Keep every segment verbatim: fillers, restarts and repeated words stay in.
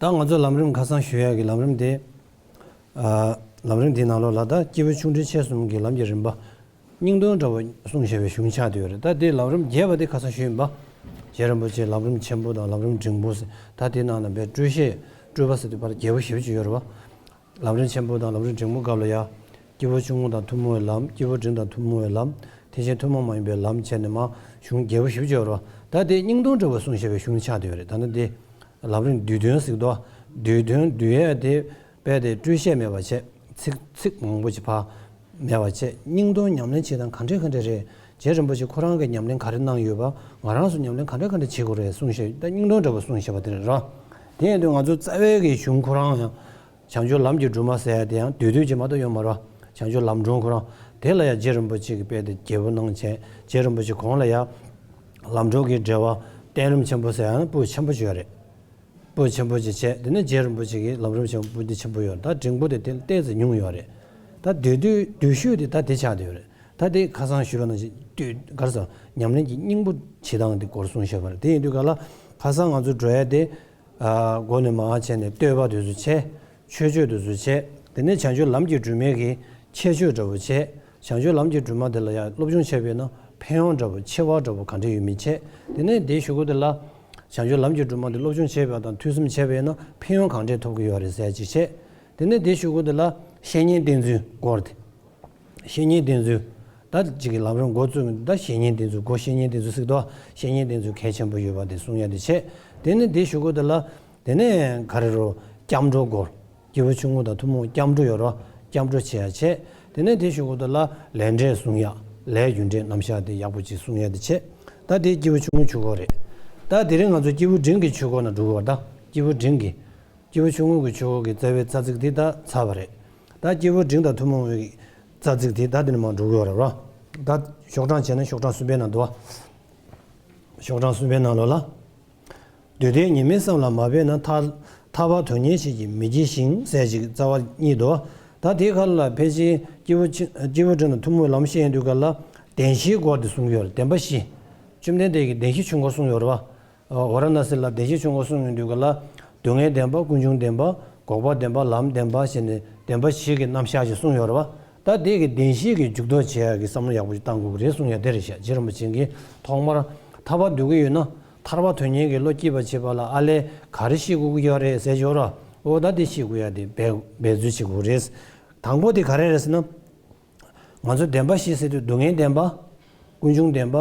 ད་ང་ཚོ་ལམ་རིམ་ཁ་སང་ཞུ་ཡག་གི་ལམ་རིམ་དེ། ཨ། ལམ་རིམ་དེའི་ནང་ལོགས་ལ་ད་སྐྱེས་བུ་ཆུང་འབྲིང་ཆེ་གསུམ་གྱི་ལམ་གྱི་རིམ་པ། སྙིང་དོན་འདྲ་བོ་གསུངས་བཞག་པའི་གཞུང་ཆགས་བསྡད་ཡོད་རེད། ད་དེ་ལམ་རིམ་རྒྱས་པ་དེ་ཁ་སང་ཞུས་ཡིན་པ། རྗེ་རིན་པོ་ཆེས་ལམ་རིམ་ཆེན་པོ་དང་ལམ་རིམ་འབྲིང་པོ་ཟེར། ད་དེའི་ནང་ན་བའི་སྤྲོས་བཤད། སྤྲོས་པ་ཟེར་དུས་ཕར་རྒྱས་པོ་ཞེ་པོ་ཅིག་ཡོད་རེད་བ། ལམ་རིམ་ཆེན་པོ་དང་ལམ་རིམ་འབྲིང་པོ་སྐབས་ལ་ཡ། སྐྱེས་བུ་ཆུང་ངུ་དང་ཐུན་མོང་བའི་ལམ། སྐྱེས་བུ་འབྲིང་དང་ཐུན་མོང་བའི་ལམ། དེ་བཞིན་ཐུན་མོང་མ་ཡིན་པའི་ལམ་བྱས་ནས་མར་གཞུང་རྒྱས་པོ་ཞེ་པོ་ཅིག་ཡོད་རེད་བ། ད་དེ་སྙིང་དོན་འདྲ་བོ་གསུངས་བཞག་པའི་གཞུང་ཆགས་བསྡད་ཡོད་རེད། ད་ནི་དེ། ལམ་རིམ་བསྡུས་དོན་ཟེར་གི་འདུག་བསྡུས་དོན་བསྡུས་ཡས་དེ། དཔེ་དེ་སྤྲོས་བཤད་མེད་པ་བྱས། ཚིག་ཚིག་མང་པོ་ཅིག་ཕར་མེད་པ་བྱས། སྙིང་དོན་ཉམས་ལེན་བྱེད་སྟངས་ག་འདྲས་ག་འདྲས་རེད། རྗེ་རིན་པོ་ཆེ་ཁོ་རང་གི་ཉམས་ལེན་ག་རེ་གནང་ཡོད་པ། ང་རང་ཚོ་ཉམས་ལེན་ག་འདྲས་ག་འདྲས་བྱེད་དགོས་རེད་གསུངས་བཞག་ད་སྙིང་དོན་འདྲ་བོ་གསུངས་བཞག་པ་དེ་རེད་ར། དེ་ཡིན་དུས་ང་ཚོ་རྩ་བའི་གི་གཞུང་ཁོ་རང་ཡང་། བྱང་ཆུབ་ལམ་གྱི་སྒྲོན་མ་ཟེར་ཡ་དེ་ཡང་བསྡུས་བསྡུས་ཅིག་མ་གཏོགས་ཡོད་མ་རེད་བ། བྱང་ཆུབ་ལམ་སྒྲོན་ཁོ་རང་། དེ་ལ་ཡང་རྗེ་རིན་པོ་ཆེ་གིས་དཔེ་དེ་རྒྱས་པོ་གནང་བྱས། རྗེ་རིན་པོ་ཆེ་གོང་ལ་ཡང་། ལམ་སྒྲོན་གྱི་འགྲེལ་པ། བསྟན་རིམ་ཆེན་པོ་ཟེར་ཡ་ཡང་སྤུས་ཆེན་པོ་ཅིག་ཡོད་རེད། སྤུས་ཆེན་པོ་ཅིག་བྱས། དེ་ནས་རྗེ་རིན་པོ་ཆེ་གིས་ལམ་རིམ་ཆེན་པོ་སྤུས་དེ་ཆེན་པོ་ཡོད་རེད། ད་འབྲིང་པོ་དེ་དེ་ཏོག་ཙམ་ཉུང་ཡོད་རེད། ད་བསྡུས་བསྡུས་བསྡུས་ཤོས་དེ་ད་དེ་ཆགས་བསྡད་ཡོད་རེད། ད་དེ་ཁ་སང་ཞུས་པ་ནང་བཞིན་བསྡུས་ག་རེ་ཟེར། ཉམས་ལེན་གྱི་སྙིང་པོ་བྱེད་སྟངས་དེ་སྐོར་གསུངས་བཞག་པ་རེད། དེ་ཡིན་དུས་ག་ལ་ཁ་སང་ང་ཚོ་འགྲོ་ཡ་དེ། ཨ། མགོ་ནས་མར་བྱས་ནས་བསྟོད་པ་དེ་ཚོ་བྱས། མཆོད་བརྗོད་དེ་ཚོ་བྱས། དེ་ནས་བྱང་ཆུབ་ལམ་གྱི་སྒྲོན་མའི་གི་ཁྱད་ཆོས་འདྲ་བོ་བྱས། བྱང་ཆུབ་ལམ་གྱི་སྒྲོན་མ་དེ་ལ་ཡང་སློབ་སྦྱོང་བྱས་པས་ན་ཕན་ཡོན་འདྲ་བོ་ཆེ་བ་འདྲ་བོ་ག་འདྲ་ཡོད་མེད་བྱས། དེ་ནས་དེའི་གཞུག་གུ་དེ་ལ། བྱང་ཆུབ་ལམ་གྱི་སྒྲོན་མ་དེ་སློབ་སྦྱོང་བྱས་པ་དང་ཐོས་བསམ་བྱས་པས་ན་ཕན་ཡོན་གང་འདྲས་ཐོབ་ཀྱི་ཡོད་རེད་ཟེར་ཅིག་བྱས། དེ་ནས་དེའི་གཞུག་གུ་དེ་ལ་བཤེས་གཉེན་བསྟེན་ཚུལ་སྐོར་དེ། བཤེས་གཉེན་བསྟེན་ཚུལ། ད་ཅིག་གི་ལམ་རིམ་འགོ་བཙུགས། ད་བཤེས་གཉེན་བསྟེན་ཚུལ། སྒོ་བཤེས་གཉེན་བསྟེན་ཚུལ་ཟེར་གི་འདུག་བཤེས་གཉེན་བསྟེན་ཚུལ་གལ་ཆེན་པོ་ཡོད་པ་དེ་གསུང་ཡ་དེ་བྱས། དེ་ནས་དེའི་གཞུག་གུ་དེ་ལ། དེ་ནས་ག་རེ་རོ། སྐྱབས་འགྲོ་སྐོར། སྐྱེས་བུ་ཆུང་ངུ་དང་ཐུན་མོང་སྐྱབས་འགྲོ་ཡོད་རོ། སྐྱབས་འགྲོ་བྱེད་ཡ་བྱས། དེ་ནས་དེའི་གཞུག་གུ་དེ་ལ་ལས་འབྲས་གསུང་ཡ། ལས་རྒྱུ་འབྲས་རྣམ་གཞག་དེ་ཡག་པོ་ཅིག་གསུང་ཡ་དེ་བྱས། ད་དེ་སྐྱེས་བུ་ཆུང་ངུའི་ཆོས་སྐོར་རེད། ད་དེ་རིང་ང་ཚོ་སྐྱེས་བུ་འབྲིང་གི་ཆོས་སྐོར་ན་འགྲོ་གི་ཡོད་རེད། ད་སྐྱེས་བུ་འབྲིང་གི། སྐྱེས་བུ་ཆུང་ངུ་གི་ཆོས་སྐོར་གྱི་རྩ་བའི་རྩ་ཚིག་དེ་ད་ཚར་བ་རེད། ད་སྐྱེས་བུ་འབྲིང་དང་ཐུན་མོང་བའི་རྩ་ཚིག་དེ་ད་དེ་ནས་མར་འགྲོ་གི་ཡོད་རེད་བ། ད་ཤོག་གྲངས་བྱས་ན་ཤོག་གྲངས་གསུམ་པའི་ནང་འདུག་བ། ཤོག་གྲངས་གསུམ་པའི་ནང་ལོགས་ལ། འདོད་ལྡན་ཉེས་དམིགས་བསམ་ལ་མ་འབད་ན། ཐར་ཐར་པ་དོན་གཉེར་བྱེད་ཀྱི་མི་བགྱིད་ཞིང་། ཟེར་ཅིག་རྩ་བ་གཉིས་འདུག་བ། ད་དེའི་ཁ་ལ་ཕལ་ཆེར་སྐྱེས་བུ་ཆེ་སྐྱེས་བུ་འབྲིང་དང་ཐུན་མོང་བའི་ལམ་བཤད་ཡོང་དུས་ག་ལ་བདེན་བཞིའི་སྐོར་དེ་གསུང་གི་ཡོད་རེད། བདེན་པ་བཞི། བཅོམ་ལྡན་འདས་ཀྱིས་བདེན་བཞི་ཆོས་འཁོར་གསུངས་ཡོད་རེད་བ། ཝཱ་ར་ཎ་སི་ལ་བདེན་བཞི་ཆོས་འཁོར་གསུངས་ཡོང་དུས་ག་ལ། སྡུག་བསྔལ་བདེན་པ། ཀུན་འབྱུང་བདེན་པ། འགོག་པ་བདེན་པ། ལམ་བདེན་པ་ཞེས་ནས་བདེན་པ་བཞི་གི་རྣམ་གཞག་ཅིག་གསུངས་ཡོད་རེད་བ། ད་དེ་གི་བདེན་བཞི་གི་འཇུག་ལྡོག་བྱེད་ཡག་གི་བསམ་བློ་ཡག་པོ་ཞིག་བཏང་དགོས་ཀྱི་རེད་གསུང་ཡ་དེ་རེད་ཤག་རྗེ་རིན་པོ་ཆེ་གིས་ཐོག་མར་ཐར་པ་འདོད་ཀྱི་ཡོད་ན། ཐར་པ་དོན་གཉེར་གྱི་བློ་སྐྱེད་པ་བྱེད་པ་ལ་ཨ་ལས་ག་རེ་ཤེས་དགོས་ཀྱི་ཡོད་རེད་ཟེར་ཞོར་ར། འོ་ད་དེ་ཤེས་དགོས་ཡ་དེ་འབད་འབད་རྩོལ་བྱེད་དགོས་རེད། དང་པོ་དེ་ག་རེ་རེད་ཟེར་ན། ང་ཚོ་བདེན་པ་བཞི་ཟེར་དུས་སྡུག་བསྔལ་བདེན་པ། ཀུན་འབྱུང་བདེན་པ།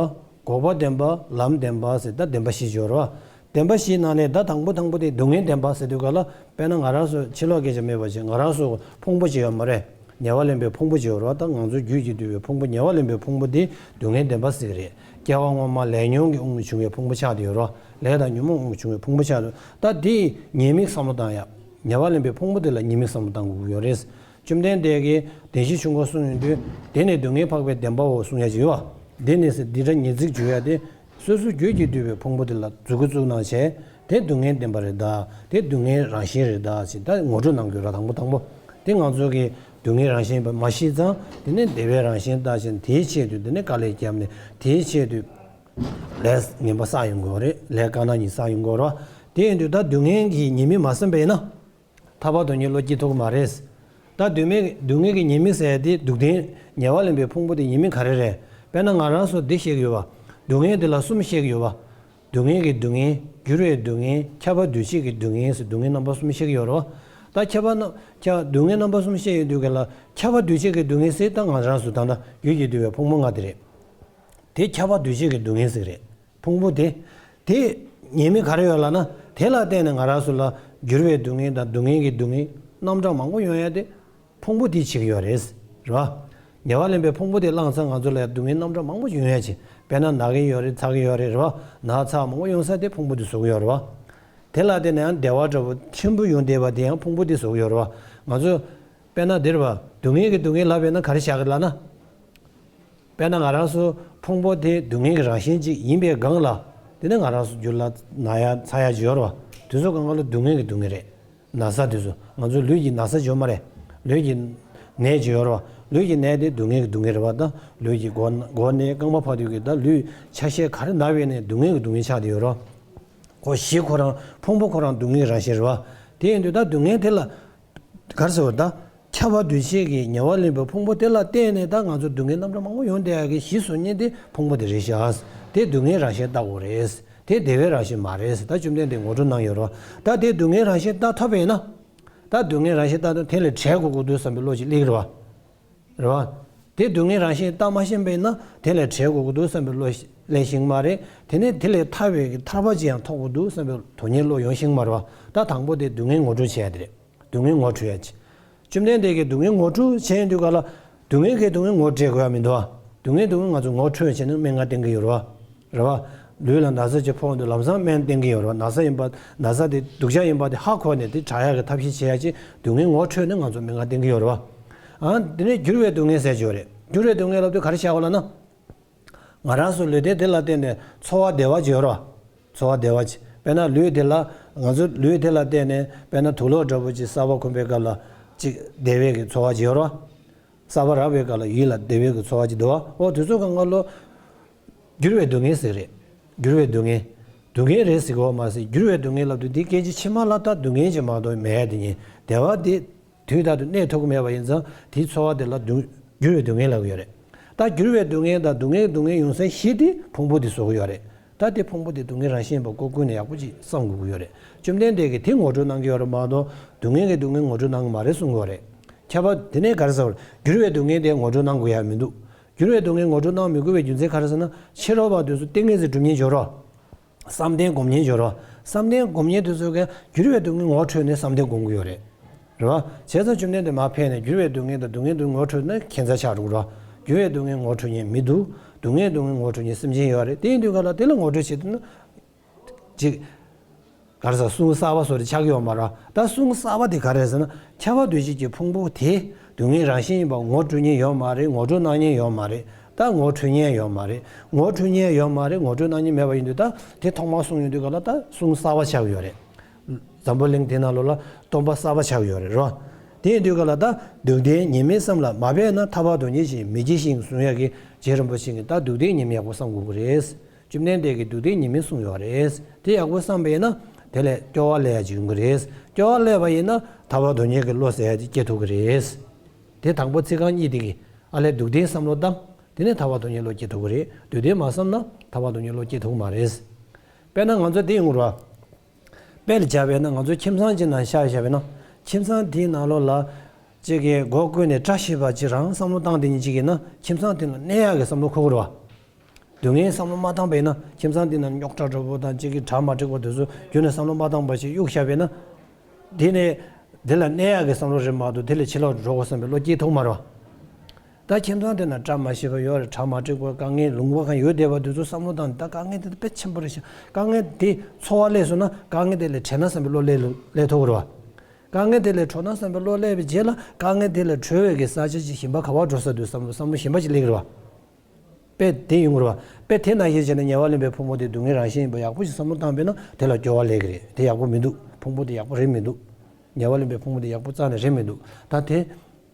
འགོག་པ་བདེན་པ། ལམ་བདེན་པ་ཟེར། ད་བདེན་པ་བཞི་སྦྱོར་བ། བདེན་པ་བཞིའི་ནང་ནས་ད་དང་པོ་དང་པོ་དེ་སྡུག་བསྔལ་བདེན་པ་ཟེར་དུས་ག་ལ། དཔེར་ན་ང་རང་ཚོ་ཕྱི་ལོགས་སྐད་ཆ་མེད་པ་ཅིག་ང་རང་ཚོ་ཕུང་པོ་ཅིག་ཡོད་མ་རེད། ཉེ་བར་ལེན་པའི་ཕུང་པོ་ཅིག་ཡོད་རེད་བ། ད་ང་ཚོ་རྒྱུད་ཀྱིས་བསྡུས་པའི་ཕུང་པོ་ཉེ་བར་ལེན་པའི་ཕུང་པོ་དེ་སྡུག་བསྔལ་བདེན་པ་ཟེར་གི་རེད། སྐྱེ་བ་སྔོན་མ་ལས་ཉོན་གྱི་དབང་གིས་བྱུང་བའི་ཕུང་པོ་ཆགས་བསྡད་ཡོད་རེད་བ། ལས་དང་ཉོན་མོངས་དབང་གིས་བྱུང་བའི་ཕུང་པོ་ཆགས་བསྡད། ད་དེ་ཉེས་དམིགས་བསམ་བློ་བཏང་ཡ། ཉེ་བར་ལེན་པའི་ཕུང་པོ་དེ་ལ་ཉེས་དམིགས་བསམ་བློ་བཏང་དགོས་ཀྱི་ཡོད་རེད། བཅོམ་ལྡན་འདས་ཀྱིས་བདེན་བཞི་ཆོས་འཁོར་གསུངས་ཡོང་དུས། དེ་ནི་སྡུག་བསྔལ་འཕགས་པའི་བདེན་པའོ་གསུང་ཡ་ཅིག་ཡོད་བ། དེ་ནི་ཟེར་འདི་འདྲ་ཉེས་ཚིག་བརྗོད་ཡ་དེ། སོ་སོའི་རྒྱུད་ཀྱིས་བསྡུས་པའི་ཕུང་པོ་དེ་ལ་མཛུབ་གུ་བཙུགས་གནང་བྱས། དེ་སྡུག་བསྔལ་བདེན་པ་རེད་ད། དེ་སྡུག་བསྔལ་རང་བཞིན་རེད་ད་ཅེས་ད་ངོ་སྤྲོད་གནང་དགོས་ར། དང་པོ་དང་པོ། དེ་ང་ཚོ་གིས་སྡུག་བསྔལ་རང་བཞིན་ཡིན་པ་མ་ཤེས་ཙང་། དེ་ནས་བདེ་བའི་རང་བཞིན་ལྟ་བྱས་ནས་དེའི་ཆེད་དུ་དེ་ནས་དཀའ་ལས་བརྒྱབ་ནས་དེའི་ཆེད་དུ་ལས་ངན་པ་བསགས་ཡོང་དགོས་རེད། ལས་དཀར་ནག་གཉིས་བསགས་ཡོང་དགོས་རེད་བ། དེ་ཡིན་དུས་ད་སྡུག་བསྔལ་གྱི་ཉེས་དམིགས་མ་བསམ་པ་ཡིན་ན། ཐར་པ་དོན་གཉེར་བློ་སྐྱེ་ཐུབ་ཀྱི་མ་རེད། ད་སྡུག་བསྔལ་སྡུག་བསྔལ་གྱི་ཉེས་དམིགས་ཟེར་ཡ་དེ་སྡུག་བདེན་ཉེ་བར་ལེན་པའི་ཕུང་པོ་དེ་ཉེས་དམིགས་ག་རེ་རེད། དཔེར་ན་ང་རང་ཚོ་འདི་བཤད་ཀྱི་ཡོད་བ། སྡུག་བསྔལ་དེ་ལ་གསུམ་བཤད་ཀྱི་ཡོད་བ། སྡུག་བསྔལ་གྱི་སྡུག་བསྔལ། འགྱུར་བའི་སྡུག་བསྔལ། ཁྱབ་པ་འདུས་བྱས་ཀྱི་སྡུག་བསྔལ་ཟེར་སྡུག་བསྔལ་རྣམ་པ་གསུམ་བཤད་ཀྱི་ཡོད་རེད་བ། ད་ཁྱབ་པ་རྣམ་ཁྱབ་སྡུག་བསྔལ་རྣམ་པ་གསུམ་བཤད་ཡོང་དུས་ག་ལ་ཁྱབ་པ་འདུས་བྱས་ཀྱི་སྡུག་བསྔལ་ཟེར་ད་ང་རང་ཚོ་ད་ལྟ་རྒྱུད་ཀྱིས་བསྡུས་པའི་ཕུང་པོ་ལྔ་དེ་རེད། དེ་ཁྱབ་པ་འདུས་བྱས་ཀྱི་སྡུག་བསྔལ་ཟེར་གི་རེད། ཕུང་པོ་དེ། དེ་ཉེས་དམིགས་ག་རེ་ཡོད་ལབ་ན། དེ་ལ་བརྟེན་ནས་ང་རང་ཚོ་ལ་འགྱུར་བའི་སྡུག་བསྔལ་དང་སྡུག་བསྔལ་གྱི་སྡུག་བསྔལ་རྣམ་གྲངས་མང་པོ་ཡོང་ཡ་དེ་ཕུང་པོ་དེས་བྱེད་ཀྱི་ཡོད་རེད། རེད་བ། ཉེ་བར་ལེན་པའི་ཕུང་པོ་དེ་བླངས་ཚེ་ང་ཚོ་ལ་ཡ་སྡུག་བསྔལ་རྣམ་གྲངས་མང་པོ་ཞིག་ཡོང་ཡ་ཅིག་དཔེར་ན་ན་གི་ཡོད་རེད། ཚ་གི་ཡོད་རེད། རེད་བ། ན་ཚ་མང་པོ་ཡོང་ས་དེ་ཕུང་པོ་དེ་བཟོ་གི་ཡོད་རེད་བ། དེ་ལ་བརྟེན་ནས་ཡང་བདེ་བ་འདྲ་བོ་ཆེན་པོ་ཡོང་བསྡད་པ་དེ་ཡང་ཕུང་པོ་དེས་བཟོ་གི་ཡོད་རེད་བ། ང་ཚོ། དཔེར་ན་འདིར་བ། སྡུག་བསྔལ་གྱི་སྡུག་བསྔལ་ལབ་པས་ན་ག་རེ་བཞག་གི་ལབ་ན། དཔེར་ན་ང་རང་ཚོ་ཕུང་པོ་དེ་སྡུག་བསྔལ་གྱི་རང་བཞིན་ཅིག་ཡིན་པའི་སྒང་ལ། དེ་ནི་ང་རང་ཚོ་རྒྱུད་ལ་ན་ཡ་ཚ་ཡ་ཅིག་ཡོད་རེད་བ། དེ་ཚོ་སྒང་ག་ལ་སྡུག་བསྔལ་གྱི་སྡུག་བསྔལ་རེད། ན་ཚ་དེ་ཚོ་ང་ཚོ་ལུས་ཀྱི་ན་ཚ་ཅིག་ཡོད་མ་རེད། ལུས་ཀྱི་ནད་ཅིག་ཡོད་རེད་བ། ལུས་ཀྱི་ནད་དེ་སྡུག་བསྔལ་གྱི་སྡུག་བསྔལ་རེད་བ། ད་ལུས་ཀྱི་མགོ་མགོ་ནད་རྐང་པ་བར་དུ་གི་ད་ལུས་ཆ་ཤས་ག་རེ་ན་བའི་ནད་སྡུག་བསྔལ་གྱི་སྡུག་བསྔལ་ཆགས་བསྡད་ཡོད་རེད་བ། ཁོ་གཞི་ཁོ་རང་ཕུང་པོ་ཁོ་རང་སྡུག་བསྔལ་རང་བཞིན་རེད་བ། དེ་ཡིན་དུས་ད་སྡུག་བསྔལ་དེ་ལ་ག་རེ་ཟེར་བ། ད་ཁྱབ་པ་འདུ་བྱེད་ཀྱི་ཉེ་བར་ལེན་པའི་ཕུང་པོ་དེ་ལ་བརྟེན་ནས་ད་ང་ཚོ་སྡུག་བསྔལ་རྣམ་གྲངས་མང་པོ་ཡོང་བསྡད་ཡག་གི་གཞི་བཟོ་མཁན་དེ་ཕུང་པོ་དེ་རེད་ཤག་དེ་སྡུག་བསྔལ་རང་བཞིན་བརྟག་དགོས་རེད། དེ་བདེ་བའི་རང་བཞིན་མ་རེད། ད་བཅོམ་ལྡན་འདས་ངོ་སྤྲོད་གནང་ཡོད་རེད་བ། ད་དེ་སྡུག་བསྔལ་རང་བཞིན་བརྟག་ཐུབ་པ་ཡིན་ན། ད་སྡུག་བསྔལ་རང་བཞིན་བརྟག་ཐུབ་དེ་ལས་བྲལ་དགོས་ཀྱི་འདུག་བསམ་པའི་བློ་ཅིག་སླེབས་ཀྱི་རེད་བ། རེད་བ། དེ་སྡུག་བསྔལ་རང་བཞིན་བརྟག་མ་ཤེས་པ་ཡིན་ན་དེ་ལས་བྲལ་དགོས་ཀྱི་འདུག་བསམ་པའི་བློ་སླེབས་ཤེས་ཀྱི་མ་རེད། དེ་ནས་དེ་ལས་ཐར་བའི་གི་ཐར་པ་ཅིག་ཡང་ཐོབ་དགོས་འདུག་བསམ་པའི་དོན་གཉེར་བློ་ཡོང་ཤེས་ཀྱི་མ་རེད་བ། ད་དང་པོ་དེ་སྡུག་བསྔལ་ངོ་སྤྲོད་བྱེད་ཡ་དེ་རེད། སྡུག་བསྔལ་ངོ་འཕྲོད་ཡ་ཅིག་བཅོམ་ལྡན་འདས་ཀྱིས་སྡུག་བསྔལ་ངོ་སྤྲོད་བྱེད་ཡོང་དུས་ག་ལ། སྡུག་བསྔལ་གྱིས་སྡུག་བསྔལ་ངོ་སྤྲད་དགོས་ཡ་མི་འདུག་བ། སྡུག་བསྔལ་སྡུག་བསྔལ་ང་ཚོ་ངོ་འཕྲོད་བྱས་ནས་སྨན་ཁང་བསྟེན་གྱི་ཡོད་རེད་བ། རེད་བ། ལུས་ལ་ན་ཚ་ཅིག་ཕོག་འདུག་ལམ་སང་སྨན་བསྟེན་གྱི་ཡོད་རེད་བ། ན་ཚ་ཡིན་པ་ན་ཚ་དེ་སྡུག་ཅག་ཡིན་པ་དེ་ཧ་གོ་ནས་དེ་དྲག་ཡག་གི་ཐབས་ཤེས་བྱེད་ཡ་ཅིག་སྡུག་བསྔལ་ངོ་འཕྲོད་ནས་ང་ཚོ་སྨན་ཁང་བསྟེན་གྱི་ཡོད་རེད་བ། ཨ་དེ་ནས་འགྱུར་བའི་སྡུག་བསྔལ་ཟེར་གྱི་ཡོད་རེད། འགྱུར་བའི་སྡུག་བསྔལ་ལབ་དུས་ག་རེ་བྱ་དགོས་ལབ་ན། ང་རང་ཚོ་ལུས་རྟེན་དེ་ལ་བརྟེན་ནས་ཚོར་བ་བདེ་བ་ཅིག་ཡོད་རེད་བ། ཚོར་བ་བདེ་བ་ཅིག་དཔེར་ན་ལུས་དེ་ལ། ང་ཚོ་ལུས་དེ་ལ་བརྟེན་ནས་དཔེར་ན་དུག་ལོག་འདྲ་པོ་ཅིག་གསར་པ་འཁོན་པའི་སྐབས་ལ་ཅིག་བདེ་བའི་གི་ཚོར་བ་ཅིག་ཡོད་རེད་བ། གསར་པ་རག་པའི་སྐབས་ལ་ཡིད་ལ་བདེ་བའི་གི་ཚོར་བ་ཅིག་འདུག་བ། འོ་དེ་ཚོ་གང་ག་ལོ། འགྱུར་བའི་སྡུག་བསྔལ་ཟེར་རེད། འགྱུར་བའི་སྡུག་བསྔལ། སྡུག་བསྔལ་རེད་ཟེར་གི་ཡོད་མ་རེད། འགྱུར་བའི་སྡུག་བསྔལ་ལབ་དུས་དེ་སྐད་ཅིག་ཕྱི་མ་ལ་ད་སྡུག་བསྔལ་ཅིག་མ་གཏོགས་མེད་དེ་ཉིད་བདེ་བ་དེ། དུས་རྟག་ཏུ་གནས་ཐུབ་ཀྱི་མེད་པ་ཡིན་ཙང་དེའི་ཚོར་བ་དེ་ལ་སྡུག་འགྱུར་བའི་སྡུག་བསྔལ་ལབ་ཀྱི་ཡོད་རེད། ད་འགྱུར་བའི་སྡུག་བསྔལ་དང་སྡུག་བསྔལ་སྡུག་བསྔལ་ཡོང་སའི་གཞི་དེ་ཕུང་པོ་དེ་བཟོ་གི་ཡོད་རེད། ད་དེ་ཕུང་པོ་དེ་སྡུག་བསྔལ་རང་བཞིན་ཡིན་པ་སྒོ་ཀུན་ནས་ཡག་པོ་ཅིག་བསམ་དགོས་ཀྱི་ཡོད་རེད། བཅོམ་ལྡན་འདས་ཀྱིས་དེ་ངོ་སྤྲོད་གནང་གི་ཡོད་རེད་མ་གཏོགས་སྡུག་བསྔལ་གྱི་སྡུག་བསྔལ་ངོ་སྤྲོད་གནང་གི་མ་རེད་གསུང་གི་ཡོད་རེད། ཁྱད་པར་དེ་ནས་ག་རེ་ཟེར་བ་རེད། འགྱུར་བའི་སྡུག་བསྔལ་དེ་ངོ་སྤྲོད་གནང་དགོས་ཡ་མི་འདུག་འགྱུར་བའི་སྡུག་བསྔལ་ངོ་སྤྲོད་གནང་མི་དགོས་པའི་རྒྱུ་མཚན་ག་རེ་ཟེར་ན་ཕྱི་རོལ་པ་དེ་ཚོ་ཏིང་ངེ་འཛིན་སྒྲུབ་མཁན་ཡོད་རེད། བསམ་གཏན་སྒོམ་མཁན་ཡོད་རེད་བ། བསམ་གཏན་སྒོམ་མཁན་དེ་ཚོ་གིས་འགྱུར་བའི་སྡུག་བསྔལ་ངོ་འཕྲོད་ནས་བསམ་གཏན་སྒོམ་གྱི་ཡོད་རེད། རེད་བ། བྱས་ཙང་བཅོམ་ལྡན་འདས་མར་ཕེབས་ནས་འགྱུར་བའི་སྡུག་བསྔལ་དང་སྡུག་བསྔལ་སྡུག་བསྔལ་ངོ་འཕྲོད་ན་ཁྱད་མཚར་ཆགས་འགྲོ་གི་རེད་བ། འགྱུར་བའི་སྡུག་བསྔལ་ངོ་འཕྲོད་མཁན་མི་འདུག་སྡུག་བསྔལ་སྡུག་བསྔལ་ངོ་འཕྲོད་མཁན་སེམས་ཅན་ཡོད་རེད། དེ་ཡིན་དུས་ག་ལ་དེ་ལ་ངོ་སྤྲོད་བྱེད་དུས་ན། ཅིག་ག་རེ་ཟེར་གསུང་གསར་པ་བཟོ་འདྲ་ཆགས་ཀྱི་ཡོད་མ་རེད། ད་གསུང་གསར་པ་དེ་ག་རེ་རེད་ཟེར་ན་ཁྱབ་པ་འདུ་བྱེད་ཀྱི་ཕུང་པོ་དེ་སྡུག་བསྔལ་རང་བཞིན་ཡིན་པ་ངོ་སྤྲོད་མཁན་ཡོད་མ་རེད། ངོ་སྤྲོད་གནང་མཁན་ཡོད་མ་རེད། ད་ངོ་འཕྲོད་མཁན་ཡོད་མ་རེད། ངོ་འཕྲོད་མཁན་ཡོད་མ་རེད། ངོ་སྤྲོད་གནང་མཁན་མེད་པ་ཡིན་དུས་ད་དེ་ཐོག་མར་གསུངས་ཡོང་དུས་ག་ལ་ད་གསུང་གསར་པ་ཆགས་ཀྱི་ཡོད་རེད། འཛམ་བུ་གླིང་དེ་ནང་ལོགས་ལ་སྟོན་པ་གསར་པ་ཆགས་ཀྱི་ཡོད་རེད་རོ། དེ་ཡིན་དུས་ག་ལ་ད་སྡུག་བདེན་ཉེས་དམིགས་གསུམ་ལ་མ་འབད་ན་ཐར་པ་དོན་གཉེར་ཞིང་མི་བགྱིད་ཞིང་གསུང་ཡག་གི་རྗེ་རིན་པོ་ཆེ་གིས་ད་སྡུག་བདེན་ཉེས་དམིགས་ཡག་པོ་བསམ་དགོས་ཀྱི་རེད། བཅོམ་ལྡན་འདས་ཀྱིས་སྡུག་བདེན་ཉེས་དམིགས་གསུངས་ཡོད་རེད། དེ་ཡག་པོ་བསམ་པས་ན་དེ་ལས་སྐྱོ་བ་སླེབས་ཡ་ཅིག་ཡོང་གི་རེད། སྐྱོ་བ་སླེབས་པ་ཡིན་ན་ཐར་པ་དོན་གཉེར་གྱི་བློ་ཟེར་ཡ་ཅིག་སྐྱེ་ཐུབ་ཀྱི་རེད། དེ་དང་པོ་ཚིག་རྐང་གཉིས་དེ་གིས་ཨ་ལས་སྡུག་བདེན་བསམ་བློ་བཏང་། དེ་ནས་ཐར་པ་དོན་གཉེར་བློ་སྐྱེ་ཐུབ་ཀྱི་རེད། སྡུག་བདེན་མ་བསམ་ན་ཐར་པ་དོན་གཉེར་བློ་སྐྱེ་ཐུབ་ཀྱི་མ་རེད། དཔེར་ན་ང་ཚོ་དེ་ཡོང་གི་རེད་བ། དཔེ་ལ་བྱས་པས་ན་ང་ཚོ་ཁྱིམ་ཚང་གཅིག་ནང་ཤར་བཞག་པས་ན་ཁྱིམ་ཚང་དེའི་ནང་ལོགས་ལ་གཅིག་གིས་སྒོ་ཀུན་ནས་བཀྲ་ཤིས་པ་ཅིག་རང་བསམ་བློ་བཏང་དེ་ཉིད་གཅིག་གིས་ན་ཁྱིམ་ཚང་དེ་ལ་གནས་ཡག་གི་བསམ་བློ་འཁོར་གི་རེད་བ། སྡུག་བསྔལ་བསམ་བློ་མ་བཏང་པས་ན་ཁྱིམ་ཚང་དེ་ནང་རྙོག་དྲ་འདྲ་པོ་དང་གཅིག་གིས་གྲ་མ་འགྲིག་པ་དེ་ཚོ་རྒྱུན་ནས་བསམ་བློ་མ་བཏང་པ་ཞིག་གཡུག་བཞག་པས་ན། དེ་ནས་དེ་ལ་གནས་ཡག་གི་བསམ་བློ་རེད་མ་གཏོགས་དེ་ལས་ཕྱི་ལོགས་འགྲོ་དགོས་བསམ་པའི་བློ་སྐྱེ་ཐུབ་མ་རེད་བ། ད་ཁྱིམ་ཚང་དེ་ན་བཀྲ་མ་ཤིས་པ་ཡོད་རེད། གྲ་མ་འགྲིག་པ་དཀའ་ངལ་ལུང་པ་གང་ཡོད་བསྡད་པ་དེ་ཚོ་བསམ་བློ་བཏང་ནས་ད་དཀའ་ངལ་དེ་དཔེ་ཆེན་པོ་རེད་ཤག་དཀའ་ངལ་དེ་ཚོར་བ་སླེབས་སོང་ན་དཀའ་ངལ་དེ་ལས་བྲལ་ན་བསམ་པའི་བློ་སླེབས་སླེབས་ཐུབ་ཀྱི་རེད་བ། དཀའ་ངལ་དེ་ལས་གྲོལ་ན་བསམ་པའི་བློ་སླེབས་པའི་རྗེས་ལ་དཀའ་ངལ་དེ་ལས་གྲོལ་བའི་གི་ས་ཆ་ཅིག་གཞན་པ་ག་པར་འགྲོ་ས་འདུག་བསམ་བསམ་བློ་གཞན་པ་ཅིག་སླེབས་ཀྱི་རེད་བ། དཔེ་དེ་ཡོང་གི་རེད་བ། དཔེ་དེ་ནང་བཞིན་བྱས་ན་ཉེ་བར་ལེན་པའི་ཕུང་པོ་དེ་སྡུག་བསྔལ་རང་བཞིན་ཡིན་པ་ཡག་པོ་ཞིག་བསམ་བློ་བཏང་པས་ན་དེ་ལ་སྐྱོ་བ་སླེབས་ཀྱི་རེད། དེ་ཡག་པོ་མི་འདུག་ཕུང་པོ་དེ་ཡག་པོ་རེད་མི་འདུག་ཉེ་བར་ལེན་པའི་ཕུང་པོ་དེ་ཡག་པོ་རྩ་ནས་རེད་མི་འདུག་ད་དེ་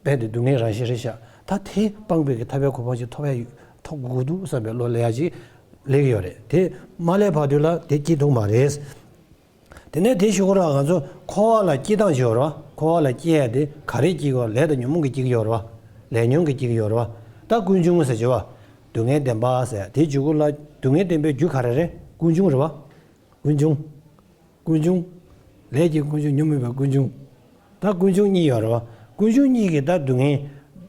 རྦད་དེ་སྡུག་བསྔལ་རང་བཞིན་རེད་ཤག་ད་དེ་སྤངས་པའི་གི་ཐར་པའི་གོ་འཕང་ཞིག་ཐོབ་ཡ་ཐོབ་དགོས་འདུག་བསམ་པའི་བློ་སླེབས་ཡ་ཅིག་སླེབས་ཀྱི་ཡོད་རེད། དེ་མ་སླེབས་བར་དུ་ལ་དེ་སྐྱེ་ཐུབ་མ་རེད། དེ་ནས་དེ་ཞུ་གོ་ར་ང་ཚོ་འཁོར་བ་ལ་སྐྱེ་སྟངས་ཤིག་ཡོད་རེད་བ། འཁོར་བ་ལ་སྐྱེ་ཡ་དེ་ག་རེ་སྐྱེ་གི་ཡོད། ལས་དང་ཉོན་མོངས་ཀྱིས་སྐྱེ་གི་ཡོད་རེད་བ། ལས་ཉོན་གྱིས་སྐྱེ་གི་ཡོད་རེད་བ། ད་ཀུན་འབྱུང་ཟེར་གྱི་བ། སྡུག་བསྔལ་བདེན་པ་ཟེར་དེ་འཇུག་གོ་ལ་སྡུག་བསྔལ་བདེན་པའི་རྒྱུ་ག་རེ་རེད། ཀུན་འབྱུང་རེད་བ། ཀུན་འབྱུང་། ཀུན་འབྱུང་། ལས་ཀྱི་ཀུན་འབྱུང་ཉོན་མོངས་པའི་ཀུན་འབྱུང་། ད་ཀུན་འབྱུང་གཉིས་ཡོད་རེད་བ། ཀུན་འབྱུང་གཉིས་ཀྱིས་ད་སྡུག་བསྔལ།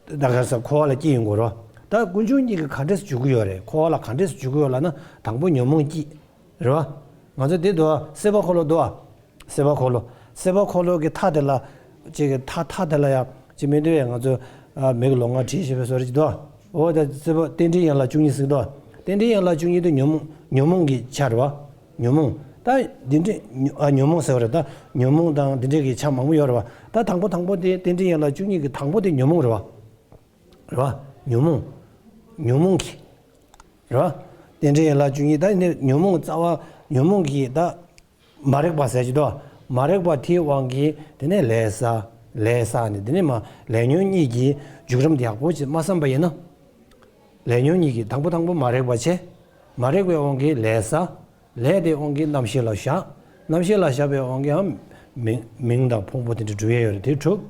ད་ག་ས་འཁོར་བ་ལ་སྐྱེ་ཡོང་གི་རེད་བ། ད་ཀུན་འབྱུང་གཉིས་ཀྱིས་ག་འདྲས་སུ་འཇུག་གི་ཡོད་རེད། འཁོར་བ་ལ་ག་འདྲས་སུ་འཇུག་གི་ཡོད་ལབ་ན་དང་པོ་ཉོན་མོངས་སྐྱེ། རེད་བ། ང་ཚོ་འདི་འདུག་བ། སྲེད་པ་འཁོར་ལོ་འདུག་བ། སྲེད་པ་འཁོར་ལོ། སྲེད་པ་འཁོར་ལོ་གི་མཐའ་དེ་ལ། ཅིག་གི་མཐའ་མཐའ་དེ་ལ་ཡང་ཅིག་མི་འདུག་བས། ང་ཚོ་ཨ་མིག་ལོང་ང་བྲིས་ཞེས་པའི་བཟོ་འདྲ་ཅིག་འདུག་བ། འོ་ད་སྲེད་པ་རྟེན་འབྲེལ་ཡན་ལག་བཅུ་གཉིས་ཟེར་འདུག་བ། རྟེན་འབྲེལ་ཡན་ལག་བཅུ་གཉིས་དེ་ཉོན་མོངས་ཉོན་མོངས་ཀྱི་ཆ་རེད་བ། ཉོན་མོངས། ད་འདི་འདྲས་ཉོ་ཨ་ཉོན་མོངས་ཟེར་བ་རེད། ད་ཉོན་མོངས་དང་འདི་འདྲས་ཀྱི་ཆ་མང་པོ་ཡོད་རེད་བ། ད་དང་པོ་དང་པོ་དེ་རྟེན་འབྲེལ་ཡན་ལག་བཅུ་གཉིས་ཀྱི་དང་པོ་དེ་ཉོན་མོངས་རེད་བ། རེད་བ། ཉོན་མོངས། ཉོན་མོངས་ཀྱི། རེད་བ། རྟེན་འབྲེལ་ཡན་ལག་བཅུ་གཉིས་ད་ནི་ཉོན་མོངས་རྩ་བ་ཉོན་མོངས་ཀྱི་ད། མ་རིག་པ་ཟེར་གྱི་འདུག་མ་རིག་པ་དེའི་དབང་གིས་དེ་ནས་ལས་བསགས། ལས་བསགས་ནས་དེ་ནས་མ་ལས་ཉོན་གཉིས་ཀྱི་འཇུག་རིམ་དེ་ཡག་པོ་ཅིག་མ་བསམ་པ་ཡིན་ན། ལས་ཉོན་གཉིས་ཀྱི་དང་པོ་དང་པོ་མ་རིག་པ་བྱས། མ་རིག་པའི་དབང་གིས་ལས་བསགས། ལས་དེའི་དབང་གིས་རྣམ་ཤེས་ལ་བཞག་རྣམ་ཤེས་ལ་བཞག་པའི་དབང་གིས་ཨ། མིང་མིང་དང་ཕུང་པོ་དེ་འདྲ་གྲུབ་ཡས་ཡོད་རེད། དེ་གྲུབ།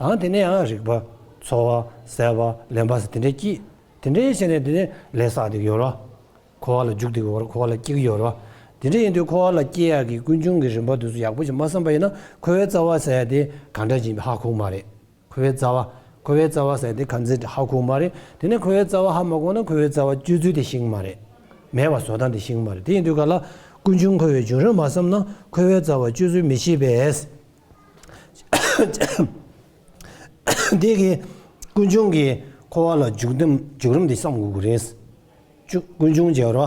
ཨང་དེ་ནས་ཡང་རེག་པ། ཚོར་བ། ཟད་པ། ལེན་པ་ཟེར་དེ་འདྲས་སྐྱེས། དེ་འདྲས་བྱས་ནས་དེ་ནས་ལས་བསགས་བསྡད་ཀྱི་ཡོད་རེད། འཁོར་བ་ལ་འཇུག་བསྡད་ཀྱི་ཡོད་རེད། འཁོར་བ་ལ་སྐྱེ་གི་ཡོད་རེད། དེ་འདྲས་ཡིན་དུས་འཁོར་བ་ལ་སྐྱེ་ཡག་གི་ཀུན་འབྱུང་གི་རིམ་པ་དེ་ཚོ་ཡག་པོ་ཞིག་མ་བསམ་པ་ཡིན་ན་འཁོར་བའི་རྩ་བ་ཟེར་ཡ་དེ་ག་འདྲ་ཅིག་ཡིན་པ་ཧ་གོ་གི་མ་རེད། འཁོར་བའི་རྩ་བ། འཁོར་བའི་རྩ་བ་ཟེར་དེ་ག་ཚོད་ཧ་གོ་མ་རེད། དེ་ནས་འཁོར་བའི་རྩ་བ་ཧ་མ་གོ་ན་འཁོར་བའི་རྩ་བ་གཅོད་ཚུལ་དེ་ཤེས་ཀྱི་མ་རེད། མེད་པ་བཟོ་སྟངས་དེ་ཤེས་ཀྱི་མ་རེད། དེ་ཡིན་དུས་ག་ལ་ཀུན་འབྱུང་འཁོར་བའི་བྱུང་རིམ་མ་བསམ་ན་འཁོར་བའི་རྩ་བ་གཅོད་ཚུལ་མི་ཤེས་པས། དེ་གི་ཀུན་འབྱུང་གི་འཁོར་བ་ལ་འཇུག་དེ་འཇུག་རིམ་དེ་བསམ་དགོས་ཀྱི་རེད། ཀུན་འབྱུང་བྱེད་རོ།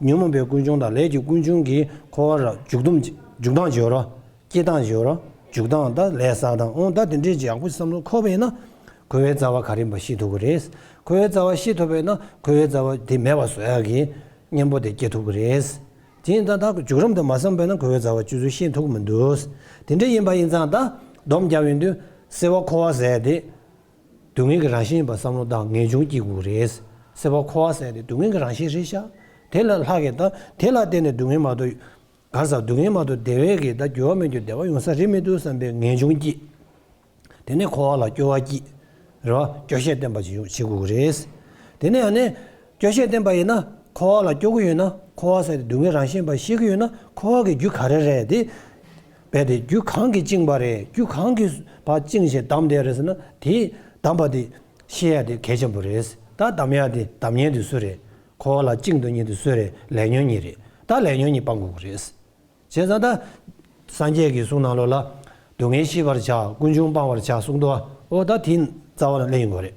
ཉོན་མོངས་པའི་ཀུན་འབྱུང་དང་ལས་ཀྱི་ཀུན་འབྱུང་གི་འཁོར་བ་ལ་འཇུག་སྡོམ་འཇུག་སྟངས་བྱེད་རོ། སྐྱེ་སྟངས་བྱེད་རོ། འཇུག་སྟངས་དང་ལས་བསགས་སྟངས། འོ་ད་དེ་འདྲས་ཀྱི་ཡག་པོ་བསམ་བློ་འཁོར་བ་ཡིན་ན། འཁོར་བའི་རྩ་བ་ག་རེ་ཡིན་པ་ཤེས་ཐུབ་ཀྱི་རེད། འཁོར་བའི་རྩ་བ་ཤེས་ཐུབ་པ་ཡིན་ན་འཁོར་བའི་རྩ་བ་དེ་མེད་པ་བཟོ་ཡག་གི་གཉེན་པོ་དེ་སྐྱེ་ཐུབ་ཀྱི་རེད། དེ་ཡིན་ཙང་ད་འཇུག་རིམ་དེ་མ་བསམ་པ་ཡིན་ན་འཁོར་བའི་རྩ་བ་གཅོད་ཚུལ་ཤེས་ཐུབ་ཀྱི་མི་འདུག། དེ་འདྲས་ཡིན་པ་ཡིན་ཙང་ད་སྡོམ་རྒྱབ་ཡོང་དུས་སེལ་བ་འཁོར་བ་ཟེར་དེ། སྡུག་བསྔལ་གྱི་རང་བཞིན་ཡིན་པ་བསམ་བློ་བཏང་ངེས་འབྱུང་སྐྱེ་དགོས་རེད། སེལ་བ་འཁོར་བ་ཟེར་དེ་སྡུག་བསྔལ་གྱི་རང་བཞིན་རེད་ཤག། དེ་ལ་ལྷག་གི་ད་དེ་ལ་བརྟེན་ནས་སྡུག་བསྔལ་མ་གཏོགས། ག་རེ་ཟེར། སྡུག་བསྔལ་མ་གཏོགས་བདེ་བའི་གི་ད་འགྱུར་བ་མེད་རྒྱུ་བདེ་བ་ཡོང་ས་རེད་མི་འདུག་བསམ་པའི་ངེས་འབྱུང་སྐྱེ། དེ་ནས་འཁོར་བ་ལ་སྐྱོ་བ་སྐྱེ། རེད་བ། སྐྱོ་ཤས་བསྟེན་པ་ཅིག་ཡོང་བྱེད་དགོས་ཀྱི་རེད། དེ་ནས་ཡང་ནས། སྐྱོ་ཤས་བསྟེན་པ་ཡིན་ན་འཁོར་བ་ལ་སྐྱོ་གི་ཡོད་ན། འཁོར་བ་ཟེར་དེ་སྡུག་བསྔལ་རང་བཞིན་པ་ཤེས་ཀྱི་ཡོད་ན་འཁོར་བ་གི་རྒྱུ་ག་རེ་རེད་དེ། རྦད་དེ་རྒྱུ་གང་གིས་བཅིངས་པ་རེད། རྒྱུ་གང་གིས་ཕར་བཅིངས་བྱས་བསྡམས་བསྡད་རེད་ཟེར་ན། དེ་བསྡམས་པ་དེ་ཤེས་ཡ་དེ་གལ་ཆེན་པོ་རེད། ད་བསྡམས་ཡ་དེ་བསྡམས་མཁན་དེ་སུ་རེད། འཁོར་བ་ལ་བཅིངས་འདུག་མཁན་དེ་སུ་རེད། ལས་ཉོན་གཉིས་རེད། ད་ལས་ཉོན་གཉིས་སྤང་དགོས་ཀྱི་རེད། བྱས་ཙང་ད། སངས་རྒྱས་ཀྱི་གསུང་ནང་ལོགས་ལ། སྡུག་བསྔལ་ཤེས་པར་བྱ། ཀུན་འབྱུང་སྤང་བར་བྱ་གསུངས་འདུག། འོ་ད་དེ་རྩ་བ་ལ་སླེབས་ཡོང་གི་རེད།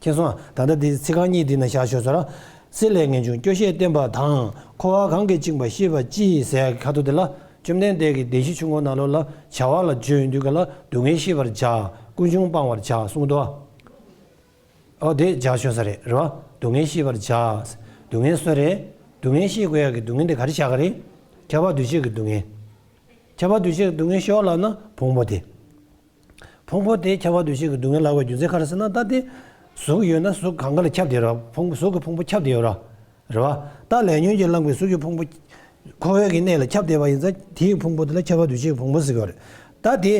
མཁྱེན་སོང་། ད་ལྟ་འདི་ཚིག་རྐང་གཉིས་འདི་ན་བཞག་ཆོག་ཟེར། སྲིད་ལས་ངེས་འབྱུང་སྐྱོ་ཤས་བསྟེན་པ་དང་། འཁོར་བ་གང་གིས་བཅིངས་པ་ཤེས་པར་གྱིས་ཟེར་ཡག་གི་ཁ་ཐུག་དེ་ལ། བཅོམ་ལྡན་འདས་ཀྱིས་བདེན་བཞིའི་ཆོས་འཁོར་ནང་ལོགས་ལ་བྱ་བ་ལ་བརྗོད་ཡོང་དུས་ག་ལ་སྡུག་བསྔལ་ཤེས་པར་བྱ། ཀུན་འབྱུང་སྤང་བར་བྱ་གསུངས་འདུག། ཨོ་དེ་བཞག་ཆོག་ས་རེད། རེད་བ། སྡུག་བསྔལ་ཤེས་པར་བྱ། སྡུག་བསྔལ་སུ་རེད། སྡུག་བསྔལ་ཤེས་དགོས་ཡག་གི་སྡུག་བསྔལ་དེ་ག་རེ་བྱ་ག་རེད། ཁྱབ་པ་འདུ་བྱེད་ཀྱི་སྡུག་བསྔལ། ཁྱབ་པ་འདུ་བྱེད་ཀྱི་སྡུག་བསྔལ་ཤེས་པ་ལབ་ན་ཕུང་པོ་དེ། ཕུང་པོ་དེ་ཁྱབ་པ་འདུ་བྱེད་ཀྱི་སྡུག་བསྔལ་ལབ་པའི་རྒྱུ་མཚན་ག་རེ་ཟེར་ན། ད་དེ་གཟུགས་ཡོད་ན་གཟུགས་གང་ག་ལ་ཁྱབ་བསྡད་ར། ཕུང་པོ་གཟུགས་ཀྱི་ཕུང་པོ་ཁྱབ་བསྡད་ཡོད་ར། རེད་བ། ད་ལས་ཉོན་གྱིས་བསླངས་པའི་གཟུགས་ཀྱི་ཕུང་པོ། འཁོར་བའི་གི་གནས་ལ་ཁྱབ་བསྡད་པ་ཡིན་ཙང་དེའི་ཕུང་པོ་དེ་ལ་ཁྱབ་པ་འདུ་བྱེད་ཀྱི་ཕུང་པོ་ཟེར་གྱི་ཡོད་རེད། ད་དེ།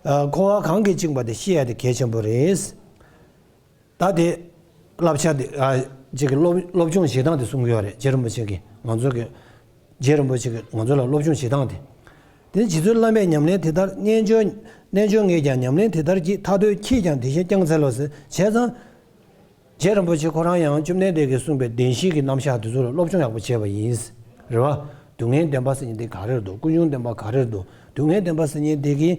ཨ། འཁོར་བ་གང་གིས་བཅིངས་པ་དེ་ཤེས་ཡ་དེ་གལ་ཆེན་པོ་རེད། ད་དེ། བསླབ་བྱ་དེ། ཨ། ཅིག་གི་སློབ་སློབ་སྦྱོང་བྱེད་སྟངས་དེ་གསུང་གི་ཡོད་རེད། རྗེ་རིན་པོ་ཆེ་གིས་ང་ཚོ་གི། རྗེ་རིན་པོ་ཆེ་གིས་ང་ཚོ་ལ་སློབ་སྦྱོང་བྱེད་སྟངས་དེ། དེ་ནི་རྗེ་བཙུན་བླ་མས་ཉམས་ལེན་དེ་ལྟར། རྣལ་འབྱོར་རྣལ་འབྱོར་ངས་ཀྱང་ཉམས་ལེན་དེ་ལྟར་བགྱིས། ཐར་འདོད་ཁྱེད་ཀྱང་བདེ་གཤེགས་བསྐྱངས་འཚལ་ལོ་ཟེར། བྱས་ཙང་། རྗེ་རིན་པོ་ཆེ་ཁོ་རང་ཡང་བཅོམ་ལྡན་འདས་ཀྱིས་གསུངས་པའི་བདེན་བཞིའི་གི་རྣམ་གཞག་དེ་ཚོ་ལ་སློབ་སྦྱོང་ཡག་པོ་བྱས་པ་ཡིན། རེད་བ། སྡུག་བསྔལ་བདེན་པ་ཟེར་མཁན་དེ་ག་རེ་རེད་འདུག། ཀུན་འབྱུང་བདེན་པ་ག་རེ་རེད་འདུག། སྡུག་བསྔལ་བདེན་པ་ཟེར་མཁན་དེ་གི།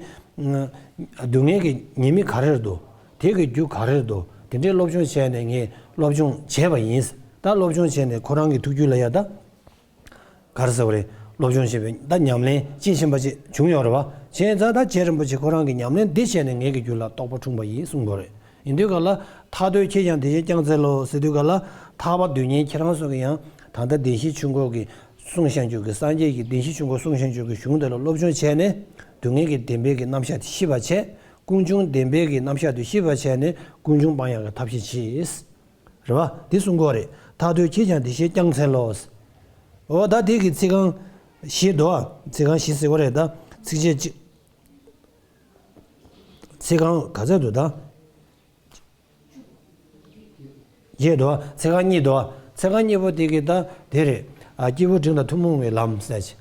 སྡུག་བསྔལ་གྱི་ཉེས་དམིགས་ག་རེ་རེད་འདུག། དེ་གི་རྒྱུ་ག་རེ་རེད་འདུག། དེ་འདྲའི་སློབ་སྦྱོང་བྱས་ནས་ངས་སློབ་སྦྱོང་བྱས་པ་ཡིན། ད་སློབ་སྦྱོང་བྱས་ནས་ཁོ་རང་གི་ཐུགས་རྒྱུད་ལ་ཡ་ད། ག་རེ་ཟེར་བ་རེད། སློབ་སྦྱོང་བྱས་པའི་ད་ཉམས་ལེན་དཔྱིས་ཕྱིན་པ་ཅིག་བྱུང་ཡོད་རེད་བ། བྱས་ཙང་ད་རྗེ་རིན་པོ་ཆེ་ཁོ་རང་གིས་ཉམས་ལེན་འདི་བྱས་ནས་ངེད་ཀྱི་རྒྱུད་ལ་རྟོགས་པ་འཁྲུངས་པ་ཡིན་གསུངས་དགོས་རེད། ཡིན་དུས་ག་ལ། ཐར་འདོད་ཁྱེད་ཀྱང་བདེ་གཤེགས་བསྐྱངས་འཚལ་ལོ་ཟེར་དུས་ག་ལ། ཐར་པ་འདོད་མཁན་ཁྱེད་རང་ཚོ་གིས་ཡང་ད་ལྟ་བདེན་བཞིའི་ཆོས་འཁོར་གྱི་གསུངས་བཞག་རྒྱུ་གི། སངས་རྒྱས་ཀྱི་བདེན་བཞིའི་ཆོས་འཁོར་གསུངས་བཞག་རྒྱུ་གི་གཞུང་དེ་ལ་སློབ་སྦྱོང་བྱས་ནས་སྡུག་བསྔལ་གྱི་བདེན་པའི་གི་རྣམ་གཞག་དེ་ཤེས་པ་བྱས། ཀུན་འབྱུང་བདེན་པའི་གི་རྣམ་གཞག་དེ་ཤེས་པ་བྱས་ནས་ཀུན་འབྱུང་སྤང་ཡག་གི་ཐབས་ཤེས་བྱས། རེད་བ། འདི་གསུང་གི་ཡོད་རེད། ཐར་འདོད་ཁྱེད་ཀྱང་བདེ་གཤེགས་བསྐྱངས་འཚལ་ལོ། འོ་ད་དེ་གི་ཚིག་རྐང་བཞི་འདུག། ཚིག་རྐང་བཞི་ཟེར་བ་རེད་ད། ཚིགས་བཅད་གཅིག། ཚིག་རྐང་ག་ཚད་འདུག་ད། བརྒྱད་འདུག། ཚིག་རྐང་གཉིས་འདུག། ཚིག་རྐང་གཉིས་པོ་དེ་གི་ད་དེ་རེད། ཨ། སྐྱེས་བུ་འབྲིང་དང་ཐུན་མོང་བའི་ལམ་ཟེར་ཅིག།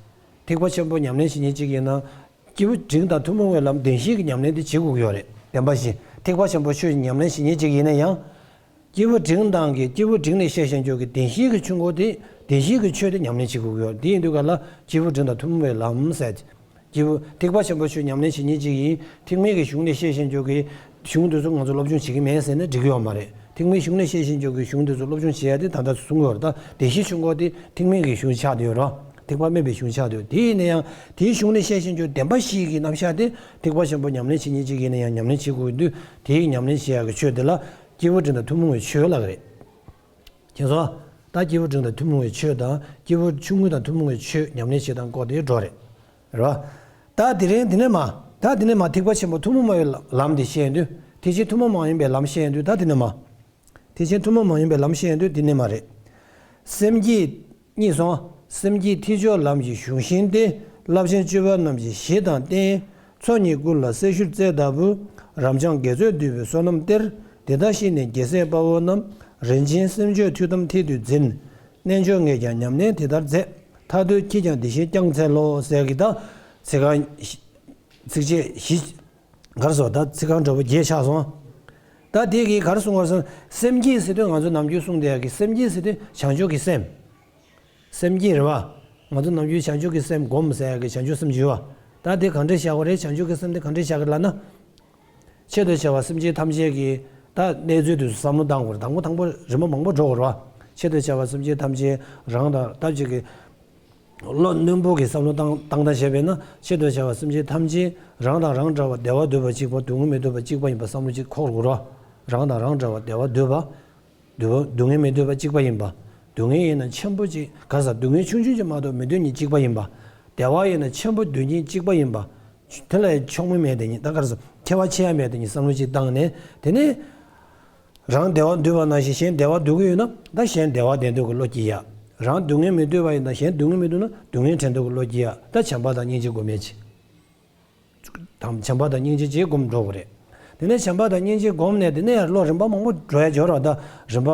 ཐེག་པ་ཆེན་པོ་ཉམས་ལེན་བྱེད་མཁན་གཅིག་ཡིན་ན། སྐྱེས་བུ་འབྲིང་དང་ཐུན་མོང་བའི་ལམ་བདེན་བཞིའི་གི་ཉམས་ལེན་དེ་བྱེད་དགོས་ཀྱི་ཡོད་རེད། བདེན་པ་བཞི། ཐེག་པ་ཆེན་པོ་ཆོས་ཉམས་ལེན་བྱེད་མཁན་གཅིག་ཡིན་ན་ཡང་། སྐྱེས་བུ་འབྲིང་དང་གི། སྐྱེས་བུ་འབྲིང་ནས་བཤད་བཞིན་བརྗོད་ཀྱི་བདེན་བཞིའི་གི་ཆོས་འཁོར་དེ། བདེན་བཞིའི་གི་ཆོས་དེ་ཉམས་ལེན་བྱེད་དགོས་ཀྱི་ཡོད། དེ་ཡིན་དུས་ག་ལ་སྐྱེས་བུ་འབྲིང་དང་ཐུན་མོང་བའི་ལམ་ཟེར། སྐྱེས་བུ། ཐེག་པ་ཆེན་པོ་ཆོས་ཉམས་ལེན་བྱེད་མཁན་གཅིག་ཡིན། ཐེག་དམན་གྱི་གཞུང་ནས་བཤད་བཞིན་བརྗོད་ཀྱི་གཞུང་དེ་ཚོ་ང་ཚོ་སློབ་སྦྱོང་བྱེད་ཀྱི་མེད་ཟེར་ན་འགྲིག་གི་ཡོད་མ་རེད། ཐེག་དམན་གཞུང་ནས་བཤད་བཞིན་བརྗོད་ཀྱི་གཞུང་དེ་ཚོ་སློབ་སྦྱོང་བྱེད་ཡ་དེ་ད་ལྟ་གསུང་གི་ཡོད་རེད། ད་བདེན་བཞིའི་ཆོས་འཁོར་དེ་ཐེག་དམན་གྱི་གཞུང་ཆགས་བསྡད་ཡོད་རེད། ཐེག་པ་དམན་པའི་གཞུང་ཆགས་བསྡད་ཡོད། དེ་ཡིན་ན་ཡང་དེའི་གཞུང་ནས་བཤད་བཞིན་བརྗོད་བདེན་པ་བཞིའི་གི་རྣམ་གཞག་དེ། ཐེག་པ་ཆེན་པོ་ཉམས་ལེན་བྱེད་མཁན་གཅིག་ཡིན་ན་ཡང་ཉམས་ལེན་བྱེད་དགོས་དུས། དེའི་ཉམས་ལེན་བྱེད་ཡག་གི་ཆོས་དེ་ལ་སྐྱེས་བུ་འབྲིང་དང་ཐུན་མོང་བའི་ཆོས་ལབ་ཀྱི་རེད། མཁྱེན་སོང་། ད་སྐྱེས་བུ་འབྲིང་དང་ཐུན་མོང་བའི་ཆོས་དང་སྐྱེས་བུ་ཆུང་ངུ་དང་ཐུན་མོང་བའི་ཆོས་ཉམས་ལེན་བྱེད་སྟངས་སྐོར་དེ་འགྲོ་རེད། རེད་བ། ད་དེ་རིང་འདི་ནས་མ། ད་འདི་ནས་མ་ཐེག་པ་ཆེན་པོ་ཐུན་མོང་མ་ཡིན་པའི་ལམ་དེ་བཤད་ཡོང་དུས། ཐེག་ཆེན་ཐུན་མོང་མ་ཡིན་པའི་ལམ་བཤད་ཡོང་དུས། ད་འདི་ནས་མ། ཐེག་ཆེན་ཐུན་མོང་མ་ཡིན་པའི་ལམ་བཤད་ཡོང་དུས་འདི་ནས་མ་རེད། སེམས་བསྐྱེད། གཉིས་སོང་། སེམས་བསྐྱེད་ཐེག་མཆོག་ལམ་གྱི་གཞུང་ཤིང་སྟེ། རླབས་ཆེན་སྤྱོད་པ་རྣམས་ཀྱི་གཞི་དང་རྟེན། ཚོགས་གཉིས་ཀུན་ལ་སྲི་ཞུར་བརྩེ་ལྟ་བུ། རབ་འབྱམས་དགེ་ཚོགས་འདུས་པའི་བསོད་ནམས་གཏེར། འདི་དག་བཤིས་ནས་རྒྱལ་སྲས་དཔའ་བོ་རྣམས། རིན་ཆེན་སེམས་མཆོག་ཐུགས་དམ་མཐིལ་དུ་འཛིན། རྣལ་འབྱོར་ངས་ཀྱང་ཉམས་ལེན་དེ་ལྟར་མཛད། མཐར་ཐུག་ཁྱེད་ཀྱང་དེ་བཞིན་བསྐྱང་འཚལ་ལོ། ཟེར་གྱི་ད། ཚིག་རྐང་། ཚིགས་བཅད་བཞི། གར་སོགས་ད་ཚིག་རྐང་འདྲ་པོ་བརྒྱད་ཆགས་སོང་། ད་དེ་གིས་གར་གསུང་བར་སོང་། སེམས་བསྐྱེད་ཟེར་དུས་ང་ཚོ་ནམ་རྒྱུན་གསུང་བསྡད་ཡག་གི་སེམས་བསྐྱེད་ཟེར་དུས་བྱང་ཆུབ་ཀྱི་སེམས། སེམས་བསྐྱེད་རེད་བ། ང་ཚོ་ནམ་རྒྱུན་བྱང་ཆུབ་ཀྱི་སེམས་སྒོམ་ཟེར་ཡག་གི་བྱང་ཆུབ་སེམས་བསྐྱེད་བ། ད་དེ་གང་འདྲ་བཞག་པ་རེད། བྱང་ཆུབ་ཀྱི་སེམས་དེ་གང་འདྲ་བཞག་གི་ལབ་ན། ཆེད་དུ་བྱ་བ་སེམས་ཅན་ཐམས་ཅད་ཀྱི་ད་གནས་ཚུལ་དེ་ཚོ་བསམ་བློ་བཏང་དགོས་རེད། དང་པོ་དང་པོ་རིམ་པ་མང་པོ་འགྲོ་དགོས་རེད་བ། ཆེད་དུ་བྱ་བ་སེམས་ཅན་ཐམས་ཅད་རང་དང་སྟབས་གཅིག་གི་བློ་རྣོན་པོ་གི་བསམ་བློ་བཏང་བཏང་སྟངས་བྱས་པས་ན། ཆེད་དུ་བྱ་བ་སེམས་ཅན་ཐམས་ཅད་རང་དང་རང་འདྲ་བར་བདེ་བ་འདོད་པ་གཅིག་པ། སྡུག་བསྔལ་མི་འདོད་པ་གཅིག་པ་ཡིན་པ་བསམ་བློ་གཅིག་འཁོར་དགོས་རེད་བ། རང་དང་རང་འདྲ་བར་བདེ་བ་འདོད་པ། སྡུག་སྡུག་བསྔལ་མི་འདོད་པ་གཅིག་པ་ཡིན་པ། སྡུག་བསྔལ་ཡིན་ན་ཆེན་པོ་གཅིག་ག་ས་སྡུག་བསྔལ་ཆུང་ཆུང་གཅིག་མ་གཏོགས་མི་འདོད་མཁན་གཅིག་པ་ཡིན་པ། བདེ་བ་ཡིན་ན་ཆེན་པོ་འདོད་མཁན་གཅིག་པ་ཡིན་པ། དེ་ལ་ཕྱོགས་མི་མེད་དེ་ཉིད་ད་ག་ས་ཁྱད་པར་ཕྱེ་ཡ་མེད་དེ་ཉིད་བསམ་བློ་གཅིག་བཏང་ནས། དེ་ནས་རང་བདེ་བ་འདོད་པ་ནང་བཞིན་གཞན་བདེ་བ་འདོད་ཀྱི་ཡོད་ན། ད་གཞན་བདེ་བ་བདེ་འདོད་ཀྱི་བློ་སྐྱེ་ཡ། རང་སྡུག་བསྔལ་མི་འདོད་པ་ཡིན་ན། གཞན་སྡུག་བསྔལ་མི་འདོད་ན་སྡུག་བསྔལ་བྲལ་འདོད་ཀྱི་བློ་སྐྱེ་ཡ། ད་བྱམས་པ་དང་སྙིང་རྗེ་སྒོམ་ཡ་གཅིག་དང་། བྱམས་པ་དང་སྙིང་རྗེ་གཅིག་སྒོམ་འགྲོ་དགོས་རེད། དེ་ནས་བྱམས་པ་དང་སྙིང་རྗེ་སྒོམ་ནས། དེ་ནས་བློ་རིམ་པ་མང་པོ་འགྲོ་ཡ་ཅིག་ཡོད་རེད་བ། ད་རིམ་པ་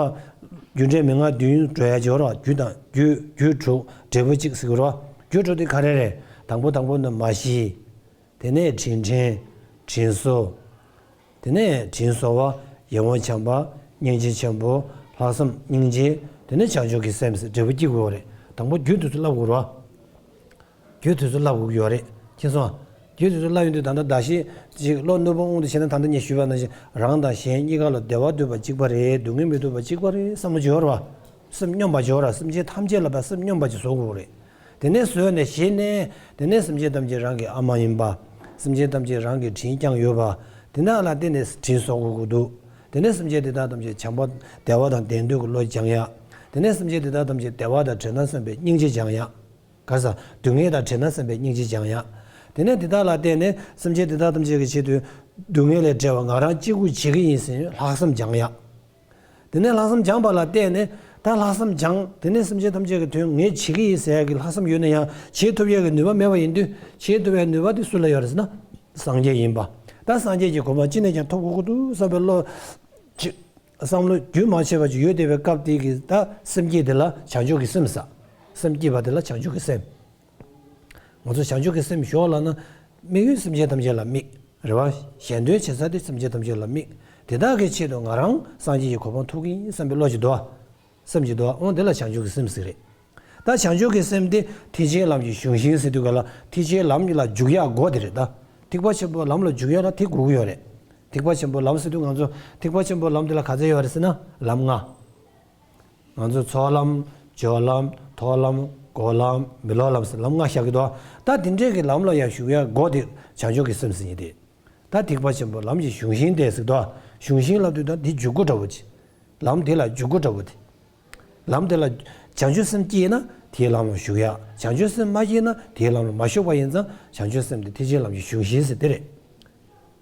རྒྱུ་འབྲས་མན་ངག་བདུན་འགྲོ་ཡ་ཅིག་ཡོད་རེད་བ། རྒྱུ་དང་རྒྱུ་རྒྱུ་དྲུག་འབྲས་བུ་གཅིག་ཟེར་གྱི་ཡོད་རེད་བ། རྒྱུ་དྲུག་དེ་ག་རེ་རེད། དང་པོ་དང་པོ་ནི་མ་ཤི། དེ་ནས་དྲིན་དྲན། དྲིན་གཟོ། དེ་ནས་དྲིན་གཟོ་བ། ཡིད་འོང་བྱམས་པ། སྙིང་རྗེ་ཆེན་པོ། ལྷག་བསམ་སྙིང་རྗེ། དེ་ནས་བྱང་ཆུབ་ཀྱི་སེམས་ཟེར་འབྲས་བུ་སྐྱེ་དགོས་རེད། དང་པོ་རྒྱུ་དེ་ཚོ་བསླབ་དགོས་རེད་བ། རྒྱུ་དེ་ཚོ་བསླབ་དགོས་ཀྱི་ཡོད་རེད། མཁྱེན་སོང་ཨ། རྒྱུ་དེ་ཚོ་བསླབ་ཡོང་དུས་ད་ལྟ་ད་ཤི་ཅིག་བློ་རྣོན་པོ་དབང་དུ་བྱས་ན། ད་ལྟ་ངས་ཞུས་པ་ནང་བཞིན་རང་དང་གཞན་གཉིས་ཀ་ལ་བདེ་བ་འདོད་པ་གཅིག་པ་རེད། སྡུག་བསྔལ་མི་འདོད་པ་གཅིག་པ་རེད་བསམ་བློ་ཅིག་ཡོད་རེད་བ། སེམས་སྙོམས་པ་ཅིག་ཡོད་རེད། སེམས་ཅན་ཐམས་ཅད་ལ་ཕར་སེམས་སྙོམས་པ་ཅིག་བཟོ་དགོས་རེད། དེ་ནས་བཟོས་ནས་གཞི་ནས། དེ་ནས་སེམས་ཅན་ཐམས་ཅད་རང་གི་ཨ་མ་ཡིན་པ། སེམས་ཅན་ཐམས་ཅད་རང་གི་དྲིན་བསྐྱངས་ཡོད་པ། དེ་དག་ལ་བརྟེན་ནས་དྲིན་གཟོ་དགོས་ཀྱི་འདུག་དེ་ནས་སེམས་ཅན་དེ་དག་ཐམས་ཅད་བྱམས་པ་བདེ་བ་དང་ལྡན་འདོད་ཀྱི་བློ་སྦྱང་ཡ། དེ་ནས་སེམས་ཅན་དེ་དག་ཐམས་ཅད་བདེ་བ་དང་བྲལ་ན་བསམ་པའི་སྙིང་རྗེ་སྦྱང་ཡ། ག་ས་སྡུག་བསྔལ་དང་བྲལ་ན་བསམ་པའི་སྙིང་རྗེ་སྦྱང་ཡ། དེ་ནས་དེ་དག་ལ་བརྟེན་ནས་སེམས་ཅན་དེ་དག་ཐམས་ཅད་ཀྱི་ཆེད་དུ་སྡུག་བསྔལ་ལས་བྲལ་བ་ང་རང་གཅིག་པུས་བྱེད་ཀྱི་ཡིན་ཟེར་ལྷག་བསམ་སྦྱང་ཡ། དེ་ནས་ལྷག་བསམ་སྦྱངས་པ་ལ་བརྟེན་ནས། ད་ལྷག་བསམ་སྦྱངས། དེ་ནས་སེམས་ཅན་ཐམས་ཅད་ཀྱི་དོན་ངས་བྱེད་ཀྱི་ཡིན་ཟེར་ཡ་གི་ལྷག་བསམ་ཡོད་ན་ཡང་བྱེད་ཐུབ་ཡ་གི་ནུས་པ་མེད་པ་ཡིན་དུས། བྱེད་ཐུབ་ཡ་ནུས་པ་དེ་སུ་ལ་ཡོད་རེད་ཟེར་ན། སངས་རྒྱས་ཡིན་པ། ད་སངས་རྒྱས་ཀྱི་གོ་འཕང་ཅི་ནས་ཀྱང་ཐོབ་དགོས་ཀྱི་འདུག་བསམ་པའི་བློ། ཅི། བསམ་བློ་རྒྱུན་མ་ཆད་པ་ཅིག་ཡོད་བསྡད་པའི་སྐབས་དེ་གི་ད་སེམས་བསྐྱེད་དེ་ལ་བྱང་ཆུབ་ཀྱི་སེམས་ཟེར། སེམས་བསྐྱེད་པ་དེ་ལ་བྱང་ཆུབ་ཀྱི་སེམས། ང་ཚོ་བྱང་ཆུབ་ཀྱི་སེམས་ཞོག་ལབ་ན། དམིགས་ཡུལ་སེམས་ཅན་ཐམས་ཅད་ལ་དམིགས། རེད་བ། གཞན་དོན་བྱེད་ས་དེ་སེམས་ཅན་ཐམས་ཅད་ལ་དམིགས། དེ་དག་གི་ཆེད་དུ་ང་རང་སངས་རྒྱས་ཀྱི་གོ་འཕང་ཐོབ་ཀྱི་ཡིན་བསམ་པའི་བློ་ཅིག་འདུག་བ། སེམས་ཅིག་འདུག་བ། འོ་དེ་ལ་བྱང་ཆུབ་ཀྱི་སེམས་ཟེར་རེད། ད་བྱང་ཆུབ་ཀྱི་སེམས་དེ་ཐེག་ཆེན་ལམ་གྱི་གཞུང་ཤིང་ཟེར་དུས་ག་ལ། ཐེག་ཆེན་ལམ་ལ་འཇུག་ཡག་སྒོ་དེ་རེད་ད། ཐེག་པ་ཆེན་པོའི་ལམ་ལ་འཇུག་ཡག་ལ་དེ་དགོས་ཀྱི་ཡོད་རེད། ཐེག་པ་ཆེན་པོའི་ལམ་ཟེར་དུས་ང་ཚོ་ཐེག་པ་ཆེན་པོའི་ལམ་དེ་ལ་ག་ཚད་ཡོད་རེད་ཟེར་ན། ལམ་ལྔ། ང་ཚོ་ཚོགས་ལམ། སྦྱོར་ལམ། ཐོག་ལམ། འགོག་ལམ། མི་སློབ་ལམ་ཟེར་ལམ་ལྔ་བཞག་གི་འདུག་ད་དེ་འདྲའི་གི་ལམ་ལ་ཡང་ཞུགས་ཡ་སྒོ་དེ་བྱང་ཆུབ་ཀྱི་སེམས་ཟེར་ཡིན་ཏེ། ད་ཐེག་པ་ཆེན་པོའི་ལམ་གྱི་གཞུང་ཤིང་དེ་ཟེར་དུས། གཞུང་ཤིང་ལབ་དུས་ད་འདི་འཇུག་སྒོ་འདྲ་བོ་ཅིག་ལམ་དེ་ལ་འཇུག་སྒོ་འདྲ་བོ་དེ། ལམ་དེ་ལ་བྱང་ཆུབ་སེམས་སྐྱེས་ན་དེའི་ལམ་ལ་ཞུགས་ཡ། བྱང་ཆུབ་སེམས་མ་སྐྱེས་ན་དེའི་ལམ་ལ་མ་ཞུགས་པ་ཡིན་ཙང་། བྱང་ཆུབ་སེམས་དེ་ཐེག་ཆེན་ལམ་གྱི་གཞུང་ཤིང་ཟེར་དེ་རེད།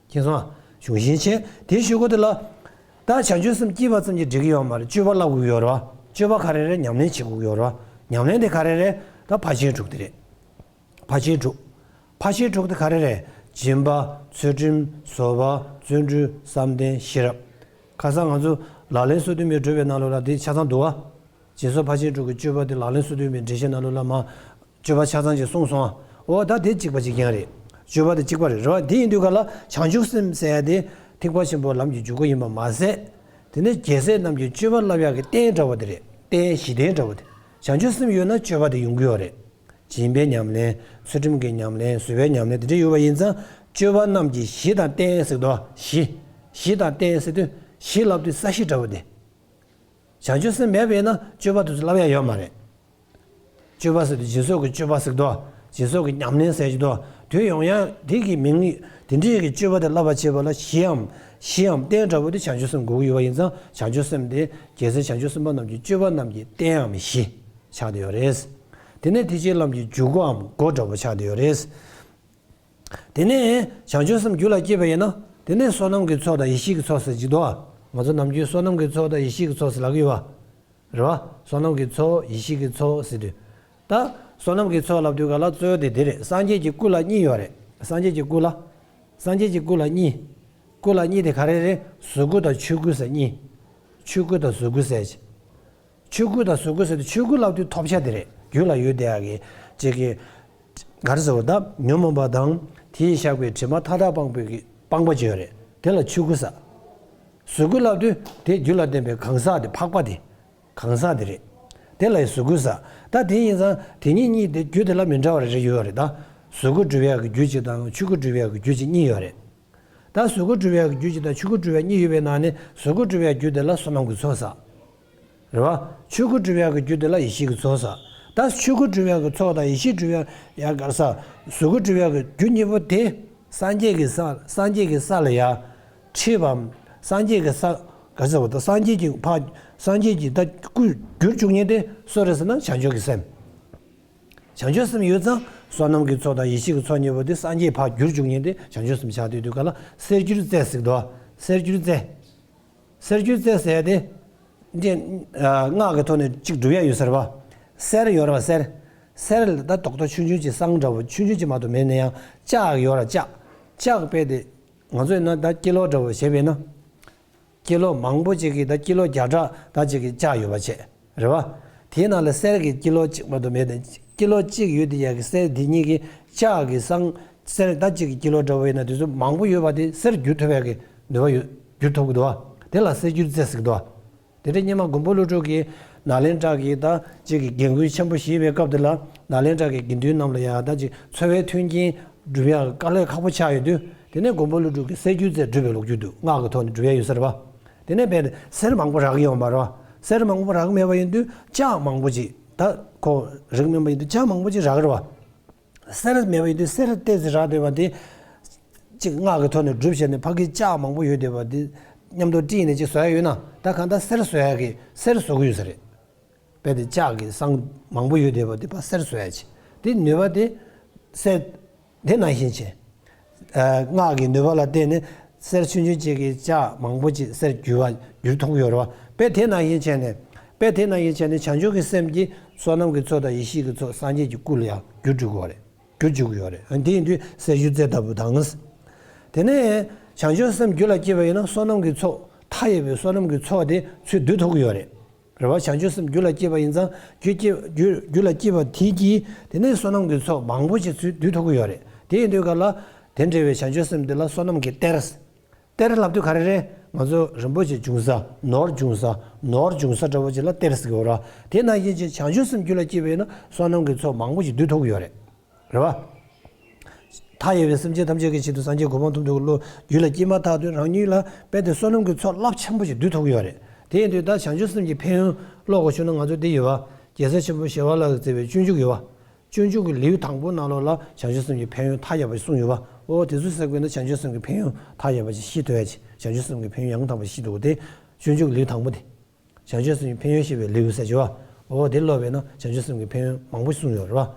མཁྱེན་སོང་ཨ། གཞུང་ཤིང་བྱས། དེའི་གཞུག་གུ་དེ་ལ། ད་བྱང་ཆུབ་སེམས་སྐྱེས་པ་ཙམ་གྱིས་འགྲིག་གི་ཡོད་མ་རེད། སྤྱོད་པ་བསླབ་དགོས་ཀྱི་ཡོད་རེད་བ། སྤྱོད་པ་ག་རེ་རེད། ཉམས་ལེན་བྱེད་དགོས་ཀྱི་ཡོད་རེད་བ། ཉམས་ལེན་དེ་ག་རེ་རེད། ད་ཕར་ཕྱིན་དྲུག་དེ་རེད། ཕར་ཕྱིན་དྲུག་ཕར་ཕྱིན་དྲུག་དེ་ག་རེ་རེད། སྦྱིན་པ། ཚུལ་ཁྲིམས། བཟོད་པ། བརྩོན་འགྲུས། བསམ་གཏན། ཤེས་རབ། ཁ་སང་ང་ཚོ་ལག་ལེན་སོ་བདུན་པའི་སྒྲུབ་པའི་ནང་ལོགས་ལ་དེ་ཆ་ཚང་འདུག་བ། སྦྱིན་སོགས་ཕར་ཕྱིན་དྲུག་གི་སྤྱོད་པ་དེ་ལག་ལེན་སོ་བདུན་པའི་འགྲེལ་བཤད་ནང་ལོགས་ལ་མ། སྤྱོད་པ་ཆ་ཚང་ཅིག་གསུངས་སོང་ཨ། འོ་ད་དེ་གཅིག་པ་གཅིག་རྐྱང་རེད། སྤྱོད་པ་དེ་གཅིག་པ་རེད། རེད་བ། དེ་ཡིན་དུས་ག་ལ་བྱང་ཆུབ་སེམས་ཟེར་ཡ་དེ་ཐེག་པ་ཆེན་པོའི་ལམ་གྱི་འཇུག་སྒོ་ཡིན་པ་མ་ཟད། དེ་ནས་རྒྱལ་སྲས་རྣམས་ཀྱི་སྤྱོད་པ་བསླབ་ཡག་གི་རྟེན་འདྲ་བོ་དེ་རེད། རྟེན་གཞི་རྟེན་འདྲ་བོ་དེ། བྱང་ཆུབ་སེམས་ཡོད་ན་སྤྱོད་པ་དེ་ཡོང་གི་ཡོད་རེད། སྦྱིན་པའི་ཉམས་ལེན། ཚུལ་ཁྲིམས་ཀྱི་ཉམས་ལེན། བཟོད་པའི་ཉམས་ལེན་དེ་འདྲ་ཡོད་པ་ཡིན་ཙང་། སྤྱོད་པ་རྣམས་ཀྱི་གཞི་དང་རྟེན་ཟེར་དུས། གཞི། གཞི་དང་རྟེན་ཟེར་དུས་གཞི་ལབ་དུས་ས་གཞི་འདྲ་བོ་དེ། བྱང་ཆུབ་སེམས་མེད་པས་ན་སྤྱོད་པ་དེ་ཚོ་བསླབ་ཡ་ཡོད་མ་རེད། སྤྱོད་པ་ཟེར་དུས་སྦྱིན་སོགས་ཀྱི་སྤྱོད་པ་ཟེར་དུས། སྦྱིན་སོགས་ཀྱི་ཉམས་ལེན་ཟེར་གྱི་འདུག་དེ་ཡོང་ཡ་དེ་གི་མིང་། དེ་འདྲའི་གི་སྤྱོད་པ་དེ་བསླབ་པ་བྱེད་པ་ལ་གཞིའམ། གཞིའམ་རྟེན་འདྲ་བོ་དེ་བྱང་ཆུབ་སེམས་དགོས་ཀྱི་ཡོད་པ་ཡིན་ཙང་། བྱང་ཆུབ་སེམས་དེ་རྒྱལ་སྲས་བྱང་ཆུབ་སེམས་དཔའ་རྣམས་ཀྱི་སྤྱོད་པ་རྣམས་ཀྱི་རྟེནའམ་གཞི་ཆགས་བསྡད་ཡོད་རེད། དེ་ནས་ཐེག་ཆེན་ལམ་གྱི་འཇུག་སྒོའམ་སྒོ་འདྲ་བོ་ཆགས་བསྡད་ཡོད་རེད། དེ་ནས་བྱང་ཆུབ་སེམས་རྒྱུད་ལ་སྐྱེས་པ་ཡིན་ན། དེ་ནས་བསོད་ནམས་ཀྱི་ཚོགས་དང་ཡེ་ཤེས་ཀྱི་ཚོགས་ཟེར་གྱི་འདུག་ང་ཚོ་ནམ་རྒྱུན་བསོད་ནམས་ཀྱི་ཚོགས་དང་ཡེ་ཤེས་ཀྱི་ཚོགས་ཟེར་ལབ་ཀྱི་ཡོད་པ། རེད་བ། བསོད་ནམས་ཀྱི་ཚོགས། ཡེ་ཤེས་ཀྱི་ཚོགས་ཟེར་དུས། ད་ བསོད་ནམས་ཀྱི་ཚོགས་ལབ་དུས་ག་ལ་གཙོ་བོ་དེ་འདི་རེད། སངས་རྒྱས་ཀྱི་སྐུ་ལ་གཉིས་ཡོད་རེད། སངས་རྒྱས་ཀྱི་སྐུ་ལ། སངས་རྒྱས་ཀྱི་སྐུ་ལ་གཉིས། སྐུ་ལ་གཉིས་དེ་ག་རེ་རེད། གཟུགས་སྐུ་དང་ཆོས་སྐུ་ཟེར་གཉིས། ཆོས་སྐུ་དང་གཟུགས་སྐུ་ཟེར་གྱི། ཆོས་སྐུ་དང་གཟུགས་སྐུ་ཟེར་དུས་ཆོས་སྐུ་ལབ་དུས་ཐོབ་བྱ་དེ་རེད། རྒྱུད་ལ་ཡོད་བསྡད་ཡག་གི་ཅིག་གི། ག་རེ་ཟེར་བ་ད་ཉོན་མོངས་པ་དང་དེས་བཞག་པའི་དྲི་མ་མཐའ་དག་སྤངས་པའི་གི་སྤངས་པ་ཅིག་ཡོད་རེད། དེ་ལ་ཆོས་སྐུ་ཟེར། གཟུགས་སྐུ་ལབ་དུས་དེ་རྒྱུད་ལ་ལྡན་པའི་གང་ཟག་དེ་འཕགས་པ་དེ། གང་ཟག་དེ་རེད། དེ་ལ་གཟུགས་སྐུ་ཟེར། ད་དེ་ཡིན་ཙང་དེ་གཉིས་གཉིས་དེ་རྒྱུད་དེ་ལ་མི་འདྲ་བ་རེ་རེ་ཡོད་རེད་ད། གཟུགས་སྐུ་སྒྲུབ་ཡག་གི་རྒྱུད་གཅིག་དང་ཆོས་སྐུ་སྒྲུབ་ཡག་གི་རྒྱུད་གཅིག་གཉིས་ཡོད་རེད། ད་གཟུགས་སྐུ་སྒྲུབ་ཡག་གི་རྒྱུད་གཅིག་དང་ཆོས་སྐུ་སྒྲུབ་ཡག་གཉིས་ཡོད་པའི་ནང་ནས་གཟུགས་སྐུ་སྒྲུབ་ཡག་རྒྱུད་དེ་ལ་བསོད་ནམས་ཀྱི་ཚོགས་ཟེར། རེད་བ། ཆོས་སྐུ་སྒྲུབ་ཡག་གི་རྒྱུད་དེ་ལ་ཡེ་ཤེས་ཀྱི་ཚོགས་ཟེར། ད་ཆོས་སྐུ་སྒྲུབ་ཡག་གི་ཚོགས་དང་ཡེ་ཤེས་སྒྲུབ་ཡག་ཡག་ག་རེ་ཟེར། གཟུགས་སྐུ་སྒྲུབ་ཡག་གི་རྒྱུ་གཉིས་པོ་དེ། སངས་རྒྱས་ཀྱི་ས། སངས་རྒྱས་ཀྱི་ས་ལ་ཡ། འཁྲིད་པའམ། སངས་རྒྱས་ཀྱི་ས། ག་རེ་ཟེར་བ་དང་སངས་རྒྱས་ཀྱི་ཕ། སངས་རྒྱས་ཀྱི་ད་སྐུ་གྱུར་བཅུག་མཁན་དེ་སུ་རེད་ཟེར་ན་བྱང་ཆུབ་ཀྱི་སེམས། བྱང་ཆུབ་སེམས་ཡོད་ཙང་བསོད་ནམས་ཀྱི་ཚོགས་དང་ཡེ་ཤེས་ཀྱི་ཚོགས་གཉིས་པོ་དེ་སངས་རྒྱས་ཕར་གྱུར་བཅུག་མཁན་དེ་བྱང་ཆུབ་སེམས་ཆགས་བསྡད་དུས་ག་ལ་གསེར་འགྱུར་རྫས་ཟེར་གི་འདུག་གསེར་འགྱུར་རྫས། གསེར་འགྱུར་རྫས་ཟེར་དེ། འདི། ཨ། སྔགས་ཀྱི་ཐོག་ནས་གཅིག་སྒྲུབ་ཡ་ཡོད་ཟེར་བ། གསེར་ཡོད་རེད་བ་གསེར། གསེར་ལ་ད་རྡོག་རྡོག་ཆུང་ཆུང་ཅིག་སྲང་འདྲ་བོ་ཆུང་ཆུང་ཅིག་མ་གཏོགས་མེད་ན་ཡང་ལྕགས་ཡོད་རེད་ལྕགས། ལྕགས་དཔེ་དེ། ང་ཚོས་ན་ད་ཀི་ལོ་འདྲ་བོ་བྱས་པས་ན། ཀི་ལོ་མང་པོ་ཅིག་གི་ད་ཀི་ལོ་བརྒྱ་ཕྲག་ད་ཅིག་གི་ལྕགས་ཡོད་པ་བྱས། རེད་བ། དེའི་ནང་ལ་གསེར་གྱི་ཀི་ལོ་གཅིག་མ་གཏོགས་མེད་དེ། ཀི་ལོ་གཅིག་ཡོད་དེ་ཡ་གི་གསེར་དེ་གཉིས་ཀྱི་ལྕགས་ཀྱི་སྲང་། གསེར་ད་ཅིག་གི་ཀི་ལོ་འདྲ་བོ་ཡིན་ན་དེ་ཚོ་མང་པོ་ཡོད་པ་དེ་གསེར་འགྱུར་ཐུབ་ཡ་གི་ནུས་པ་ཡོད་འགྱུར་ཐུབ་ཀྱི་འདུག་བ། དེ་ལ་གསེར་འགྱུར་རྫས་ཟེར་གྱི་འདུག་བ། དེ་འདྲ་སྔོན་མ་མགོན་པོ་ཀླུ་སྒྲུབ་ཀྱིས་ནཱ་ལེནྡྲ་གི་ད་ཅིག་གི་རྒན་རྒོན་ཆེན་པོ་བཞེས་པའི་སྐབས་དེ་ལ་ནཱ་ལེནྡྲ་གི་དགེ་འདུན་རྣམས་ལ་ཡ་ད་ཅིག་འཚོ་བའི་མཐུན་རྐྱེན་སྒྲུབ་ཡ་དཀའ་ལས་ཁག་པོ་ཆགས་ཡོད་དུས། དེ་ནས་མགོན་པོ་ཀླུ་སྒྲུབ་ཀྱིས་གསེར་འགྱུར་རྫས་སྒྲུབ་པའི་ལོ་རྒྱུས་འདུག་སྔགས་ཀྱི་ཐོག་ནས་སྒྲུབ་ཡ་ཡོད་ས་རེད་བ། དེ་ནས་རྦད་དེ་གསེར་མང་པོ་རག་གི་ཡོད་མ་རེད་བ། གསེར་མང་པོ་རག་གི་མེད་པ་ཡིན་དུས་ལྕགས་མང་པོ་ཅིག་ད་ཁོ་རག་གི་མེད་པ་ཡིན་དུས་ལྕགས་མང་པོ་ཅིག་རག་གི་རེད་བ། གསེར་མེད་པ་ཡིན་དུས་གསེར་ཏོག་ཙམ་རག་བསྡད་པ་དེ། གཅིག་སྔགས་ཀྱི་ཐོག་ནས་སྒྲུབ་བྱས་ནས་ཕ་གི་ལྕགས་མང་པོ་ཡོད་བསྡད་པ་དེ་མཉམ་དུ་དཀྲིས་ནས་གཅིག་བཟོ་ཡ་ཡོད་ན་ད་གང་ལྟར་གསེར་བཟོ་ཡ་གི་གསེར་བཟོ་གི་ཡོད་ས་རེད། རྦད་དེ་ལྕགས་ཀྱི་སྲང་མང་པོ་ཡོད་བསྡད་པ་དེ་ཕར་གསེར་བཟོ་ཡ་ཆེ། དེ་ནུས་པ་དེ་གསེར། དེ་ནང་བཞིན་བྱས། ཨ། སྔགས་ཀྱི་ནུས་པ་ལ་བརྟེན་ནས་གསེར་ཆུང་ཆུང་ཅིག་གི་ལྕགས་མང་པོ་ཅིག་གསེར་འགྱུར་བ་འགྱུར་ཐུབ་ཀྱི་ཡོད་རེད་བ། དཔེ་དེ་ནང་བཞིན་བྱས་ནས། དཔེ་དེ་ནང་བཞིན་བྱས་ནས་བྱང་ཆུབ་ཀྱི་སེམས་ཀྱིས་བསོད་ནམས་ཀྱི་ཚོགས་དང་ཡེ་ཤེས་ཀྱི་ཚོགས་སངས་རྒྱས་ཀྱི་སྐུ་ལ་ཡང་འགྱུར་འགྲོ་གི་ཡོད་རེད། འགྱུར་འཇུག་གི་ཡོད་རེད། ཨ། དེ་ཡིན་དུས་གསེར་འགྱུར་རྫས་ལྟ་བུ་དང་། དེ་ནས་བྱང་ཆུབ་སེམས་རྒྱུད་ལ་སྐྱེས་པ་ཡིན་ན་བསོད་ནམས་ཀྱི་ཚོགས་མཐའ་ཡས་པའི་བསོད་ནམས་ཀྱི་ཚོགས་དེ་ཚུར་བསྡུ་ཐུབ་ཀྱི་ཡོད་རེད། རེད་བ། བྱང་ཆུབ་སེམས་རྒྱུད་ལ་སྐྱེས་པ་ཡིན་ཙང་རྒྱུད་སྐྱེས་རྒྱུད་རྒྱུད་ལ་སྐྱེས་པ་དེ་གིས་དེ་ནས་བསོད་ནམས་ཀྱི་ཚོགས་མང་པོ་ཞིག་ཚུར་བསྡུ་ཐུབ་ཀྱི་ཡོད་རེད། དེ་ཡིན་དུས་ག་ལ། དེ་འདྲ་བའི་བྱང་ཆུབ་སེམས་དེ་ལ་བསོད་ནམས་ཀྱི་གཏེར། གཏེར་ལབ་དུས་ག་རེ་རེད། ང་ཚོ་རིན་པོ་ཆེ་འབྱུང་ས། ནོར་འབྱུང་ས། ནོར་འབྱུང་ས་འདྲ་བོ་ཅིག་ལ་གཏེར་ཟེར་གྱི་ཡོད་རེད་བ། དེ་ནང་བཞིན་གྱི་བྱང་ཆུབ་སེམས་རྒྱུད་ལ་སྐྱེས་པ་ཡིན་ན་བསོད་ནམས་ཀྱི་ཚོགས་མང་པོ་ཞིག་བསྡུ་ཐུབ་ཀྱི་ཡོད་རེད། རེད་བ། མཐའ་ཡས་པའི་སེམས་ཅན་ཐམས་ཅད་ཀྱི་ཆེད་དུ་སངས་རྒྱས་གོ་འཕང་ཐོབ་འདོད་ཀྱི་བློ་རྒྱུད་ལ་སྐྱེས་མ་ཐག་ཏུ་རང་ཉིད་ལ་རྦད་དེ་བསོད་ནམས་ཀྱི་ཚོགས་རླབས་ཆེན་པོ་ཞིག་བསྡུ་ཐུབ་ཀྱི་ཡོད་རེད། དེ་ཡིན་དུས་ད་བྱང་ཆུབ་སེམས་ཀྱི་ཕན་ཡོན་ཀློག་དགོས་བྱུང་ན་ང་ཚོ་འདི་ཡོད་བ། རྒྱལ་སྲས་ཆེན་པོ་ཞི་བ་ལྷ་གིས་མཛད་པའི་སྤྱོད་འཇུག་ཡོད་བ། སྤྱོད་འཇུག་གི་ལེའུ་དང་པོ་ནང་ལོགས་ལ་བྱང་ཆུབ་སེམས་ཀྱི་ཕན་ཡོན་མཐའ་ཡས་པ་གསུངས་ཡོད་བ། འོ་དེ་ཚོ་གསན་དགོས་ན་བྱང་ཆུབ་སེམས་ཀྱི་ཕན་ཡོན་མཐའ་ཡས་པ་ཞིག་ཤེས་ཐུབ་ཡ་ཆེ། བྱང་ཆུབ་སེམས་ཀྱི་ཕན་ཡོན་ཡང་དག་པ་ཤེས་ཐུབ་དགོས་ཏེ། སྤྱོད་འཇུག་གི་ལེའུ་དང་པོ་དེ། བྱང་ཆུབ་སེམས་ཀྱི་ཕན་ཡོན་བཤད་པའི་ལེའུ་ཟེར་གྱི་བ། འོ་དེ་ཀློག་པས་ན་བྱང་ཆུབ་སེམས་ཀྱི་ཕན་ཡོན་མང་པོ་གསུངས་ཡོད་རེད་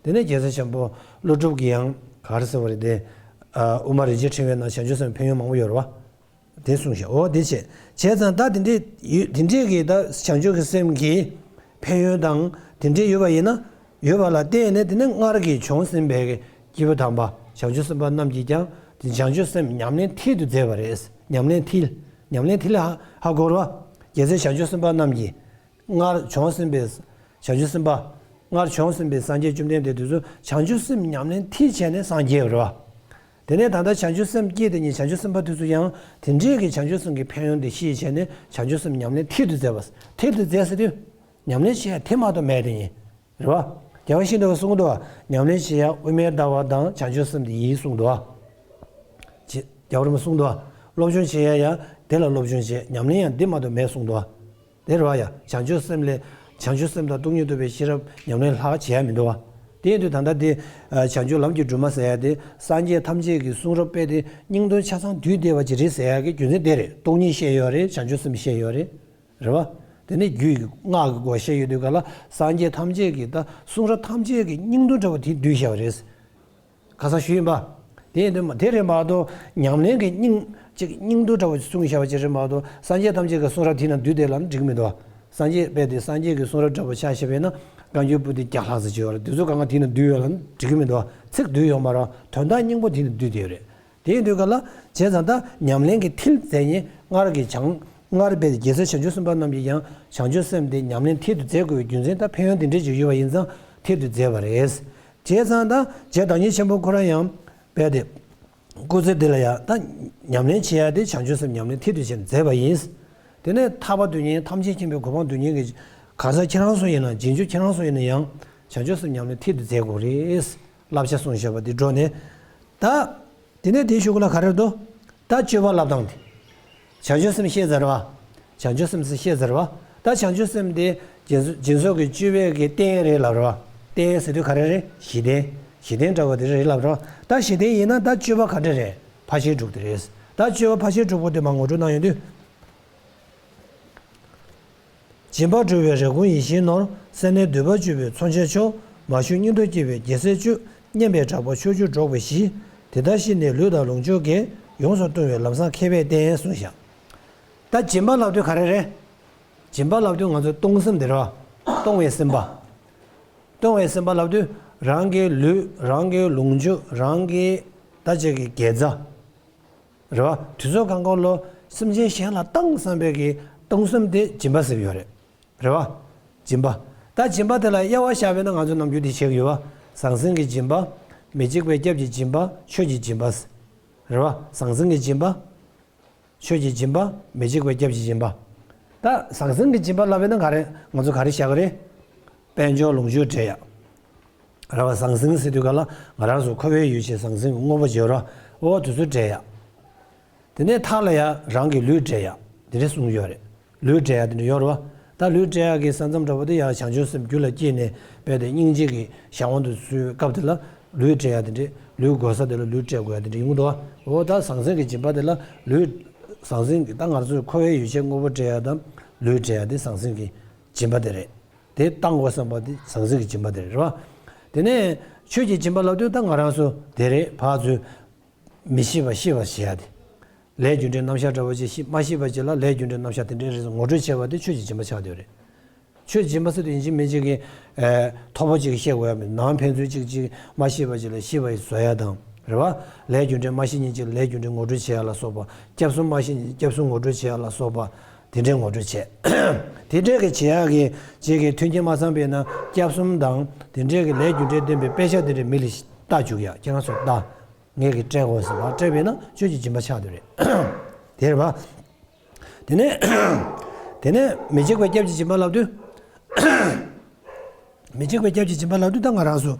བ། དེ་ནས་རྒྱལ་སྲས་ཆེན་པོ་ཀླུ་སྒྲུབ་ཀྱིས་ཡང་ག་རེ་ཟེར་བ་རེད་དེ། ཨ། དབུ་མ་རིན་ཆེན་ཕྲེང་བའི་ནང་བྱང་ཆུབ་སེམས་ཀྱི་ཕན་ཡོན་མང་པོ་ཡོད་རེད་བ། དེ་གསུངས་ཤག་འོ་དེ་བྱས། བྱས་ཙང་ད་དེ་འདྲའི་ཡོད་དེ་འདྲའི་གི་ད་བྱང་ཆུབ་ཀྱི་སེམས་ཀྱི་ཕན་ཡོན་དང་དེ་འདྲའི་ཡོད་པ་ཡིན་ན། ཡོད་པ་ལ་བརྟེན་ནས་དེ་ནས་སྔར་གྱི་བྱུང་ཟིན་པའི་སྐྱེས་བུ་དམ་པ་བྱང་ཆུབ་སེམས་དཔའ་རྣམས་ཀྱིས་ཀྱང་དེ་བྱང་ཆུབ་སེམས་ཉམས་ལེན་མཐིལ་དུ་མཛད་པ་རེད། ཉམས་ལེན་མཐིལ། ཉམས་ལེན་མཐིལ་ཧ་ཧ་གོ་རེད་བ། རྒྱལ་སྲས་བྱང་ཆུབ་སེམས་དཔའ་རྣམས་ཀྱིས། སྔར་བྱུང་ཟིན་པའི་བྱང་ཆུབ་སེམས་དཔའ། སྔར་བྱུང་ཟིན་པའི་སངས་རྒྱས་བཅོམ་ལྡན་འདས་དེ་ཚོ་བྱང་ཆུབ་སེམས་ཉམས་ལེན་མཐིལ་བྱས་ནས་སངས་རྒྱས་པ་རེད་བ། དེ་ནས་ད་ལྟ་བྱང་ཆུབ་སེམས་བསྐྱེད་དེ་ཉིད་བྱང་ཆུབ་སེམས་དཔའ་དེ་ཚོ་ཡང་དེ་འདྲའི་གི་བྱང་ཆུབ་སེམས་ཀྱི་ཕན་ཡོན་དེ་ཤེས་བྱས་ནས་བྱང་ཆུབ་སེམས་ཉམས་ལེན་མཐིལ་དུ་མཛད་པ། མཐིལ་དུ་མཛད་ཟེར་དུས། ཉམས་ལེན་བྱེད་ཡ་དེ་མ་གཏོགས་མེད་དེ་ཡིན། རེད་བ། རྒྱལ་བ་ཤིན་ཏུ་གསུངས་འདུག་བ། ཉམས་ལེན་བྱེད་ཡ་དབུ་མའི་ལྟ་བ་དང་བྱང་ཆུབ་སེམས་དེ་ཡིན་གསུངས་འདུག་བ། ཅེས་རྒྱལ་བ་རིན་པོ་གསུངས་འདུག་བ། སློབ་སྦྱོང་བྱེད་ཡ་ཡང་དེ་ལ་སློབ་སྦྱོང་བྱེད། ཉམས་ལེན་ཡང་འདི་མ་གཏོགས་མེད་གསུངས་འདུག་བ། དེ་རེད་བ་ཡ། བྱང་ཆུབ་སེམས་ལས། བྱང་ཆུབ་སེམས་དང་སྟོང་ཉིད་རྟོགས་པའི་ཤེས་རབ་ཉམས་ལེན་ལྷག་བྱེད་ཡ་མི་འདུག་བ། དེ་ཡིན་དུས་ད་ལྟ་དེ། བྱང་ཆུབ་ལམ་གྱི་སྒྲོན་མ་ཟེར་ཡ་དེ་སངས་རྒྱས་ཐམས་ཅད་ཀྱི་གསུང་རབ་དཔེ་དེ་སྙིང་དོན་ཆ་ཚང་བསྡུས་བསྡད་པ་ཅིག་རེད་ཟེར་ཡ་གི་རྒྱུ་མཚན་དེ་རེད། སྟོང་ཉིད་བཤད་ཡོད་རེད། བྱང་ཆུབ་སེམས་བཤད་ཡོད་རེད། རེད་བ། དེ་ནས་རྒྱུད་ཀྱི་སྔགས་ཀྱི་སྒོ་བཤད་ཡོད་དུས་ག་ལ་སངས་རྒྱས་ཐམས་ཅད་ཀྱི་ད་གསུང་རབ་ཐམས་ཅད་ཀྱི་སྙིང་དོན་འདྲ་བོ་དེ་བསྡུས་བཞག་པ་རེད། ཁ་སང་ཞུས་ཡིན་པ། དེ་ཡིན་དུས་དེ་རེད་མ་གཏོགས་ཉམས་ལེན་གྱི་སྙིང་གཅིག་སྙིང་དོན་འདྲ་བོ་གསུངས་བཞག་པ་ཅིག་རེད་མ་གཏོགས་སངས་རྒྱས་ཐམས་ཅད་ཀྱི་གསུང་རབ་དེ་ན་བསྡུས་བསྡད་ལབ་ན་འགྲིག་གི་མི་འདུག་བ། སངས་རྒྱས་དཔེ་དེ་སངས་རྒྱས་ཀྱི་གསུང་རབ་འདྲ་བོ་ཆ་བཞག་པས་ན། བཀའ་འགྱུར་པོ་ཏི་བརྒྱ་ལྷག་ཙམ་ཅིག་ཡོད་རེད། དེ་ཚོ་གང་ག་དེ་ནང་བསྡུས་ཡོད་ལ་འགྲིག་གི་མི་འདུག་ཚིག་བསྡུས་ཡོད་མ་རེད། དོན་དག་སྙིང་པོ་དེ་ནང་བསྡུས་བསྡད་ཡོད་རེད། དེ་ཡིན་དུས་ག་ལ་བྱས་ཙང་ད་ཉམས་ལེན་གྱི་མཐིལ་མཛད་ཉིད་སྔར་གྱི་བྱང་སྔར་བས་རྒྱལ་སྲས་བྱང་ཆུབ་སེམས་དཔའ་རྣམས་ཀྱིས་ཀྱང་བྱང་ཆུབ་སེམས་དེ་ཉམས་ལེན་མཐིལ་དུ་མཛད་དགོས་པའི་རྒྱུ་མཚན་ད་ཕན་ཡོན་དེ་འདྲས་ཅིག་ཡོད་པ་ཡིན་ཙང་མཐིལ་དུ་མཛད་པ་རེད། བྱས་ཙང་ད་རྗེ་བདག་ཉིད་ཆེན་པོ་ཁོ་རང་ཡང་བས་ཏེ། སྐུ་ཚེ་འདི་ལ་ཡང་ད་ཉམས་ལེན་བྱེད་ཡ་དེ་བྱང་ཆུབ་སེམས་ཉམས་ལེན་མཐིལ་དུ་བྱས་ནས་མཛད་པ་ཡིན། དེ་ནས་ཐར་པ་དོན་གཉེར་ཐམས་ཅད་མཁྱེན་པའི་གོ་འཕང་དོན་གཉེར་གྱི་གང་ཟག་ཁྱེད་རང་ཚོ་ཡིན་ན་རྗེས་འཇུག་ཁྱེད་རང་ཚོ་ཡིན་ན་ཡང་བྱང་ཆུབ་སེམས་ཉམས་ལེན་མཐིལ་དུ་མཛད་དགོས་རེད། བསླབ་བྱ་གསུངས་བཞག་པ་འདི་འགྲོ་ནས། ད། དེ་ནས་དེའི་གཞུག་ལ་ག་རེ་འདུག་ད་སྤྱོད་པ་བསླབ་སྟངས་དེ། བྱང་ཆུབ་སེམས་ཤེས་ཟེར་བ། བྱང་ཆུབ་སེམས་ཤེས་ཟེར་བ། ད་བྱང་ཆུབ་སེམས་དེ་སྦྱིན་སོགས་ཀྱི་སྤྱོད་པའི་གི་རྟེན་རེད་ལབ་རེད་བ། རྟེན་ཟེར་དུས་ག་རེ་རེད། གཞི་རྟེན། གཞི་རྟེན་འདྲ་བ་དེ་རེད་ལབ་རེད་བ། ད་གཞི་རྟེན་ཡིན་ན་ད་སྤྱོད་པ་ག་འདྲ་རེད། ཕར་ཕྱིན་དྲུག་དེ་རེད། ད་སྤྱོད་པ་ཕར་ཕྱིན་དྲུག་པོ་དེ་མར་ངོ་སྤྲོད་གནང་ཡོང་དུས། སྦྱིན་པ་སྒྲུབ་པའི་རེ་སྐོང་ཡིད་བཞིན་ནོར། སེར་སྣའི་འདོད་པ་བཅུ་པའི་མཚོན་ཆའི་མཆོག། མ་ཞུ་སྙིང་སྟོབས་བསྐྱེད་པའི་རྒྱལ་སྲས་བཅུ། སྙན་པའི་གྲགས་པ་ཕྱོགས་བཅུར་སྒྲོག་པའི་གཞི། དེ་ལྟར་ཤེས་ནས་ལུས་དང་ལོངས་སྤྱོད་དགེ། ཡོངས་སུ་གཏོང་བའི་ལམ་བཟང་མཁས་པས་བསྟེན་གསུངས་བཞག་ད་སྦྱིན་པ་ལབ་དུས་ག་རེ་རེད། སྦྱིན་པ་ལབ་དུས་ང་ཚོ་གཏོང་སེམས་དེ་རེད་བ། གཏོང་བའི་སེམས་པ། གཏོང་བའི་སེམས་པ་ལབ་དུས་རང་གི་ལུས་རང་གི་ལོངས་སྤྱོད་རང་གི་ད་ཅིག་གི་དགེ་རྩ། རེད་བ། དུས་ཚོད་གང་ག་ལོ་སེམས་ཅན་གཞན་ལ་བཏང་བསམ་པའི་གི་གཏོང་སེམས་དེ་སྦྱིན་པ་ཟེར་གྱི་ཡོད་རེད། རེད་བ། སྦྱིན་པ། ད་སྦྱིན་པ་དེ་ལ་དབྱེ་བ་བཞག་པས་ན་ང་ཚོ་ནམ་རྒྱུན་དེ་བྱེད་ཀྱི་ཡོད་བ། ཟང་ཟིང་གི་སྦྱིན་པ། མི་འཇིགས་པའི་སྐྱབས་ཀྱི་སྦྱིན་པ། ཆོས་ཀྱི་སྦྱིན་པ། རེད་བ། ཟང་ཟིང་གི་སྦྱིན་པ། ཆོས་ཀྱི་སྦྱིན་པ། མི་འཇིགས་པའི་སྐྱབས་ཀྱི་སྦྱིན་པ། ད་ཟང་ཟིང་གི་སྦྱིན་པ་ལབ་པས་ན་ག་རེ་ང་ཚོ་ག་རེ་བཞག་གི་རེད། དཔལ་འབྱོར་ལོངས་སྤྱོད་སྤྲད་ཡ། རེད་བ། ཟང་ཟིང་ཟེར་དུས་ག་ལ་ང་རང་ཚོ་འཁོར་བའི་ཡུལ་ཅན་ཟང་ཟིང་གི་དངོས་པོ་བརྗོད་ར། འོ་དེ་ཚོ་སྤྲད་ཡ། དེ་ནས་མཐའ་ལ་ཡ་རང་གི་ལུས་སྤྲད་ཡ། དེ་འདྲ་གསུངས་ཡོད་རེད། ལུས་སྤྲད་ཡ་དེ་འདྲ་ཡོད་རེད་བ། ད་ལུས་སྤྲད་ཡ་གི་ས་མཚམས་འདྲ་པོ་དེ་ཡང་བྱང་ཆུབ་སེམས་རྒྱུད་ལ་སྐྱེས་ནས་དཔེ་དེ་སྙིང་རྗེ་གི་གཞན་དབང་དུ་བསུ་བའི་སྐབས་དེ་ལ་ལུས་སྤྲད་ཡ་དེ་འདྲ། ལུས་དགོས་ས་དེ་ལ་ལུས་སྤྲད་དགོས་ཡ་དེ་འདྲ་ཡོང་གི་འདུག་བ། འོ་ད་ཟང་ཟིང་གི་སྦྱིན་པ་དེ་ལ་ལུས། ཟང་ཟིང་གི་ད་ང་ཚོས་འཁོར་བའི་ཡུལ་ཅན་དངོས་པོ་སྤྲད་ཡ་དང་ལུས་སྤྲད་ཡ་དེ་ཟང་ཟིང་གི་སྦྱིན་པ་དེ་རེད། དེ་བཏང་དགོས་བསམ་པ་དེ་ཟང་ཟིང་གི་སྦྱིན་པ་དེ་རེད་བ། དེ་ནས་ཆོས་ཀྱི་སྦྱིན་པ་ལབ་དུས་ད་ང་རང་ཚོ་དེ་རེད། ཕར་ཚུར་མི་ཤེས་པ་ཤེས་པ་བྱེད་ཡ་དེ། ལས་རྒྱུ་འབྲས་རྣམ་གཞག་འདྲ་བོ་ཅིག་ཤེས་མ་ཤེས་པ་ཅིག་ལ་ལས་རྒྱུ་འབྲས་རྣམ་གཞག་དེ་འདྲའི་རེད་ངོ་སྤྲོད་བྱས་པ་དེ་ཆོས་ཀྱི་སྦྱིན་པ་ཆགས་བསྡད་ཡོད་རེད། ཆོས་སྦྱིན་པ་ཟེར་དུས་ཡིན་གཅིག་མིན་གཅིག་གི་ཨེ། མཐོ་པོ་གཅིག་ཤེས་དགོས་ཡ་མེད། ནང་ཕན་ཚུན་གཅིག་གཅིག་མ་ཤེས་པ་ཅིག་ལ་ཤེས་པ་ཡི་བཟོ་ཡ་དང་རེད་བ། ལས་རྒྱུ་འབྲས་མ་ཤེས་མཁན་གཅིག་ལ་ལས་རྒྱུ་འབྲས་ངོ་སྤྲོད་བྱེད་ཡ་ལ་སོགས་པ། སྐྱབས་གསུམ་མ་ཤེས་མཁན་སྐྱབས་གསུམ་ངོ་སྤྲོད་བྱེད་ཡ་ལ་སོགས་པ། དེ་འདྲའི་ངོ་སྤྲོད་བྱེད། དེ་འདྲའི་གི་བྱེད་ཡ་གི་གཅིག་གི་མཐུན་རྐྱེན་མ་ཚང་པས་ན་སྐྱབས་གསུམ་དང་དེ་འདྲའི་གི་ལས་རྒྱུ་འབྲས་ལྡན་པའི་དཔེ་ཆ་དེ་འདྲའི་མི་ལ་ལྟ་བཅུག་ཡ། ཁྱེད་རང་ཚོ་ལྟ། ངས་གི་སྤྲད་དགོས་ཟེར་བ་སྤྲད་པས་ན་ཆོས་ཀྱི་སྦྱིན་པ་ཆགས་བསྡད་རེད། དེ་རེད་བ། དེ་ནས། དེ་ནས་མི་འཇིགས་པའི་སྐྱབས་ཀྱི་སྦྱིན་པ་ལབ་དུས། མི་འཇིགས་པའི་སྐྱབས་ཀྱི་སྦྱིན་པ་ལབ་དུས་ད་ང་རང་ཚོ།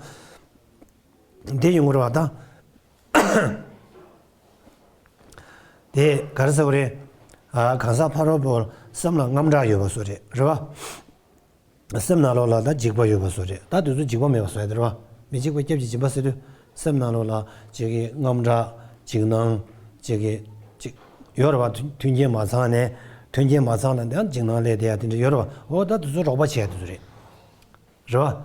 དེ་ཡོང་གི་རེད་བ་ད། དེ་ག་རེ་ཟེར་བ་རེད། ཨ་གང་ཟག་ཕ་རོལ་པོ་སེམས་ལ་རྔམ་སྐྲག་ཡོད་པ་བཟོ་རེད། རེད་བ། སེམས་ནང་ལོགས་ལ་ད་འཇིགས་པ་ཡོད་པ་བཟོ་རེད། ད་དེ་ཚོ་འཇིགས་པ་མེད་པ་བཟོ་ཡ་དེ་རེད་བ། མི་འཇིགས་པའི་སྐྱབས་ཀྱི་སྦྱིན་པ་ཟེར་དུས་སེམས་ནང་ལོགས་ལ་ཅིག་གི་རྔམ་སྐྲག་འཇིགས་སྣང་ཅིག་གི་ཅིག་ཡོད་རེད་བ། མཐུན་མཐུན་རྐྱེན་མ་ཚང་ནས་མཐུན་རྐྱེན་མ་ཚང་ནས་འཇིགས་སྣང་སླེབས་བསྡད་ཡ་དེ་འདྲ་ཡོད་རེད་བ། འོ་ད་དེ་ཚོ་རོགས་པ་བྱེད་ཡ་དེ་ཚོ་རེད། རེད་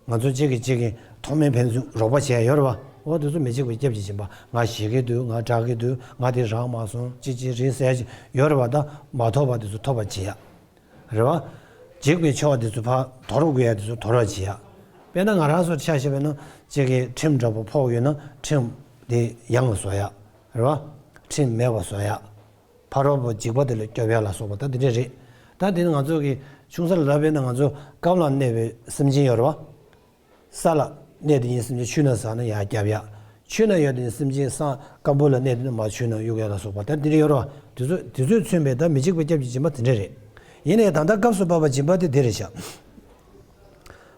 བ། ང་ཚོ་གཅིག་གིས་གཅིག་གི་མཐོ་དམན་ཕན་ཚུན་རོགས་པ་བྱས་ཡོད་རེད་བ། འོ་དེ་ཚོ་མི་འཇིགས་པའི་སྐྱབས་ཀྱི་སྦྱིན་པ། ང་ཞེད་ཀྱི་འདུག་ང་སྐྲག་གི་འདུག་ང་དེ་རག་མ་སོང་ཅི་ཅི་རེད་ཟེར་ཡ་ཅིག་ཡོད་རེད་བ། ད་མ་ཐོབ་པ་དེ་ཚོ་ཐོབ་པ་བྱེད་ཡ། རེད་བ། འཇིགས་པའི་ཕྱོགས་དེ་ཚོ་ཕར་དོར་དགོས་ཡ་དེ་ཚོ་དོར་བ་བྱེད་ཡ། དཔེར་ན་ང་རང་ཚོར་ཆ་བཞག་པ་ཡིན་ན་གཅིག་གི་ཁྲིམས་འདྲ་པོ་ཕོག་ཡོད་ན་ཁྲིམས་དེ་ཡང་བཟོ་ཡ། རེད་བ། ཁྲིམས་མེད་པ་བཟོ་ཡ། ཕ་རོལ་པོ་འཇིགས་པ་དེ་ལས་སྐྱོབ་ཡ་ལ་སོགས་པ་ད་དེ་འདྲས་རེད། ད་དེ་ནི་ང་ཚོ་གི་ཆུང་ས་ལ་ལབ་པས་ན་ང་ཚོ་སྐམ་ལ་གནས་པའི་སེམས་ཅན་ཡོད་རེད་བ། ས་ལ་གནས་དེ་ཡིན་སེམས་ཅན་ཆུ་ནང་ཟགས་ན་ཡར་བརྒྱབ་ཡ། ཆུ་ནང་ཡོད་དེ་ཡིན་སེམས་ཅན་ས་སྐམ་པོ་ལ་གནས་དེ་ན་མར་ཆུ་ནང་གཡུག་ཡ་ལ་སོགས་པ་ད་དེ་འདྲས་ཡོད་རེད་བ། དེ་ཚོ་དེ་ཚོས་མཚོན་པའི་ད་མི་འཇིགས་པའི་སྐྱབས་ཀྱི་སྦྱིན་པ་དེ་འདྲས་རེད། ཡིན་ནའི་ད་ལྟ་སྐབས་སུ་བབས་པ་སྦྱིན་པ་དེ་དེ་རེད་ཤག་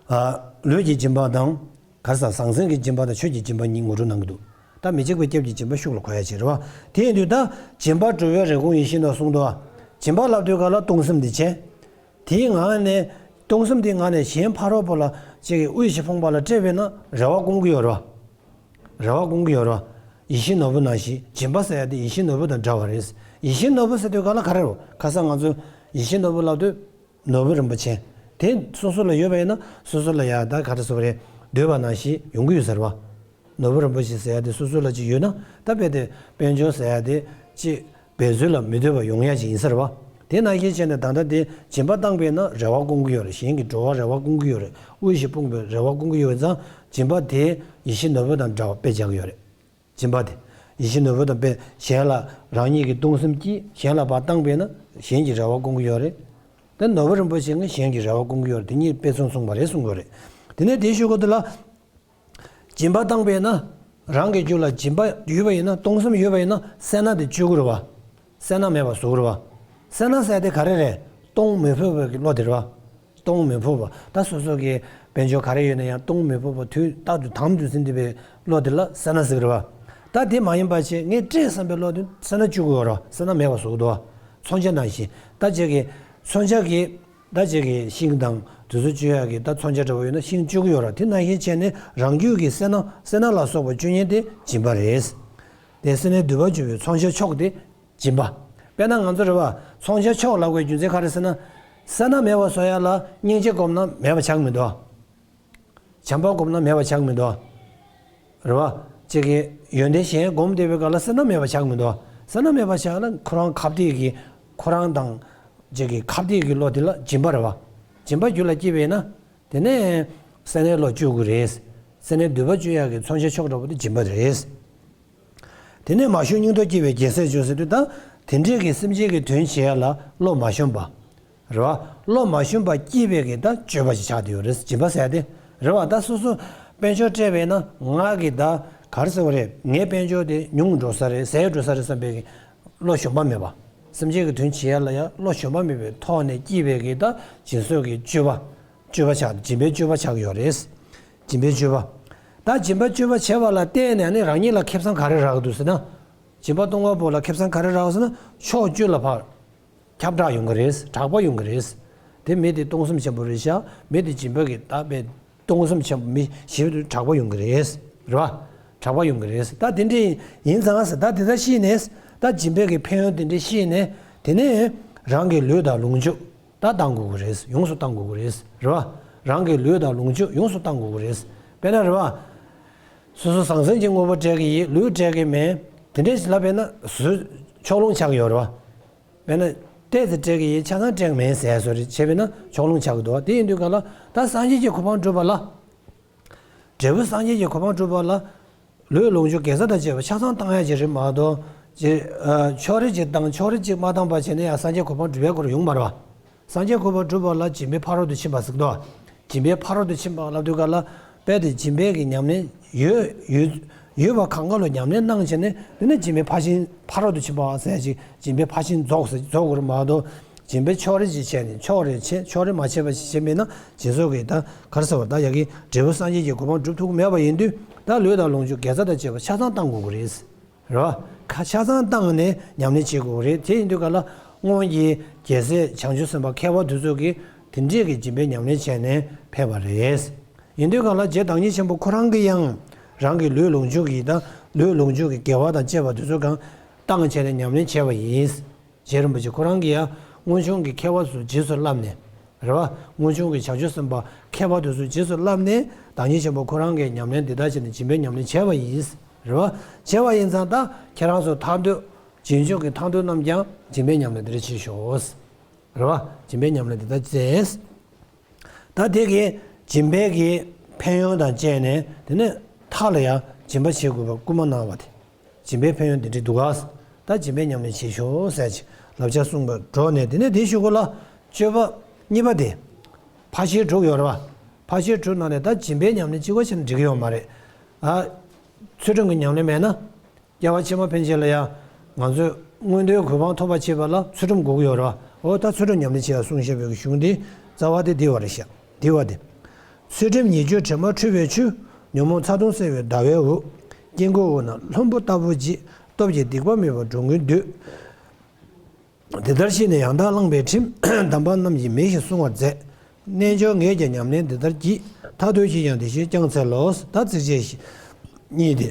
ཨ། ལུས་ཀྱི་སྦྱིན་པ་དང་། ག་རེ་ཟ། ཟང་ཟིང་གི་སྦྱིན་པ་དང་ཆོས་ཀྱི་སྦྱིན་པ་གཉིས་ངོ་སྤྲོད་གནང་གི་འདུག་ད་མི་འཇིགས་པའི་སྐྱབས་ཀྱི་སྦྱིན་པ་ཤུགས་ལ་འཁོར་ཡ་ཅིག་རེད་བ། དེ་ཡིན་དུས་ད་སྦྱིན་པ་སྒྲུབ་པའི་རེ་སྐོང་ཡིད་བཞིན་ནོར་གསུངས་འདུག་བ། སྦྱིན་པ་ལབ་དུས་ག་ལ་གཏོང་སེམས་དེ་བྱས། དེའི་ངང་ནས་གཏོང་སེམས་དེའི་ངང་ནས་གཞན་ཕ་རོལ་པོ་ལ་ཅིག་གི་དབུས་ཕྱི་ཕོངས་པ་ལ་སྤྲད་པས་ན་རེ་བ་སྐོང་གི་ཡོད་རེད་བ། རེ་བ་སྐོང་གི་ཡོད་རེད་བ། ཡིད་བཞིན་ནོར་བུ་ནང་བཞིན་སྦྱིན་པ་ཟེར་ཡ་དེ་ཡིད་བཞིན་ནོར་བུ་དང་འདྲ་བ་རེད། ཡིད་བཞིན་ནོར་བུ་ཟེར་དུས་ག་ལ་ག་རེ་རེད། ཁ་སང་ང་ཚོ་ཡིད་བཞིན་ནོར་བུ་ལབ་དུས། ནོར་བུ་རིན་པོ་ཆེ། དེ་སོ་སོ་ལ་ཡོད་པ་ཡིན་ན་སོ་སོ་ལ་ཡ་ད་ག་རེ་ཟེར་བ་རེད། འདོད་པ་ནང་བཞིན་ཡོང་གི་ཡོད་ཟེར་བ། ནོར་བུ་རིན་པོ་ཆེ་ཟེར་ཡ་དེ་སོ་སོ་ལ་ཅིག་ཡོད་ན་ད་དཔེ་དེ་དཔལ་འབྱོར་ཟེར་ཡ་དེ་ཅིག་འབད་རྩོལ་ལ་མི་ལྟོས་པ་ཡོང་ཡ་ཅིག་ཡིན་ཟེར་བ། དེ་ནང་བཞིན་བྱས་ནས་ད་ལྟ་དེ་སྦྱིན་པ་བཏང་པས་ན་རེ་བ་སྐོང་གི་ཡོད་རེད། གཞན་གྱི་འགྲོ་བ་རེ་བ་སྐོང་གི་ཡོད་རེད། དབུལ་ཞིང་སྤུངས་པའི་རེ་བ་སྐོང་གི་ཡོད་ཙང་སྦྱིན་པ་དེ་ཡིད་བཞིན་ནོར་བུ་དང་འདྲ་བ་དཔེ་བྱ་གི་ཡོད་རེད། སྦྱིན་པ་དེ་ཡིད་བཞིན་ནོར་བུ་དང་དཔེ་གཞན་ལ་རང་ཉིད་ཀྱི་གཏོང་སེམས་ཀྱིས་གཞན་ལ་ཕར་བཏང་པས་ན་གཞན་གྱི་རེ་བ་སྐོང་གི་ཡོད་རེད། དེ་ནོར་བུ་རིན་པོ་ཆེ་ངས་གཞན་གྱི་རེ་བ་སྐོང་གི་ཡོད་རེད། དེ་གཉིས་དཔེ་མཚུངས་མཚུངས་པ་རེད་གསུང་གི་ཡོད་རེད། དེ་ནས་དེའི་གཞུག་གུ་དེ་ལ། སྦྱིན་པ་བཏང་པས་ན། རང་གི་རྒྱུད་ལ་སྦྱིན་པ་ཡོད་པ་ཡིན་ན། གཏོང་སེམས་ཡོད་པ་ཡིན་ན། སེར་སྣ་དེ་གཅོད་ཀྱི་རེད་བ། སེར་སྣ་མེད་པ་བཟོ་གི་རེད་བ། སེར་སྣ་ཟེར་དེ་ག་རེ་རེད། གཏོང་མི་ཕོད་པའི་བློ་དེ་རེད་བ། གཏོང་མི་ཕོད་པ། ད་སོ་སོ་གི་དཔལ་འབྱོར་ག་རེ་ཡོད་ན་ཡང་གཏོང་མི་ཕོད་པ། དུས་རྟག་ཏུ་དམ་དུ་ཟིན་བསྡད་པའི་བློ་དེ་ལ་སེར་སྣ་ཟེར་གི་རེད་བ། ད་དེ་མ་ཡིན་པ་བྱས་ངས་སྤྲད་བསམ་པའི་བློ་དེ་སེར་སྣ་གཅོད་ཀྱི་ཡོད་རེད་བ། སེར་སྣ་མེད་པ་བཟོ་གི་འདུག་བ། མཚོན་ཆ་ནང་བཞིན། ད་ཅིག་གི་མཚོན་ཆ་གི་ད་ཅིག་གི་ཤིང་དང་དེ་ཚོ་གཅོད་ཡག་གི་ད་མཚོན་ཆ་འདྲ་པོ་ཡོད་ན་ཤིང་གཅོད་ཀྱི་ཡོད་ར། དེ་ནང་བཞིན་བྱས་ནས་རང་རྒྱུད་ཀྱི་སེར་སྣ་སེར་སྣ་ལ་སོགས་པ་གཅོད་ཉེན་དེ་སྦྱིན་པ་རེད། དེ་སེར་སྣའི་མདུད་པ་གཅོད་པའི་མཚོན་ཆ་མཆོག་དེ་སྦྱིན་པ། དཔེར་ན་ང་ཚོ་རེད་བ། མཚོན་ཆ་མཆོག་ལབ་དགོས་རྒྱུ་མཚན་ག་རེ་ཟེར་ན། སེར་སྣ་མེད་པ་བཟོ་ཡག་ལ་སྙིང་རྗེ་སྒོམ་ན་མེད་པ་ཆགས་མི་འདུག་བྱམས་པ་སྒོམ་ན་མེད་པ་ཆགས་མི་འདུག་རེད་བ། ཅིག་གི་ཡོན་ཏན་གཞན་སྒོམ་བསྡད་པའི་སྐབས་ལ་སེར་སྣ་མེད་པ་ཆགས་མི་འདུག་སེར་སྣ་མེད་པ་ཆགས་ན་ཁོ་རང་ཁ་གཏད་ཀྱི་ཁོ་རང་དང་ཅིག་གི་ཁ་གཏད་ཀྱི་བློ་དེ་ལ་སྦྱིན་པ་རེད་བ། སྦྱིན་པ་རྒྱུད་ལ་སྐྱེས་པས་ན། དེ་ནས་སེར་སྣའི་བློ་གཅོད་དགོས་རེད། སེར་སྣའི་མདུད་པ་གཅོད་ཡག་གི་མཚོན་ཆ་མཆོག་འདྲ་པོ་དེ་སྦྱིན་པ་རེད། དེ་ནས་མ་ཞུ་སྙིང་སྟོབས་སྐྱེད་པའི་རྒྱལ་སྲས་མཆོག་ཟེར་དུས་ད། དེ་འདྲས་ཀྱི་སེམས་ཅན་གྱི་དོན་བྱེད་ཡ་ལ་བློ་མ་ཞུམ་པ། རེད་བ། བློ་མ་ཞུམ་པ་སྐྱེད་པའི་གི་ད་སྤྱོད་པ་ཞིག་ཆགས་བསྡད་ཡོད་རེད། སྦྱིན་པ་ཟེར་ཏེ། རེད་བ། ད་སོ་སོ་དཔལ་འབྱོར་སྤྲད་པས་ན་ང་གི་ད་ག་རེ་ཟེར་བ་རེད། ངའི་དཔལ་འབྱོར་དེ་ཉུང་འགྲོ་ས་རེད། ཟད་འགྲོ་ས་རེད་བསམ་པའི་གི་བློ་ཞུམ་པ་མེད་པ། སེམས་ཅན་གྱི་དོན་བྱེད་ཡ་ལ་ཡང་བློ་ཞུམ་པ་མེད་པའི་ཐོག་ནས་སྐྱེད་པའི་གི་ད་སྦྱིན་སོགས་ཀྱི་སྤྱོད་པ། སྤྱོད་པ་ཆགས། སྦྱིན་པའི་སྤྱོད་པ་ཆགས་ཡོད་རེད། སྦྱིན་པའི་སྤྱོད་པ། ད་སྦྱིན་པ་སྤྱོད་པ་བྱས་པ་ལ་བརྟེན་ནས་ནི་རང་ཉིད་ལ་ཁེ་བཟང་ག་རེ་རག་འདུག་ཟེར་ན། སྦྱིན་པ་གཏོང་བ་པོ་ལ་ཁེ་བཟང་ག་རེ་རག་ཟེར་ན། ཕྱོགས་བཅུ་ལ་ཕར་ཁྱབ་བསྒྲགས་ཡོང་གི་རེད། གྲགས་པ་ཡོང་གི་རེད། དེ་མི་དེ་གཏོང་སེམས་ཆེན་པོ་རེད་ཤག་མི་དེ་སྦྱིན་པ་གི་ད་པའི་གཏོང་སེམས་ཆེན་པོ་མི་ཞིག་ཏུ་གྲགས་པ་ཡོང་གི་རེད། རེད་བ། གྲགས་པ་ཡོང་གི་རེད། ད་དེ་འདྲ་ཡིན་ཙང་ཟེར། ད་དེ་ལྟར་ཤེས་ནས། ད་སྦྱིན་པའི་གི་ཕན་ཡོན་དེ་འདྲ་ཤེས་ནས། དེ་ནས་རང་གི་ལུས་དང་ལོངས་སྤྱོད་ད་བཏང་དགོས་ཀྱི་རེད། ཡོངས་སུ་བཏང་དགོས་ཀྱི་རེད། རེད་བ། རང་གི་ལུས་དང་ལོངས་སྤྱོད་ཡོངས་སུ་བཏང་དགོས་ཀྱི་རེད། དཔེར་ན་རེད་བ། སོ་སོ་ཟང་ཟིང་གི་དངོས་པོ་སྤྲད་ཀྱི་ཡིན། ལུས་སྤྲད་ཀྱི་མེད། དེ་འདྲས་ལབ་པས་ན་སུ་ཕྱོགས་ལྷུང་ཆགས་ཀྱི་ཡོད་རེད་བ། དཔེར་ན། ཏོག་ཙམ་སྤྲད་ཀྱི་ཡིན། ཆ་ཚང་སྤྲད་མེད་ཟེར་བཟོ་འདྲ་བྱས་པས་ན་ཕྱོགས་ལྷུང་ཆགས་ཀྱི་འདུག་དེ་ཡིན་དུས་ག་ལ་ད་སངས་རྒྱས་ཀྱི་གོ་འཕང་སྒྲུབ་པ་ལ། འབྲས་བུ་སངས་རྒྱས་ཀྱི་གོ་འཕང་སྒྲུབ་པ་ལ། ལུས་ལོངས་སྤྱོད་དགེ་རྩ་དང་བཅས་པ་ཆ་ཚང་བཏང་ཡ་ཅིག་རེད་མ་གཏོགས། ཅིག་ཨ། ཕྱོགས་རེ་ཅིག་བཏང་ཕྱོགས་རེ་ཅིག་མ་བཏང་པ་བྱས་ན་ཡང་སངས་རྒྱས་གོ་འཕང་སྒྲུབ་ཡ་སྐོར་ཡོང་མ་རེད་བ། སངས་རྒྱས་གོ་འཕང་སྒྲུབ་པ་ལ་སྦྱིན་པའི་ཕ་རོལ་ཏུ་ཕྱིན་པ་ཟེར་གི་འདུག་སྦྱིན་པའི་ཕ་རོལ་ཏུ་ཕྱིན་པ་ལབ་དུས་ག་ལ། དཔེ་དེ་སྦྱིན་པའི་གི་ཉམས་ལེན་ཡོད་ཡོད་ཡོད་པ་གང་ག་ལ་ཉམས་ལེན་གནང་བྱས་ནས། དེ་ནས་སྦྱིན་པའི་ཕར་ཕྱིན་ཕ་རོལ་ཏུ་ཕྱིན་པ་ཟེར་ཅིག་སྦྱིན་པའི་ཕར་ཕྱིན་རྫོགས་ཟེར་རྫོགས་དགོས་རེད་མ་གཏོགས། སྦྱིན་པའི་ཕྱོགས་རེ་ཅིག་བྱས་ནས་ཕྱོགས་རེ་བྱས་ཕྱོགས་རེ་མ་བྱས་པ་ཞིག་བྱས་མེད་ན་སྦྱིན་སོགས་ཀྱི་ད་ག་རེ་ཟེར་བ། ད་ཡ་གི་འབྲས་བུ་སངས་རྒྱས་ཀྱི་གོ་འཕང་སྒྲུབ་ཐུབ་ཀྱི་མེད་པ་ཡིན་དུས། ད་ལུས་དང་ལོངས་སྤྱོད་དགེ་རྩ་དང་བཅས་པ་ཆ་ཚང་བཏང་དགོས་ཀྱི་རེད། རེད་བ། ཁ་ཆ་ཚང་བཏང་ནས་ཉམས་ལེན་བྱེད་དགོས་རེད། དེ་ཡིན་དུས་ག་ལ་སྔོན་གྱི་རྒྱལ་སྲས་བྱང་ཆུབ་སེམས་དཔའ་མཁས་པ་དེ་ཚོ་གིས་དེ་འདྲས་ཀྱི་སྦྱིན་པའི་ཉམས་ལེན་བྱས་ནས་ཕེབས་པ་རེད། ཡིན་དུས་ག་ལ་རྗེ་བདག་ཉིད་ཆེན་པོ་ཁོ་རང་གིས་ཡང་རང་གི་ལུས་ལོངས་སྤྱོད་ཀྱི་དང་ལུས་ལོངས་སྤྱོད་ཀྱི་དགེ་བ་དང་བཅས་པ་དེ་ཚོ་གང་བཏང་བྱས་ནས་ཉམས་ལེན་བྱས་པ་ཡིན། རྗེ་རིན་པོ་ཆེ་ཁོ་རང་གིས་ཡང་སྔོན་བྱུང་གི་མཁས་པ་ཚོ་རྗེས་སུ་བསླབས་ནས། རེད་བ། སྔོན་བྱུང་གི་བྱང་ཆུབ་སེམས་དཔའ་མཁས་པ་དེ་ཚོ་རྗེས་སུ་བསླབས་ནས་བདག་ཉིད་ཆེན་པོ་ཁོ་རང་གིས་ཉམས་ལེན་འདི་ལྟར་བྱས་ནས་སྦྱིན་པའི་ཉམས་ལེན་བྱས་པ་ཡིན། རེད་བ། བྱས་པ་ཡིན་ཙང་ད་ཁྱེད་རང་ཚོ་ཐར་འདོད་རྗེས་འཇུག་གི་ཐར་འདོད་རྣམས་ཀྱང་སྦྱིན་པའི་ཉམས་ལེན་འདི་འདྲ་བྱེད་ཤོག་རེད་བ། སྦྱིན་པའི་ཉམས་ལེན་འདི་ལྟར་མཛད། ད་དེ་གི་སྦྱིན་པའི་གི་ཕན་ཡོན་དང་བཅས་ནས་དེ་ནས་མཐའ་ལ་ཡང་སྦྱིན་པ་བྱེད་དགོས་པ་སྐུལ་མ་གནང་བ་དེ། སྦྱིན་པའི་ཕན་ཡོན་འདི་འདྲ་འདུག་ག་ད་སྦྱིན་པའི་ཉམས་ལེན་བྱེད་ཤོག་ཟེར་ཅིག་བསླབ་བྱ་གསུངས་པ་འགྲོ་ནས། དེ་ནས་དེའི་གཞུག་གུ་ལ་སྤྱོད་པ་གཉིས་པ་དེ། ཕར་ཕྱིན་དྲུག་ཡོད་རེད་བ། ཕར་ཕྱིན་དྲུག་ནང་ནས་ད་སྦྱིན་པའི་ཉམས་ལེན་གཅིག་པ་བྱས་ན་འགྲིག་གི་ཡོད་མ་རེད། ཨ། ཚུལ་ཁྲིམས་ཀྱི་ཉམས་ལེན་མེད་ན། སྐྱེ་བ་ཕྱི་མ་ཕན་ཆད་ལ་ཡང་ང་ཚོས་མངོན་མཐོའི་གོ་འཕང་ཐོབ་པར་བྱེད་པ་ལ་ཚུལ་ཁྲིམས་དགོས་ཀྱི་ཡོད་རེད་བ། འོ་ད་ཚུལ་ཁྲིམས་ཉམས་ལེན་བྱེད་ཡ་གསུངས་བཞག་པའི་གཞུང་འདི་རྩ་བ་དེ་འདི་བ་རེད་ཤག་འདི་བ་དེ། ཚུལ་ཁྲིམས་ཉེས་སྤྱོད་དྲི་མ་འཁྲུད་པའི་ཆུ། ཉོན་མོངས་ཚ་གདུང་སེལ་བའི་ཟླ་བའི་འོད། དཀྱིལ་འཁོར་དབུས་ན་ལྷུན་པོ་ལྟ་བུར་བརྗིད། སྟོབས་ཀྱིས་སྡིག་པ་མེད་པར་འགྲོ་ཀུན་འདུད། དེ་ལྟར་ཤེས་ནས་ཡང་དག་བླངས་པའི་ཁྲིམས། དམ་པ་རྣམས་ཀྱིས་མི་ཞིག་བསྲུང་བར་མཛད། རྣལ་འབྱོར་ངས་ཀྱང་ཉམས་ལེན་འདི་ལྟར་བགྱིས། མཐར་ཐུག་ཅིས་ཀྱང་དེ་བཞིན་བསྐྱང་འཚལ་ལོ། ད་ཚིགས་བཅད་གཉིས་ཏེ།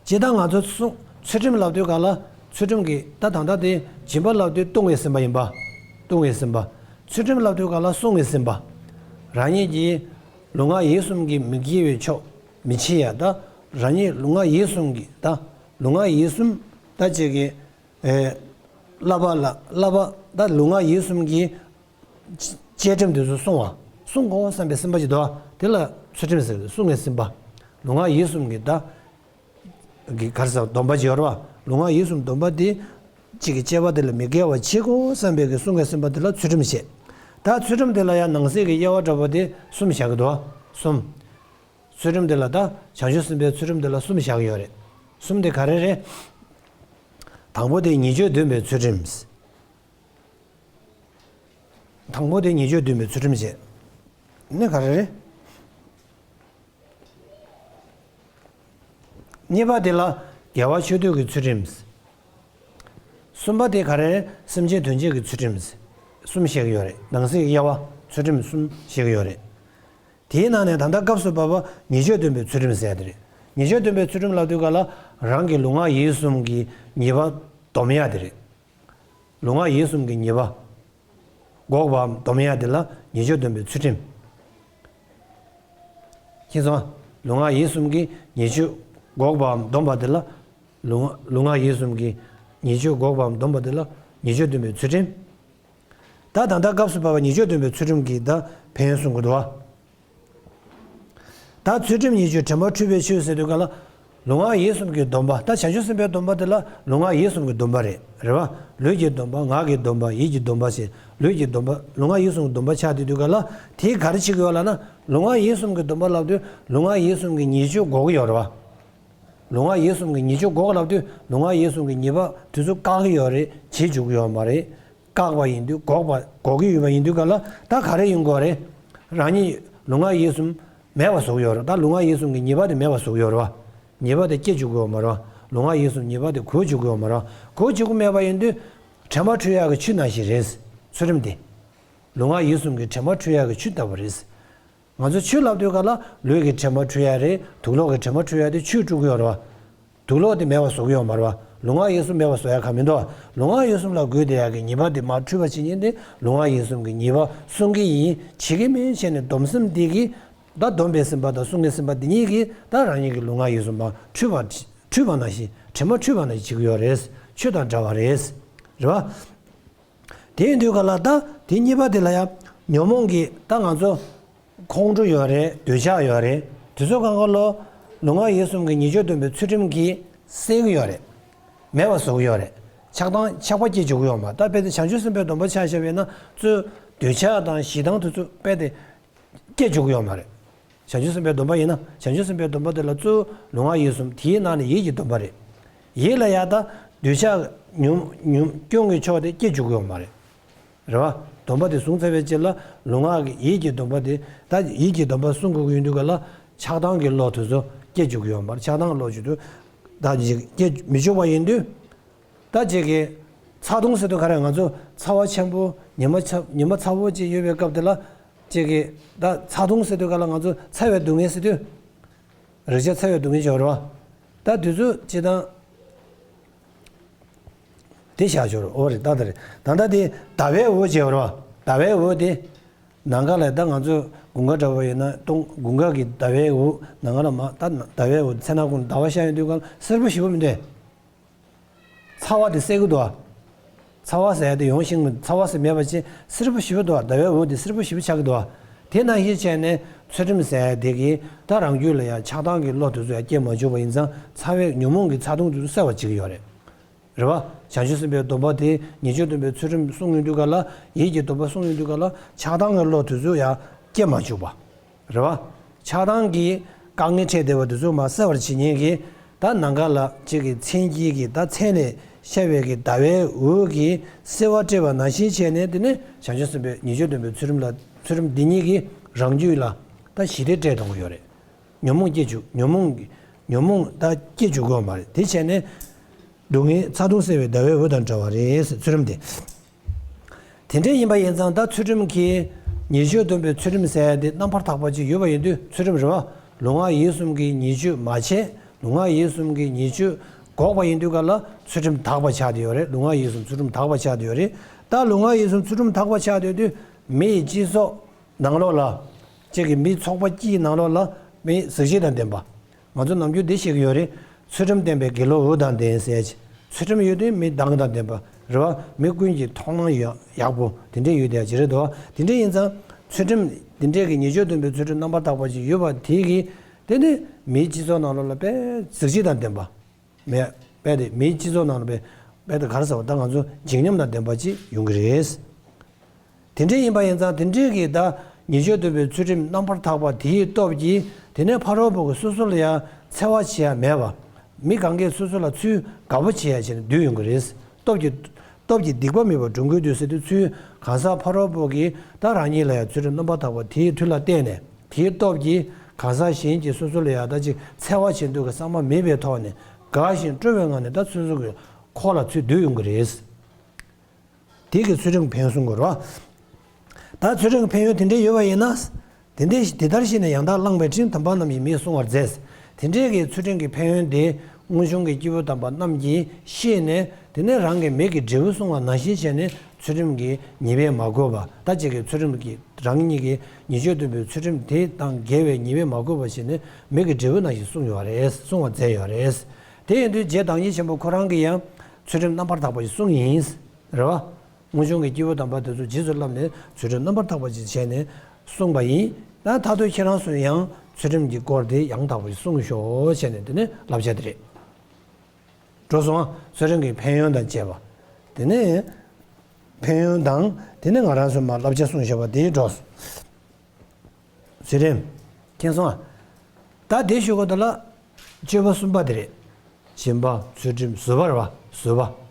སྤྱིར་བཏང་ང་ཚོ་གསུང་ཚུལ་ཁྲིམས་ལབ་དུས་ག་ལ་ཚུལ་ཁྲིམས་ཀྱི་ད་ད་ལྟ་དེ་སྦྱིན་པ་ལབ་དུས་བཏུང་བའི་སེམས་པ་ཡིན་པ། བཏུང་བའི་སེམས་པ། ཚུལ་ཁྲིམས་ལབ་དུས་ག་ལ་བསྲུང་བའི་སེམས་པ། རང་ཉིད་ཀྱི་ལུས་ངག་ཡིད་གསུམ་གྱི་མི་དགེ་བའི་ཕྱོགས་མི་བྱེད་ཡ། ད་རང་ཉིད་ལུས་ངག་ཡིད་གསུམ་གྱི་ད་ལུས་ངག་ཡིད་གསུམ་ད་ཅིག་གི་ཨེ། བསླབ་པ་ལ་བསླབ་པ་ད་ལུས་ངག་ཡིད་གསུམ་གྱི་བཅས་ཁྲིམས་དེ་ཚོ་བསྲུང་བ། བསྲུང་དགོས་བསམ་པའི་སེམས་པ་ཅིག་འདུག་བ། དེ་ལ་ཚུལ་ཁྲིམས་ཟེར། བསྲུང་བའི་སེམས་པ། ལུས་ངག་ཡིད་གསུམ་གྱི་ད་གི་ག་རེ་ཟེར། སྡོམ་པ་ཅིག་ཡོད་རེད་བ། ལུས་ངག་ཡིད་གསུམ་སྡོམ་པ་དེ་གཅིག་གི་བཅས་པ་དེ་ལ་མི་འགལ་བ་བྱེད་དགོས་བསམ་པའི་གི་བསྲུང་བའི་སེམས་པ་དེ་ལ་ཚུལ་ཁྲིམས་བྱེད། ད་ཚུལ་ཁྲིམས་དེ་ལ་ཡང་ནང་གསེས་ཀྱི་དབྱེ་བ་འདྲ་པོ་དེ་གསུམ་བཞག་གི་འདུག་བ། གསུམ། ཚུལ་ཁྲིམས་དེ་ལ་ད་བྱང་ཆུབ་སེམས་དཔའི་ཚུལ་ཁྲིམས་དེ་ལ་གསུམ་བཞག་གི་ཡོད་རེད། གསུམ་དེ་ག་རེ་རེད། དང་པོ་དེ་ཉེས་སྤྱོད་འདོན་པའི་ཚུལ་ཁྲིམས། དང་པོ་དེ་ཉེས་སྤྱོད་འདོན་པའི་ཚུལ་ཁྲིམས་བྱས་ནས་ག་རེ་རེད། གཉིས་པ་དེ་ལ་དགེ་བ་ཆོས་སྡུད་ཀྱི་ཚུལ་ཁྲིམས། གསུམ་པ་དེ་ག་རེ་རེད། སེམས་ཅན་དོན་བྱེད་ཀྱི་ཚུལ་ཁྲིམས། གསུམ་བཤད་ཀྱི་ཡོད་རེད། ནང་གསེས་ཀྱི་དབྱེ་བ་ཚུལ་ཁྲིམས་གསུམ་བཤད་ཀྱི་ཡོད་རེད། དེའི་ནང་ནས་ད་ལྟ་སྐབས་སུ་བབ་པ་ཉེས་སྤྱོད་འདོན་པའི་ཚུལ་ཁྲིམས་ཟེར་ཡ་དེ་རེད། ཉེས་སྤྱོད་འདོན་པའི་ཚུལ་ཁྲིམས་ལབ་དུས་ག་ལ་རང་གི་ལུས་ངག་ཡིད་གསུམ་གྱི་ཉེས་པ་སྡོམ་ཡ་དེ་རེད། ལུས་ངག་ཡིད་གསུམ་གྱི་ཉེས་པ་འགོག་པའམ་སྡོམ་ཡ་དེ་ལ་ཉེས་སྤྱོད་འདོན་པའི་ཚུལ་ཁྲིམས། ཤེས་སོང་། ལུས་ངག་ཡིད་གསུམ་གྱི་ཉེས་སྤྱོད་འགོག་པའམ་སྡོམ་པ་དེ་ལ། ལུས་ངག་ལུས་ངག་ཡིད་གསུམ་གྱི་ཉེས་སྤྱོད་འགོག་པའམ་སྡོམ་པ་དེ་ལ་ཉེས་སྤྱོད་འདོན་པའི་ཚུལ་ཁྲིམས། ད་ད་ལྟ་སྐབས་སུ་བབ་པ་ཉེས་སྤྱོད་འདོན་པའི་ཚུལ་ཁྲིམས་ཀྱི་ད་ཕན་ཡོན་གསུང་གི་འདུག་བ། ད་ཚུལ་ཁྲིམས་ཉེས་སྤྱོད་དྲན་པ་འཁྲུལ་པའི་ཆོས་ཟེར་དུས་ག་ལ། ལུས་ངག་ཡིད་གསུམ་གྱི་སྡོམ་པ། ད་བྱང་ཆུབ་སེམས་དཔའི་སྡོམ་པ་དེ་ལ་ལུས་ངག་ཡིད་གསུམ་གྱི་སྡོམ་པ་རེད། རེད་བ། ལུས་ཀྱི་སྡོམ་པ། ངག་གི་སྡོམ་པ། ཡིད་ཀྱི་སྡོམ་པ་ཞེས་ལུས་ཀྱི་སྡོམ་པ། ལུས་ངག་ཡིད་གསུམ་གྱི་སྡོམ་པ་ཆགས་བསྡད་དུས་ག་ལ། དེས་ག་རེ་བྱེད་ཀྱི་ཡོད་ལབ་ན། ལུས་ངག་ཡིད་གསུམ་གྱི་སྡོམ་པ་ལབ་དུས་ལུས་ངག་ཡིད་གསུམ་གྱི་ཉེས་སྤྱོད་འགོག་གི་ཡོད་རེད་བ། ལུས་ངག་ཡིད་གསུམ་གྱི་ཉེས་སྤྱོད་འགོག་ལབ་དུས་ལུས་ངག་ཡིད་གསུམ་གྱི་ཉེས་པ་དེ་ཚོ་བཀག་གི་ཡོད་རེད། བྱེད་བཅུག་གི་ཡོད་མ་རེད། བཀག་པ་ཡིན་དུས་འགོག་པ་འགོག་གི་ཡོད་པ་ཡིན་དུས་ག་ལ་ད་ག་རེ་ཡིན་དགོས་རེད། རང་ཉིད་ལུས་ངག་ཡིད་གསུམ་མེད་པ་བཟོ་གི་ཡོད་རེད། ད་ལུས་ངག་ཡིད་གསུམ་གྱི་ཉེས་པ་དེ་མེད་པ་བཟོ་གི་ཡོད་རེད་བ། ཉེས་པ་དེ་སྐྱེ་བཅུག་གི་ཡོད་མ་རེད་བ། ལུས་ངག་ཡིད་གསུམ་ཉེས་པ་དེ་འགོག་བཅུག་གི་ཡོད་མ་རེད་བ། འགོག་བཅུག་གི་མེད་པ་ཡིན་དུས་དྲན་པ་འཁྲུལ་ཡག་གི་ཆུ་ནང་བཞིན་རེད། ཚུལ་ཁྲིམས་དེ། ལུས་ངག་ཡིད་གསུམ་གྱི་དྲན་པ་འཁྲུལ་ཡག་གི་ཆུ་ལྟ་བུ་རེད། ང་ཚོ་ཆུ་ལབ་དུས་ག་ལ་ལུས་ཀྱི་དྲན་པ་འཁྲུལ་ཡ་རེད། དུག་ལོག་གི་དྲན་པ་འཁྲུལ་ཡ་དེ་ཆུས་དཀྲུག་གི་ཡོད་རེད་བ། དུག་ལོག་དེ་མེད་པ་བཟོ་གི་ཡོད་མ་རེད་བ། ལུས་ངག་ཡིད་གསུམ་མེད་པ་བཟོ་ཡ་གང་མི་འདུག་བ། ལུས་ངག་ཡིད་གསུམ་ལ་དགོས་བསྡད་ཡ་གི་ཉེས་པ་དེ་མར་འཁྲུད་པ་བྱེད་མཁན་དེ་ལུས་ངག་ཡིད་གསུམ་གྱི་ཉེས་པ་སྲུང་གི་ཡིན། བྱེད་ཀྱི་མིན་བྱས་ནས་སྡོམ་སེམས་འདི་གིས། ད་སྡོམ་པའི་སེམས་པ་དང་སྲུང་གི་སེམས་པ་འདི་གཉིས་ཀྱིས་ད་རང་ཉིད་ཀྱི་ལུས་ངག་ཡིད་གསུམ་མར་འཁྲུད་པ་འཁྲུད་པ་ནང་བཞིན་དྲན་པ་འཁྲུད་པ་ནང་བཞིན་བྱེད་ཀྱི་ཡོད་རེད། ཆུ་དང་འདྲ་བ་རེད། རེད་བ། དེ་ཡིན་དུས་ག་ལ་ད་དེ་གཉིས་པ་དེ་ལ་ཡང་ཉོན་མོངས་ཀྱི་ད་ང་ཚོ་ཁོང་ཁྲོ་ཡོད་རེད། འདོད་ཆགས་ཡོད་རེད། དེ་ཚོ་གང་ག་ལོ་ལུས་ངག་ཡིད་གསུམ་གྱི་ཉེས་སྤྱོད་སྡོམ་པའི་ཚུལ་ཁྲིམས་ཀྱིས་སེལ་གྱི་ཡོད་རེད། མེད་པ་བཟོ་གི་ཡོད་རེད། ཆགས་སྡང་ཆགས་པ་སྐྱེ་བཅུག་གི་ཡོད་མ་རེད། ད་དཔེ་དེ་བྱང་ཆུབ་སེམས་དཔའི་སྡོམ་པ་ཆ་བཞག་པ་ཡིན་ན་གཙོས་འདོད་ཆགས་དང་ཞེ་སྡང་དེ་ཚོ་དཔེ་དེ་སྐྱེ་བཅུག་གི་ཡོད་མ་རེད། བྱང་ཆུབ་སེམས་དཔའི་སྡོམ་པ་ཡིན་ན་བྱང་ཆུབ་སེམས་དཔའི་སྡོམ་པ་དེ་ལ་གཙོ་བོ་ལུས་ངག་ཡིད་གསུམ། དེའི་ནང་ནས་ཡིད་ཀྱི་སྡོམ་པ་རེད། ཡིད་ལ་ཡང་ད་འདོད་ཆགས་ཉོན་ཉོན་སྐྱོན་གྱི་ཕྱོགས་དེ་སྐྱེ་བཅུག་གི་ཡོད་མ་རེད། རེད་བ། སྡོམ་པ་དེ་བཟུང་ཚར་བའི་རྗེས་ལ་ལུས་ངག་གི་ཡིད་ཀྱི་སྡོམ་པ་དེ་ད་ཡིད་ཀྱི་སྡོམ་པ་བསྲུང་དགོས་ཀྱི་ཡོད་དུས་ག་ལ་ཆགས་སྡང་གི་བློ་དེ་ཚོ་སྐྱེ་བཅུག་གི་ཡོད་མ་རེད། ཆགས་སྡང་གི་བློ་བཅུག་དུས་ད་ཅིག་སྐྱེ་མི་བཅུག་པ་ཡིན་དུས། ད་ཅིག་གི་ཚ་གདུང་ཟེར་དུས་ག་རེ། ང་ཚོ་ཚ་བ་ཆེན་པོ་ཉི་མ་ཚ་ཉི་མ་ཚ་བོ་ཅིག་ཡོད་པའི་སྐབས་དེ་ལ་ཅིག་གི་ད་ཚ་གདུང་ཟེར་དུས་ག་ལ་ང་ཚོ་ཚ་བའི་སྡུག་བསྔལ་ཟེར་དུས། རེག་བྱ་ཚ་བའི་སྡུག་བསྔལ་ཅིག་ཡོད་རེད་བ། ད་དུས་ཚོད་ཅི་དང་། དེ་བཞག་ཆོག་རེད། ཨོ་རེད། ད་ད་རེད། ད་ལྟ་དེ་ཟླ་བའི་འོད་ཅིག་ཡོད་རེད་བ། ཟླ་བའི་འོད་དེ། ནམ་མཁའ་ལ་ད་ང་ཚོ་དགུན་ཁ་འདྲ་བོ་ཡིན་ན་སྟོང་དགུན་ཁ་གི་ཟླ་བའི་འོད་ནམ་མཁའ་ལ་མ་ད་ཟླ་བའི་འོད་མཚན་ནག་ཁུང་ཟླ་བ་ཤར་ཡོང་དུས་ག་ལ་སེར་པོ་ཞེ་པོ་མི་འདུག་ཚ་བ་དེ་སེལ་གི་འདུག་བ། ཚ་བ་ཟེར་ཡ་དེ་ཡོང་ཤེས་མི་ཚ་བ་ཟེར་མེད་པ་ཅིག་སེར་པོ་ཞེ་པོ་འདུག་བ། ཟླ་བའི་འོད་དེ་སེར་པོ་ཞེ་པོ་ཆགས་ཀྱི་འདུག་བ། དེ་ནང་བཞིན་བྱས་ནས་ཚུལ་ཁྲིམས་ཟེར་ཡ་དེ་གིས་ད་རང་རྒྱུད་ལ་ཡང་ཆགས་སྡང་གི་བློ་དེ་ཚོ་ཡང་སྐྱེ་མ་བཅུག་པ་ཡིན་ཙང་ཚ་བའི་ཉོན་མོངས་ཀྱི་ཚ་གདུང་དེ་ཚོ་སེལ་བར་བྱེད་ཀྱི་ཡོད་རེད། རེད་བ། བྱང་ཆུབ་སེམས་དཔའི་སྡོམ་པ་དེ་ཉེས་སྤྱོད་སྡོམ་པའི་ཚུལ་ཁྲིམས་བསྲུང་ཡོང་དུས་ག་ལ་ཡིད་ཀྱི་སྡོམ་པ་བསྲུང་ཡོང་དུས་ག་ལ་ཆགས་སྡང་གི་བློ་དེ་ཚོ་ཡང་སྐྱེ་མ་བཅུག་པ། རེད་བ། ཆགས་སྡང་གི་དཀའ་ངལ་འཕྲད་བསྡད་པ་དེ་ཚོ་མར་སེལ་བར་བྱེད་མཁན་གྱི་ད་ནམ་མཁའ་ལ་གཅིག་གི་མཚན་དཀྱིལ་གྱི་ད་མཚན་ལས་ཤར་བའི་གི་ཟླ་བའི་འོད་ཀྱིས་སེལ་བ་སྤྲད་པ་ནང་བཞིན་བྱས་ནས་དེ་ནས་བྱང་ཆུབ་སེམས་དཔའི་ཉེས་སྤྱོད་སྡོམ་པའི་ཚུལ་ཁྲིམས་ལ་ཚུལ་ཁྲིམས་འདི་ཉིད་ཀྱིས་རང་རྒྱུད་ལ་ད་ཞི་བདེ་སྤྲད་གཏོང་གི་ཡོད་རེད། ཉོན་མོངས་སྐྱེ་བཅུག་ཉོན་མོངས་ཉོན་མོངས་ད་སྐྱེ་བཅུག་གི་ཡོད་མ་རེད། དེ་བྱས་ནས་སྡུག་བསྔལ་ཚ་གདུང་སེལ་བའི་ཟླ་བའི་འོད་དང་འདྲ་བ་རེད་ཟེར། ཚུལ་ཁྲིམས་དེ། དེ་འདྲ་ཡིན་པ་ཡིན་ཙང་ད་ཚུལ་ཁྲིམས་ཀྱི་ཉེས་སྤྱོད་སྡོམ་པའི་ཚུལ་ཁྲིམས་ཟེར་ཡ་དེ་རྣམ་པར་དག་པ་ཅིག་ཡོད་པ་ཡིན་དུས་ཚུལ་ཁྲིམས་རེད་བ། ལུས་ངག་ཡིད་གསུམ་གྱི་ཉེས་སྤྱོད་མ་བྱས་ལུས་ངག་ཡིད་གསུམ་གྱི་ཉེས་སྤྱོད་འགོག་པ་ཡིན་དུས་ག་ལ་ཚུལ་ཁྲིམས་དག་པ་ཆགས་བསྡད་ཡོད་རེད། ལུས་ངག་ཡིད་གསུམ་ཚུལ་ཁྲིམས་དག་པ་ཆགས་བསྡད་ཡོད་རེད། ད་ལུས་ངག་ཡིད་གསུམ་ཚུལ་ཁྲིམས་དག་པ་ཆགས་བསྡད་དུས་མི་ཡི་སྤྱི་ཚོགས་ནང་ལོགས་ལ་གཅིག་གི་མི་ཚོགས་པ་སྤྱིའི་ནང་ལོགས་ལ་མི་གཟི་བརྗིད་དང་ལྡན་པ། ང་ཚོ་ནམ་རྒྱུན་འདི་བཤད་ཀྱི་ཡོད་རེད། ཚུལ་ཁྲིམས་ལྡན་པས་དགེ་སློང་འོད་དང་ལྡན་ཟེར་ཅིག་ཚུལ་ཁྲིམས་ཡོད་དུས་མི་གདངས་དང་ལྡན་པ། རེད་བ། མི་ཀུན་གྱི་མཐོང་སྣང་ཡོད་ཡག་པོ་དེ་འདྲས་ཡོད་བསྡད་ཡག་ཅིག་རེད་དོ། དེ་འདྲས་ཡིན་ཙང་ཚུལ་ཁྲིམས་དེ་འདྲས་ཀྱི་ཉེས་སྤྱོད་སྡོམ་པའི་ཚུལ་ཁྲིམས་རྣམ་པར་དག་པ་ཅིག་ཡོད་པ་དེ་གིས་དེ་ནི་མིའི་སྤྱི་ཚོགས་ནང་ལོགས་ལ་དཔེ་གཟི་བརྗིད་དང་ལྡན་པ། མེད་པས་དེ་མིའི་སྤྱི་ཚོགས་ནང་ལ་དཔེ་དཔེ་དེ་ག་རེ་ཟེར་བ། ད་ང་ཚོ་བརྗིད་ཉམས་དང་ལྡན་པ་ཅིག་ཡོང་གི་རེད། དེ་འདྲས་ཡིན་པ་ཡིན་ཙང་དེ་འདྲས་ཀྱི་ད་ཉེས་སྤྱོད་སྡོམ་པའི་ཚུལ་ཁྲིམས་རྣམ་པར་དག་པ་དེའི་སྟོབས་ཀྱིས་དེ་ནས་ཕ་རོལ་པོ་གི་སོ་སོ་ལ་ཡང་འཚེ་བ་བྱེད་ཡ་མེད་པ། མི་གང་གས་སོ་སོ་ལ་ཚུར་དགའ་པོ་བྱེད་ཡ་བྱས་ནས་འདུས་ཡོང་གི་རེད། སྟོབས་ཀྱིས་སྟོབས་ཀྱིས་སྡིག་པ་མེད་པར་འགྲོ་ཀུན་འདུས་ཟེར་དུས་ཚུལ་གང་ཟག་ཕ་རོལ་པོ་གིས་ད་རང་ཉིད་ལ་ཡང་ཚུལ་ཁྲིམས་རྣམ་པར་དག་པ་དེའི་མཐུ་ལ་བརྟེན་ནས་དེའི་སྟོབས་ཀྱིས་གང་ཟག་གཞན་གྱིས་སོ་སོ་ལ་ཡང་ད་ཅིག་འཚེ་བ་བྱེད་འདོད་ཀྱི་བསམ་པ་མེད་པའི་ཐོག་ནས་དགའ་ཞིང་སྤྲོ་བའི་ངང་ནས་ད་ཚུལ་ཚུལ་གྱི་འཁོར་ལ་ཚུར་འདུས་ཡོང་གི་རེད། དེ་གི་ཚུལ་ཁྲིམས་ཕན་ཡོན་གསུང་དགོས་རེད་བ། ད་ཚུལ་ཁྲིམས་ཕན་ཡོན་དེ་འདྲས་ཡོད་པ་ཡིན་ན། དེ་འདྲས་དེ་ལྟར་ཤེས་ནས་ཡང་དག་བླངས་པའི་ཁྲིམས་དམ་པ་རྣམས་ཀྱིས་མི་བསྲུང་བར་མཛད། དེ་འདྲས་ཀྱི་ཚུལ་ཁྲིམས་ཀྱི་ཕན་ཡོན་དེ་སྔོན་བྱུང་གི་སྐྱེས་བུ་དམ་པ་རྣམས་ཀྱིས་ཤེས་ནས་དེ་ནས་རང་གི་མིག་གི་འབྲས་བུ་བསྲུང་བ་ནང་བཞིན་བྱས་ནས་ཚུལ་ཁྲིམས་ཀྱི་ཉེས་པས་མ་གོས་པ། ད་ཅིག་གི་ཚུལ་ཁྲིམས་ཀྱི་རང་ཉིད་ཀྱི་ཉེས་སྤྱོད་སྡོམ་པའི་ཚུལ་ཁྲིམས་དེ་དང་འགལ་བའི་ཉེས་པས་མ་གོས་པ་བྱས་ནས་མིག་གི་འབྲས་བུ་ནང་བཞིན་བསྲུང་ཡོད་རེད། བསྲུང་བ་མཛད་ཡོད་རེད། དེ་ཡིན་དུས་རྗེ་བདག་ཉིད་ཆེན་པོ་ཁོ་རང་གིས་ཡང་ཚུལ་ཁྲིམས་རྣམ་པར་དག་པ་ཞིག་བསྲུངས་ཡིན། རེད་བ། སྔོན་བྱུང་གི་སྐྱེས་བུ་དམ་པ་དེ་ཚོ་རྗེས་སུ་བསླབས་ནས་ཚུལ་ཁྲིམས་རྣམ་པར་དག་པ་ཅིག་བྱས་ནས་གསུངས་པ་ཡིན། ད་མཐར་ཐུག་ཁྱེད་རང་ཚོས་ཡང་ཚུལ་ཁྲིམས་ཀྱི་སྐོར་དེ་ཡང་དག་པ་ཞིག་གསུངས་ཤོག་བྱས་ནས་དེ་ནས་བསླབ་བྱ་དེ་རེད། འགྲོ་སོང་ཚུལ་ཁྲིམས་ཀྱི་ཕན་ཡོན་དང་བཅས་པ། དེ་ནས་ཕན་ཡོན་དང་དེ་ནས་ང་རང་ཚོས་མ་བསླབ་བྱ་གསུངས་བཞག་པ་དེའི་འགྲོ་སོང་། ཚུལ་ཁྲིམས། མཁྱེན་སོང་ཨ། ད་དེ་ཞུ་གོ་ད་ལ། སྤྱོད་པ་གསུམ་པ་དེ་རེད། སྦྱིན་པ། ཚུལ་ཁྲིམས། བཟོད་པ་རེད་བ། བཟོད་པ།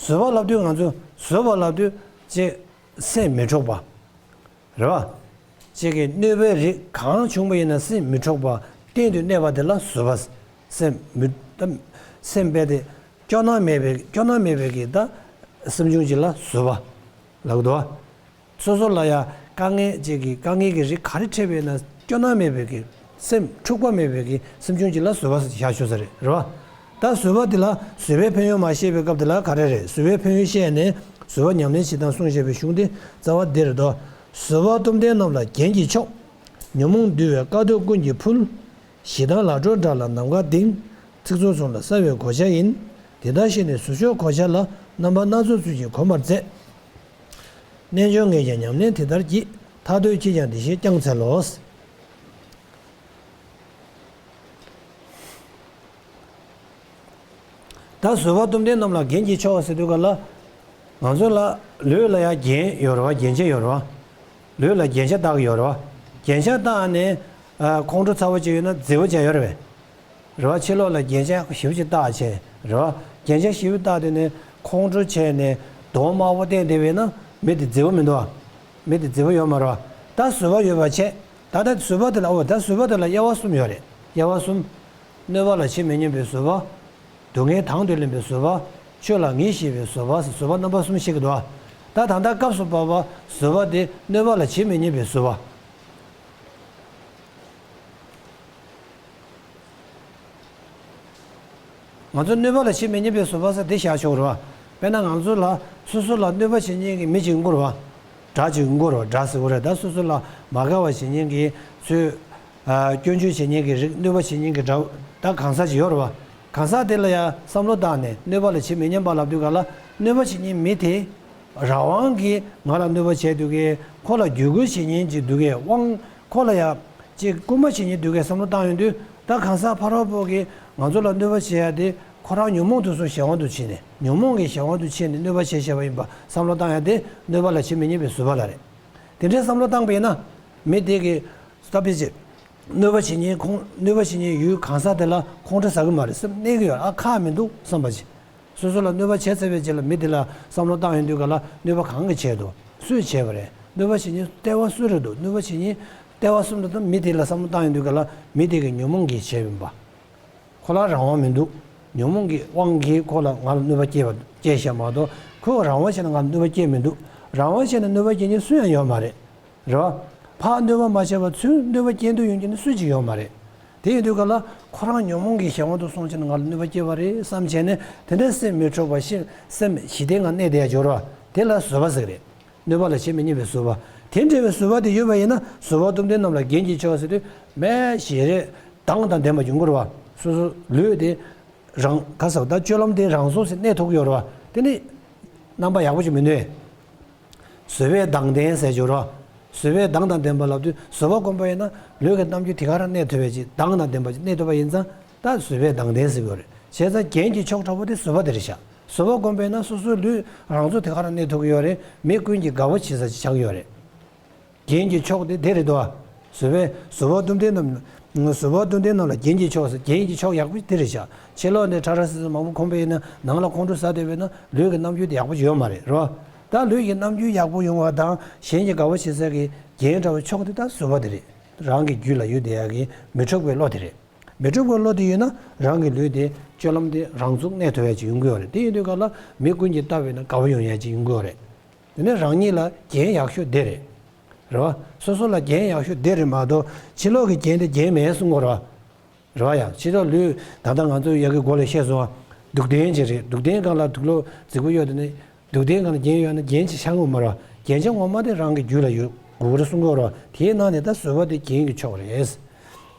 བཟོད་པ་ལབ་དུས་ང་ཚོ་བཟོད་པ་ལབ་དུས་ཅིག་སེམས་མི་འཕྲོག་པ། རེད་བ། ཅིག་གི་གནོད་པའི་རིགས་གང་བྱུང་བ་ཡིན་ན་སེམས་མི་འཕྲོག་པ། གཏན་དུ་གནས་པ་དེ་ལ་བཟོད་པ། སེམས་མི་སེམས་པའི་དེ་སྐྱོ་སྣང་མེད་པའི་སྐྱོ་སྣང་མེད་པའི་གི་ད་སེམས་བྱུང་ཅིག་ལ་བཟོད་པ་ལབ་གི་འདུག་བ། སོ་སོ་ལ་ཡང་དཀའ་ངལ་ཅིག་གི་དཀའ་ངལ་གྱི་རིགས་ག་རེ་འཕྲད་པས་ན་སྐྱོ་སྣང་མེད་པའི་གི་སེམས་འཁྲུག་པ་མེད་པའི་གི་སེམས་བྱུང་ཅིག་ལ་བཟོད་པ་ཞེས་བྱ་ཆོག་ས་རེད། རེད་བ། ད་བཟོད་པ་འདི་ལ་བཟོད་པའི་ཕན་ཡོན་མ་བཤད་པའི་སྐབས་འདི་ལ་ག་རེ་རེད། བཟོད་པའི་ཕན་ཡོན་བཤད་ནས་བཟོད་པ་ཉམས་ལེན་བྱེད་སྟངས་གསུངས་བཞག་པའི་གཞུང་འདི་རྩ་བ་འདི་རེད་དོ། བཟོད་པ་གཏུམ་ལྡན་རྣམས་ལ་རྒྱན་གྱིས་ཆོག་ཉོན་མོངས་འདུལ་བའི་དཀའ་སྡུག་ཀུན་གྱིས་ཕུལ། ཞེ་སྡང་ལས་སྒྲོལ་དགྲ་ལ་ནམ་མཁའ་ལྡིང་། ཚིག་རྩུབ་གསུམ་ལ་སྲ་བའི་གོ་ཆ་ཡིན། དེ་ལྟར་ཤེས་ནས་བཟོད་མཆོག་གོ་ཆ་ལ། རྣམ་པ་སྣ་ཚོགས་ཚུལ་གྱིས་གོམས་པར་མཛད། རྣལ་འབྱོར་ངས་ཀྱང་ཉམས་ལེན་དེ་ལྟར་བགྱིས། མཐར་ཐུག་ཁྱེད་ཀྱང་བདེ་གཤེགས་བསྐྱང་འཚལ་ལོ། ད་བཟོད་པ་གཏུམ་ལྡན་རྣམས་ལ་རྒྱན་གྱིས་ཆོག་ཟེར་དུས་ག་ལ། ང་ཚོ་ལ་ལུས་ལ་ཡང་རྒྱན་ཡོད་རེད་བ། རྒྱན་ཆ་ཡོད་རེད་བ། ལུས་ལ་རྒྱན་ཆ་བཏགས་ཡོད་རེད་བ། རྒྱན་ཆ་བཏགས་ནས་ཁོང་ཁྲོ་ཚ་བོ་ཅིག་ཡོད་ན་བརྫི་བོ་བྱས་ཡོད་རེད་བས། རེད་བ། ཕྱི་ལོགས་ལ་རྒྱན་ཆ་ཞེ་པོ་ཅིག་བཏགས་བྱས་རེད་བ། རྒྱན་ཆ་ཞེ་པོ་བཏགས་དུས་ནས་ཁོང་ཁྲོ་བྱས་ནས་གདོང་དམར་པོ་བསྟན་བསྡད་པས་ན་མི་དེ་བརྫི་བོ་མི་འདུག་བ། མི་དེ་བརྫི་བོ་ཡོད་མ་རེད་བ། ད་བཟོད་པ་ཡོད་པ་བྱས། ད་ལྟ་བཟོད་པ་དེ་ལ་འོ་ད་བཟོད་པ་དེ་ལ་དབྱེ་བ་གསུམ་ཡོད་རེད། དབྱེ་བ་གསུམ། གནོད་པ་ལ་ཇི་མི་སྙམ་པའི་བཟོད་པ། སྡུག་བསྔལ་དང་དུ་ལེན་པའི་བཟོད་པ། ཆོས་ལ་ངེས་ཤེས་པའི་བཟོད་པ། བཟོད་པ་རྣམ་པ་གསུམ་ཞིག་གི་འདུག་ཨ། ད་ད་ལྟ་སྐབས་སུ་བབ་པ་བཟོད་པ་དེ་གནོད་པ་ལ་ཇི་མི་སྙམ་པའི་བཟོད་པ། ང་ཚོ་གནོད་པ་ལ་ཇི་མི་སྙམ་པའི་བཟོད་པ་ཟེར་དེ་བཞག་ཆོག་རེད་བ། དཔེར་ན་ང་ཚོ་ལ་སོ་སོ་ལ་གནོད་པ་བྱེད་མཁན་གྱི་མི་གཅིག་ཡོང་གི་རེད་བ། དགྲ་གཅིག་ཡོང་གི་རེད་བ། དགྲ་ཟེར་གྱི་རེད། ད་སོ་སོ་ལ་མ་དགའ་བ་བྱེད་མཁན་གྱི་ཚུལ། ཨ། སྐྱོན་བརྗོད་བྱེད་མཁན་གྱི་རིགས། གནོད་པ་བྱེད་མཁན་གྱི་དགྲ་ད་གང་ཟག་ཅིག་ཡོད་རེད་བ། གང་ཟག་དེ་ལ་ཡང་བསམ་བློ་བཏང་ནས་གནོད་པ་ལ་ཇི་མི་སྙམ་པ་ལབ་དུས་ག་ལ། གནོད་པ་བྱེད་མཁན་མི་དེ་རང་དབང་གིས་ང་ལ་གནོད་པ་བྱས་དུས་ཀྱི་ཁོ་ལ་བརྒྱུད་སྐུལ་བྱེད་མཁན་ཅིག་འདུག་གས། དབང་ཁོ་ལ་ཡང་ཅིག་སྐུལ་མ་བྱེད་མཁན་འདུག་གས་བསམ་བློ་བཏང་ཡོང་དུས། ད་གང་ཟག་ཕ་རོལ་པོ་གིས་ང་ཚོ་ལ་གནོད་པ་བྱེད་ཡ་དེ་ཁོ་རང་ཉོན་མོངས་དུག་གསུམ་གཞན་དབང་དུ་ཕྱིན་ནས། ཉོན་མོངས་ཀྱི་གཞན་དབང་དུ་ཕྱིན་ནས་གནོད་པ་བྱས་བཞག་པ་ཡིན་པ་བསམ་བློ་བཏང་ཡ་དེ་གནོད་པ་ལ་ཇི་མི་སྙམ་པའི་བཟོད་པ་ལ་རེད། དེ་འདྲའི་བསམ་བློ་བཏང་པ་ཡིན་ན། མི་དེ་གིས་ད་ཕལ་ཆེར་གནོད་པ་བྱེད་མཁན་ཁོང་། གནོད་པ་བྱེད་མཁན་ཡུལ་གང་ཟག་དེ་ལ་ཁོང་ཁྲོ་ཟ་གི་མ་རེད། སེམས་གནས་ཀྱི་ཡོད། ཨ། ཁག་མི་འདུག་བསམ་པ་ཅིག་སོ་སོ་ལ་གནོད་པ་བྱས་ཚར་བའི་རྗེས་ལ་མི་དེ་ལ་བསམ་བློ་བཏང་ཡོང་དུས་ག་ལ། གནོད་པ་གང་གིས་བྱས་འདུག་སུས་བྱས་པ་རེད། གནོད་པ་བྱེད་མཁན་ལྟེ་བ་སུ་རེད་འདུག་གནོད་པ་བྱེད་མཁན་ལྟེ་བ་གསུམ་དུ་ད་མི་དེ་ལ་བསམ་བློ་བཏང་ཡོང་དུས་ག་ལ། མི་དེ་གི་ཉོན་མོངས་ཀྱིས་བྱས་ཡིན་པ། ཁོ་ལ་རང་དབང་མི་འདུག་ཉོན་མོངས་ཀྱི་དབང་གིས་ཁོ་ལ་ང་ལ་གནོད་པ་སྐྱེལ་བ། སྐྱེལ་བཞག་མ་གཏོགས་ཁོས་རང་དབང་བྱས་ནས་ང་ལ་གནོད་པ་སྐྱེལ་མི་འདུག་རང་དབང་བྱས་ནས་གནོད་པ་སྐྱེལ་མཁན་སུ་ཡང་ཡོད་མ་རེད། རེད་བ། ཕར་གནོད་པ་མ་བྱས་པར་ཚུར་གནོད་པ་སྐྱེལ་འདོད་ཡོང་མཁན་ནི་སུ་གཅིག་ཡོད་མ་རེད། དེ་ཡིན་དུས་ག་ལ་ཁོ་རང་ཉོན་མོངས་ཀྱི་གཞན་དབང་དུ་སོང་བྱས་ནས་ང་ལ་གནོད་པ་སྐྱེལ་བ་རེད་བསམ་བྱས་ནས། དེ་འདྲ་སེམས་མི་འཕྲོག་པ་ཞིག་སེམས་ཞི་བདེའི་ངང་གནས་བསྡད་ཡ་སྦྱོར་བ་དེ་ལ་བཟོད་པ་ཟེར་གི་རེད། གནོད་པ་ལ་ཇི་མི་སྙམ་པའི་བཟོད་པ། དེ་འདྲ་བའི་བཟོད་པ་དེ་ཡོད་པ་ཡིན་ན། བཟོད་པ་གཏུམ་ལྡན་རྣམས་ལ་རྒྱན་གྱིས་ཆོག་ཟེར་དུས། མི་ཞེ་རེ་སྡང་དང་ལྡན་པ་ཡོང་གི་རེད་བ། སོ་སོ་ལུས་དེ་རང་ག་ཟེར་བ། ད་སྤྱོད་ལམ་དེ་རང་སོ་སོ་གནས་ཐུབ་ཀྱི་ཡོད་རེད་ དེ་ནི་རྣམ་པ་ཡག་པོ་ཅིག་མི་ནུས། བཟོད་པས་མདངས་ལྡན་ཟེར་བརྗོད་རོགས། བཟོད་པས་མདངས་དང་ལྡན་པ་ལབ་དུས་བཟོད་པ་སྒོམ་པ་ཡིན་ན་ལུས་ཀྱི་རྣམ་འགྱུར་དེ་ག་རང་གནས་ཐུབ་པའི་ཅིག་མདངས་དང་ལྡན་པ་ཅིག་གནས་ཐུབ་པ་ཡིན་ཙང་ད་བཟོད་པས་མདངས་ལྡན་ཟེར་གྱི་ཡོད་རེད། བྱས་ཙང་རྒྱན་གྱི་མཆོག་འདྲ་བོ་དེ་བཟོད་པ་དེ་རེད་ཤག་བཟོད་པ་སྒོམ་པས་ན་སོ་སོའི་ལུས་རང་ཚུགས་དེ་ག་རང་གནས་ཐུབ་ཀྱི་ཡོད་རེད། མི་ཀུན་གྱི་དགའ་བོ་བྱེད་ས་ཅིག་ཆགས་ཀྱི་ཡོད་རེད། རྒྱན་གྱི་མཆོག་དེ་དེ་རེད་དོ། བཟོད་པས་བཟོད་པ་སྟོབས་ལྡན་རྣམས། བཟོད་པ་སྟོབས་ལྡན་རྣམས་ལ་རྒྱན་གྱི་མཆོག་ཟེར། རྒྱན་གྱི་མཆོག་ཡག་པོ་དེ་རེད་ཤག་ཕྱི་ལོགས་ནས་ཁྲ་ཁྲ་སིལ་སིལ་མང་པོ་གོན་པ་ཡིན་ན་ནང་ལ་ཁོང་ཁྲོ་ཟ་བསྡད་པས་ན་ལུས་ཀྱི་རྣམ་འགྱུར་དེ་ཡག་པོ་ཡོད་མ་རེད་རོ། ད་ལུས་ཀྱི་རྣམ་འགྱུར་ཡག་པོ་ཡོང་བ་དང་གཞན་གྱི་དགའ་བོ་བྱེད་ས་གི་རྒྱན་འདྲ་བའི་མཆོག་དེ་ད་བཟོད་པ་དེ་རེད། རང་གི་རྒྱུད་ལ་ཡོད་བསྡད་ཡག་གི་མི་འཁྲུགས་པའི་བློ་དེ་རེད། མི་འཁྲུགས་པའི་བློ་དེ་ཡོད་ན་རང་གི་ལུས་དེ་སྤྱོད་ལམ་དེ་རང་ཚུགས་གནས་ཐུབ་ཡག་ཅིག་ཡོང་གི་ཡོད་རེད། དེ་ཡིན་དུས་ག་ལ་མི་ཀུན་གྱིས་ལྟ་བས་ན་དགའ་བོ་ཡོང་ཡག་ཅིག་ཡོང་གི་ཡོད་རེད། དེ་ནས་རང་ཉིད་ལ་རྒྱན་ཡག་ཤོས་དེ་རེད། རེད་བ། སོ་སོ་ལ་རྒྱན་ཡག་ཤོས་དེ་རེད་མ་གཏོགས་ཕྱི་ལོགས་ཀྱི་རྒྱན་དེ་རྒྱན་མེད་གསུང་གི་རེད་བ། རེད་བ་ཡ། ཕྱི་ལོགས་ལུས་ད་ལྟ་ང་ཚོ་ཡ་གི་མགོ་ལ་བཤད་སོང་བ། སྡུག་ལྡན་ཅིག་རེད། སྡུག་ལྡན་སྒང་ལ་སྡུག་ལོག་རྫིག་པོ་ཡོད་དེ་ནི། སྡུག་ལྡན་སྒང་ལ་རྒྱན་ཡོད་ན་རྒྱན་ཅིག་ཤར་ངོ་མ་རེད་བ། རྒྱན་ཆ་ངོ་མ་དེ་རང་གི་རྒྱུད་ལ་ཡོད་དགོས་རེད་གསུང་གི་རེད་བ། དེའི་ནང་ནས་ད་བཟོད་པ་དེ་རྒྱན་གྱི་མཆོག་རེད།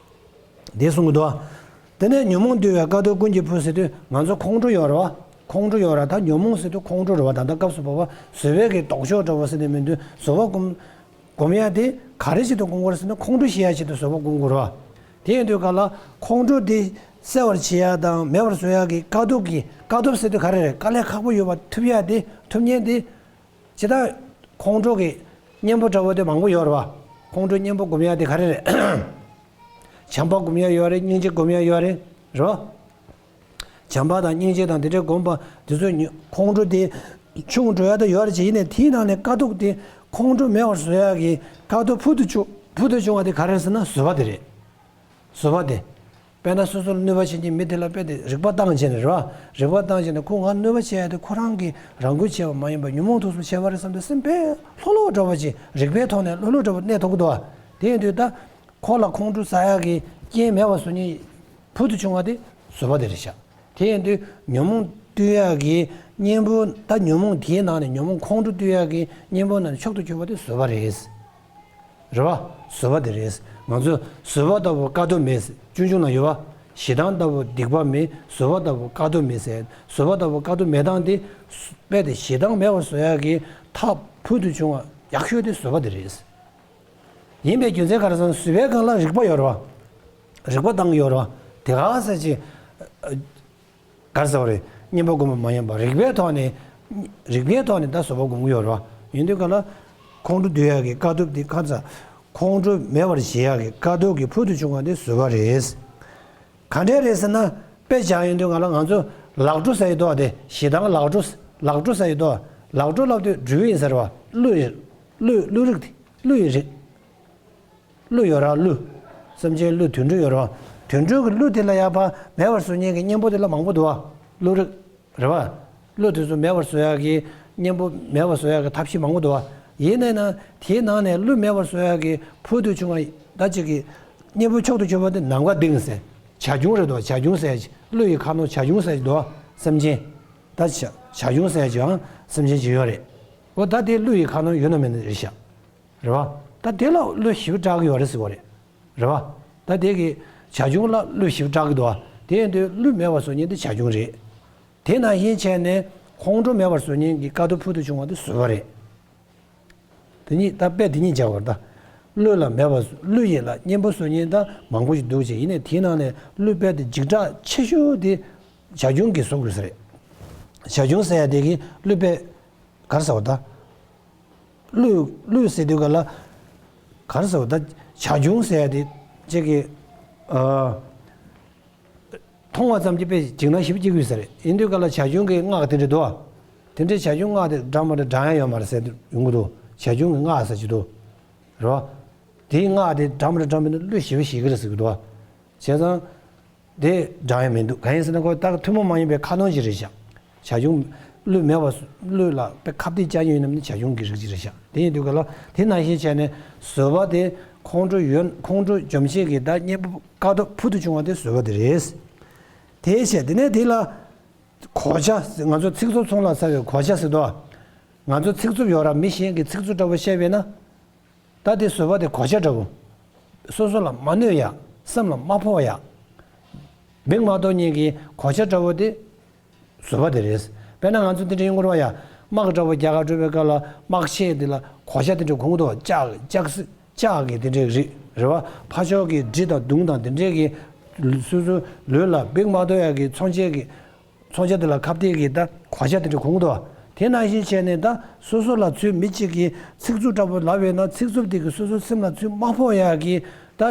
འདི་གསུང་གི་འདུག་དེ་ནས་ཉོན་མོངས་འདུལ་བའི་དཀའ་ཐུབ་ཀུན་གྱི་ཕུད་ཟེར་དུས་ང་ཚོ་ཁོང་ཁྲོ་ཡོད་རེད་བ། ཁོང་ཁྲོ་ཡོད་རེད། ད་ཉོན་མོངས་ཟེར་དུས་ཁོང་ཁྲོ་རེད་བ། ད་ལྟ་སྐབས་སུ་བབ་པ་བཟོད་པའི་གི་ལྡོག་ཕྱོགས་འདྲ་བོ་ཟེར་ནས་མི་འདུག་བཟོད་པ་སྒོམ་སྒོམ་ཡ་དེ་ག་རེ་བྱེད་དུ་སྒོམ་དགོས་རེད་ཟེར་ན་ཁོང་ཁྲོ་ཞི་ཡ་ཆེད་དུ་བཟོད་པ་སྒོམ་དགོས་རེད་བ། དེ་ཡིན་དུས་ག་ལ་ཁོང་ཁྲོ་དེ་སེལ་བར་བྱེད་ཡ་དང་མེད་པར་བཟོ་ཡ་གི་དཀའ་ཐུབ་ཀྱི་དཀའ་ཐུབ་ཟེར་དུས་ག་རེ་རེད། དཀའ་ལས་ཁག་པོ་ཡོད་པ་ཐུབ་ཡ་དེ་ཐུབ་ཉེན་དེ། ཇི་ལྟར་ཁོང་ཁྲོ་གི་གཉེན་པོ་འདྲ་བོ་དེ་མང་པོ་ཡོད་རེད་བ། ཁོང་ཁྲོ་གཉེན་པོ་སྒོམ་ཡ་དེ་ག་རེ་རེད། བྱམས་པ་སྒོམ་ཡ་ཡོད་རེད། སྙིང་རྗེ་སྒོམ་ཡ་ཡོད་རེད། རེད་བ། བྱམས་པ་དང་སྙིང་རྗེ་དང་དེ་འདྲའི་སྒོམ་པ་དེ་ཚོ་ཉོ་ཁོང་ཁྲོ་དེ་ཆུང་འགྲོ་ཡ་དེ་ཡོད་རེད་ཅེས། ཡིན་ནའི་དེའི་ནང་ནས་དཀའ་སྡུག་དེ་ཁོང་ཁྲོ་མེད་པར་བཟོ་ཡ་གི་དཀའ་སྡུག་ཕུལ་དུ་བྱུང་ཕུལ་དུ་བྱུང་བ་དེ་ག་རེ་རེད་ཟེར་ན་བཟོད་པ་དེ་རེད། བཟོད་པ་དེ། དཔེར་ན་སོ་སོ་ལ་གནོད་པ་བྱེད་མཁན་མི་དེ་ལ་དཔེ་དེ་རིག་པ་བཏང་བྱས་ནས་རེད་བ། རིག་པ་བཏང་བྱས་ནས་ཁོ་ང་གནོད་པ་བྱེད་ཡ་དེ་ཁོ་རང་གིས་རང་འགུལ་བྱས་པ་མ་ཡིན་པར་ཉོན་མོངས་དུག་གསུམ་བྱས་པ་རེད་བསམ་སྟེ་སེམས་དཔེ་ལྷོད་ལྷོད་འདྲ་བོ་ཅིག་རིག་པའི་ཐོག་ནས་ལྷོད་ལྷོད་འདྲ་བོ་གནས་ཐུབ་ཀྱི་འདུག་བ། དེ་ཡིན་དུས་ད་ཁོ་ལ་ཁོང་ཁྲོ་ཟ་ཡ་གི་རྐྱེན་མེད་པ་བཟོ་མཁན་ཕུལ་དུ་བྱུང་བ་དེ་བཟོད་པ་དེ་རེད་ཤག་དེ་ཡིན་དུས་ཉོན་མོངས་བཏུལ་ཡག་གི་གཉེན་པོ། ད་ཉོན་མོངས་དེའི་ནང་ནས་ཉོན་མོངས་ཁོང་ཁྲོ་བཏུལ་ཡག་གི་གཉེན་པོ་ནང་ནས་མཆོག་ཏུ་གྱུར་པ་དེ་བཟོད་པ་རེད། རེད་བ། བཟོད་པ་དེ་རེད། ང་ཚོས་བཟོད་པ་ལྟ་བུ་དཀའ་སྡུག་མེད། ཅུང་ཅུང་ན་ཡོད་བ། ཞེ་སྡང་ལྟ་བུ་སྡིག་པ་མེད། བཟོད་པ་ལྟ་བུ་དཀའ་སྡུག་མེད་ཟེར། བཟོད་པ་ལྟ་བུ་དཀའ་སྡུག་མེད་སྟངས་དེ། དཔེ་དེ་ཞེ་སྡང་མེད་པར་བཟོ་ཡག་གི་ཐབས་ཕུལ་དུ་བྱུང་བ་ཡག་ཤོས་དེ་བཟོད་པ་དེ་རེད། ཡིན་པའི་རྒྱུ་མཚན་ག་རེ་ཟེར་ན་བཟོད་པའི་སྒང་ལ་རིག་པ་ཡོད་རེད་བ། རིག་པ་བཏང་གི་ཡོད་རེད་བ། དེ་ག་ཟེར་ཅིག་ག་རེ་ཟེར་བ་རེད། གཉེན་པོ་སྒོམ་པ་མ་ཡིན་པ་རིག་པའི་ཐོག་ནས། རིག་པའི་ཐོག་ནས་ད་བཟོད་པ་སྒོམ་གྱི་ཡོད་རེད་བ། ཡིན་དུས་ག་ལ། ཁོང་ཁྲོ་འདུལ་ཡག་གི་དཀའ་ཐུབ་དེ་ག་ཚ། ཁོང་ཁྲོ་མེད་པར་བྱེད་ཡག་གི་དཀའ་སྡུག་གི་ཕུལ་དུ་བྱུང་བ་དེ་བཟོད་པ་རེད། ག་འདྲས་རེད་ཟེར་ན། དཔེ་བཞག་ཡོང་དུས་ང་ལ་ང་ཚོ་ལག་འགྲོ་ཟེར་ཡི་འདུག་བ། དེ་ཞེ་སྡང་ལག་འགྲོ། ལག་འགྲོ་ཟེར་ཡི་འདུག་བ། ལག་འགྲོ་ལབ་དུས་འགྲོས་ཡིན་ཟེར་བ། གླུ་ཡི། གླུ་གླུ་རིགས་དེ་གླུ་ཡི་རིགས། གླུ་ཡོད་ར་གླུ། སེམས་ཅན་གླུ་དུད་འགྲོ་ཡོད་ར། དུད་འགྲོ་གི་གླུ་དེ་ལ་ཡག་པ་མེད་པར་བཟོ་མཁན་གྱི་གཉེན་པོ་དེ་ལ་མང་པོ་འདུག་བ། གླུ་རིགས། རེད་བ། གླུ་དེ་ཚོ་མེད་པར་བཟོ་ཡག་གི་གཉེན་པོ་མེད་པར་བཟོ་ཡག་གི་ཐབས་ཤེས་མང་པོ་འདུག་བ། ཡིན་ནའི་ན་དེའི་ནང་ནས་གླུ་མེད་པར་བཟོ་ཡག་གི་ཕུལ་དུ་བྱུང་བ་ད་ཅིག་གི་གཉེན་པོ་མཆོག་ཏུ་གྱུར་པ་དེ་ནམ་མཁའ་ལྡིང་ཟེར། བྱ་ཁྱུང་རེད་འདུག་བ། བྱ་ཁྱུང་ཟེར་ཡག་གླུ་ཡི་ཁ་ནང་བྱ་ཁྱུང་ཟེར་ཡག་འདུག་བ། སེམས་ཅན། ད་བྱ་བྱ་ཁྱུང་ཟེར་ཡག་ཅིག་ཡང་སེམས་ཅན་ཅིག་ཡོད་རེད། འོ་ད་དེ་གླུ་ཡི་ཁ་ནང་ཡོད་ན་མེད་ན་རེད་ཤག་རེད་བ། ད་དེ་ལ་གླུ་ཞེ་པོ་གྲགས་ཀྱི་ཡོད་རེད་ཟེར་བ་རེད། རེད་བ། ད་དེ་གི་བྱ་ཁྱུང་ལ་གླུ་ཞེ་པོ་གྲགས་ཀྱི་འདུག་བ། དེ་ཡིན་དུས་གླུ་མེད་པར་བཟོ་མཁན་དེ་བྱ་ཁྱུང་རེད། དེ་ནང་བཞིན་བྱས་ནས་ཁོང་ཁྲོ་མེད་པར་བཟོ་མཁན་གྱི་དཀའ་སྡུག་ཕུལ་དུ་བྱུང་བ་དེ་བཟོད་པ་རེད། དེ་གཉིས་ད་དཔེ་དེ་གཉིས་སྦྱར་བར་ད། གླུ་ལ་མེད་པ་གླུ་ཡིས་ལ་གཉེན་པོ་བཟོ་མཁན་ད་མང་པོ་ཞིག་འདུག་ཅེས། ཡིན་ནའི་དེའི་ནང་ནས་གླུ་དཔེ་དེ་འཇིགས་སྐྲག་ཆེ་ཤོས་དེ་བྱ་ཁྱུང་གིས་བཟོ་དགོས་ས་རེད། བྱ་ཁྱུང་ཟེར་ཡ་དེ་གི་གླུ་དཔེ་ག་རེ་ཟེར་བ་ད། གླུ་གླུ་ཟེར་དུས་ག་ལ་ག་རེ་ཟེར་བ་ད། བྱ་ཁྱུང་ཟེར་ཡ་དེ་ཅིག་གི་ཨ། མཐོང་བ་ཙམ་གྱིས་དཔེ་འཇིགས་སྣང་ཞེ་པོ་སྐྱེ་གི་ཡོད་ས་རེད། ཡིན་དུས་ག་ལ་བྱ་ཁྱུང་གི་སྔགས་དེ་འདྲ་འདུག་བ། དེ་འདྲའི་བྱ་ཁྱུང་སྔགས་དེ་འདྲ་མ་འདྲ་འདྲ་ཡང་ཡོད་མ་རེད་ཟེར་ཡོང་གི་འདུག་བྱ་ཁྱུང་གི་སྔགས་ཟེར་གྱི་འདུག་རེད་བ། དེའི་སྔགས་དེ་འདྲ་མ་འདྲ་འདྲ་མིན་ན་གླུ་ཞེ་པོ་ཞིག་གི་རེད་ཟེར་གྱི་འདུག་བ། བྱས་ཙང་། དེ་འདྲ་ཡང་མི་འདུག་གང་ཡིན་ཟེར་ན་ཁོ་ད་ཐུན་མོང་མ་ཡིན་པའི་ཁ་ནོན་ཅིག་རེད་ཤག་བྱ་ཁྱུང་། གླུ་མེད་པ་གླུ་ལ་དཔེ་ཁ་གཏད་བཅག་མཁན་ཡིན་ནམ་ནི་བྱ་ཁྱུང་གི་རིགས་ཅིག་རེད་ཤག་དེ་ཡིན་དུས་ག་ལ་དེ་ནང་བཞིན་བྱས་ནས་བཟོད་པ་དེ་ཁོང་ཁྲོ་ཡོད་ཁོང་ཁྲོ་འཇོམས་བྱེད་ཀྱི་ད་གཉེན་པོ་དཀའ་སྡུག་ཕུལ་དུ་བྱུང་བ་དེ་བཟོད་པ་དེ་རེད། དེའི་ཕྱིར་དེ་ནས་དེ་ལ་གོ་ཆ་ང་ཚོ་ཚིག་རྩུབ་ཚོང་ལ་ཟ་བའི་གོ་ཆ་ཟེར་དོ། ང་ཚོ་ཚིག་རྩུབ་ཡོད་ར་མི་གཞན་གྱི་ཚིག་རྩུབ་འདྲ་བོ་བཤད་པས་ན། ད་དེ་བཟོད་པ་དེ་གོ་ཆ་འདྲ་བོ། སོ་སོ་ལ་མ་གནོད་ཡ། སེམས་ལ་མ་ཕོག་ཡ། མིག་མ་གཏོགས་གཉིས་ཀྱི་གོ་ཆ་འདྲ་བོ་དེ་བཟོད་པ་དེ་རེད། དཔེར་ན་ང་ཚོ་འདི་འདྲ་ཡོང་གི་རེད་བ་ཡ། དམག་འདྲ་བོ་རྒྱག་ག་འགྲོ་བའི་སྐབས་ལ་དམག་ཆས་འདི་ལ་གོ་ཆ་དེ་འདྲ་གོན་གྱི་འདུག་ལྕགས་ལྕགས་ལྕགས་ཀྱི་དེ་འདྲའི་རིགས་རེད་བ། ཕར་ཕྱོགས་ཀྱི་གྲི་དང་མདུང་དང་དེ་འདྲའི་གི་སོ་སོའི་ལུས་ལ་འབིགས་མ་ཐུབ་ཡ་གི་མཚོན་ཆས་ཀྱི་མཚོན་ཆ་དེ་ལ་ཁ་གཏད་ཀྱི་ད་གོ་ཆ་དེ་འདྲ་གོན་གྱི་འདུག་དེ་ནང་བཞིན་བྱས་ནས་ད་སོ་སོ་ལ་ཚུར་མི་གཅིག་གིས་ཚིག་རྩུབ་འདྲ་བོ་ལབ་པས་ན་ཚིག་རྩུབ་དེ་གིས་སོ་སོའི་སེམས་ལ་ཚུར་མ་ཕོག་ཡ་གི་ད་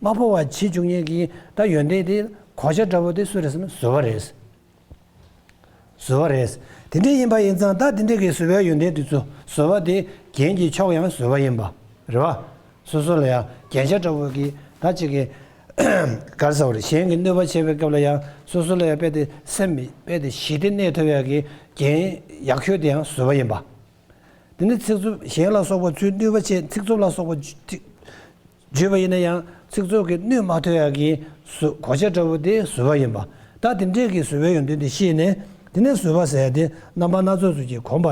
མ་ཕོག་པ་བྱེད་བཅུག་མཁན་གྱི་ད་ཡོན་ཏན་དེ་གོ་ཆ་འདྲ་བོ་དེ་སུ་རེད་ཟེར་ན་བཟོད་པ་རེད། བཟོད་པ་རེད། དེ་འདྲ་ཡིན་པ་ཡིན་ཙང་ད་དེ་འདྲ་གི་བཟོད་པའི་ཡོན་ཏན་དེ་ཚོ་བཟོད་པ་དེ་རྒྱན་གྱི་མཆོག་ཡང་བཟོད་པ་ཡིན་པ་རེད་བ། སོ་སོ་ལ་ཡང་རྒྱན་ཆ་འདྲ་བོ་གི་ད་ཅིག་གི་ག་རེ་ཟེར་བ་རེད། གཞན་གྱི་གནོད་པ་བྱེད་པའི་སྐབས་ལ་ཡང་སོ་སོ་ལ་ཡང་རྦད་དེ་སེམས་རྦད་དེ་ཞི་བདེ་གནས་ཐུབ་ཡག་གི་རྒྱན་ཡག་ཤོས་དེ་ཡང་བཟོད་པ་ཡིན་པ། དེ་ནི་ཚིག་རྩུབ་གཞན་ལ་སོགས་པ་ཚུར་གནོད་པ་བྱེད་ཚིག་རྩུབ་ལ་སོགས་པ་བརྗོད་པ་ཡིན་ན་ཡང་ཚིག་རྩུབ་ཀྱིས་གནོད་མ་ཐུབ་ཡག་གི་བཟོད་གོ་ཆ་འདྲ་བོ་དེ་བཟོད་པ་ཡིན་པ། ད་དེ་འདྲས་ཀྱི་བཟོད་པའི་ཡོན་ཏན་དེ་ཤེས་ནས་དེ་ནས་བཟོད་པ་ཟེར་ཡ་དེ་རྣམ་པ་སྣ་ཚོགས་སུ་ཅིག་གོམས་པ་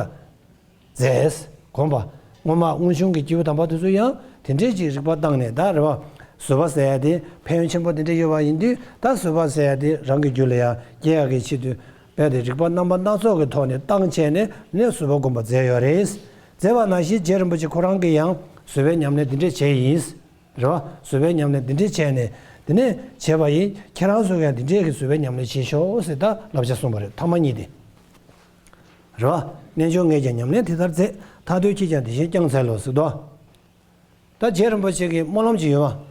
མཛད། གོམས་པ། སྔོན་མ་སྔོན་བྱུང་གི་སྐྱེས་བུ་དམ་པ་དེ་ཚོ་ཡང་དེ་འདྲས་ཀྱི་རིག་པ་བཏང་ནས་ད་རེད་བ། བཟོད་པ་ཟེར་ཡ་དེ་ཕན་ཡོན་ཆེན་པོ་དེ་འདྲས་ཡོད་པ་ཡིན་དུས་ད་བཟོད་པ་ཟེར་ཡ་དེ་རང་གི་རྒྱུད་ལ་ཡང་སྐྱེ་ཡག་གི་ཆེད་དུ། རྦད་དེ་རིག་པ་རྣམ་པ་སྣ་ཚོགས་ཀྱི་ཐོག་ནས་བཏང་བྱས་ནས་ནས་བཟོད་པ་སྒོམ་པ་མཛད་ཡོད་རེད། མཛད་པ་ནང་བཞིན་རྗེ་རིན་པོ་ཆེ་ཁོ་རང་གིས་ཡང་བཟོད་པའི་ཉམས་ལེན་འདི་འདྲས་བྱས་ཡིན། རེད་བ། བཟོད་པའི་ཉམས་ལེན་འདི་འདྲས་བྱས་ནས་དེ་ནས་བྱས་པ་ཡིན། ཁྱེད་རང་ཚོ་ཡང་འདི་འདྲས་ཀྱི་བཟོད་པའི་ཉམས་ལེན་བྱེད་ཤོག་ཟེར་ད་བསླབ་བྱ་གསུངས་པ་རེད། ཐ་མ་གཉིས་དེ། རེད་བ། རྣལ་འབྱོར་ངས་ཀྱང་ཉམས་ལེན་དེ་ལྟར་མཛད། ཐར་འདོད་ཁྱེད་ཀྱང་དེ་བཞིན་བསྐྱང་འཚལ་ལོ་ཟེར་དོ། ད་རྗེ་རིན་པོ་ཆེ་གི་སྨོན་ལམ་ཅིག་ཡོད་པ།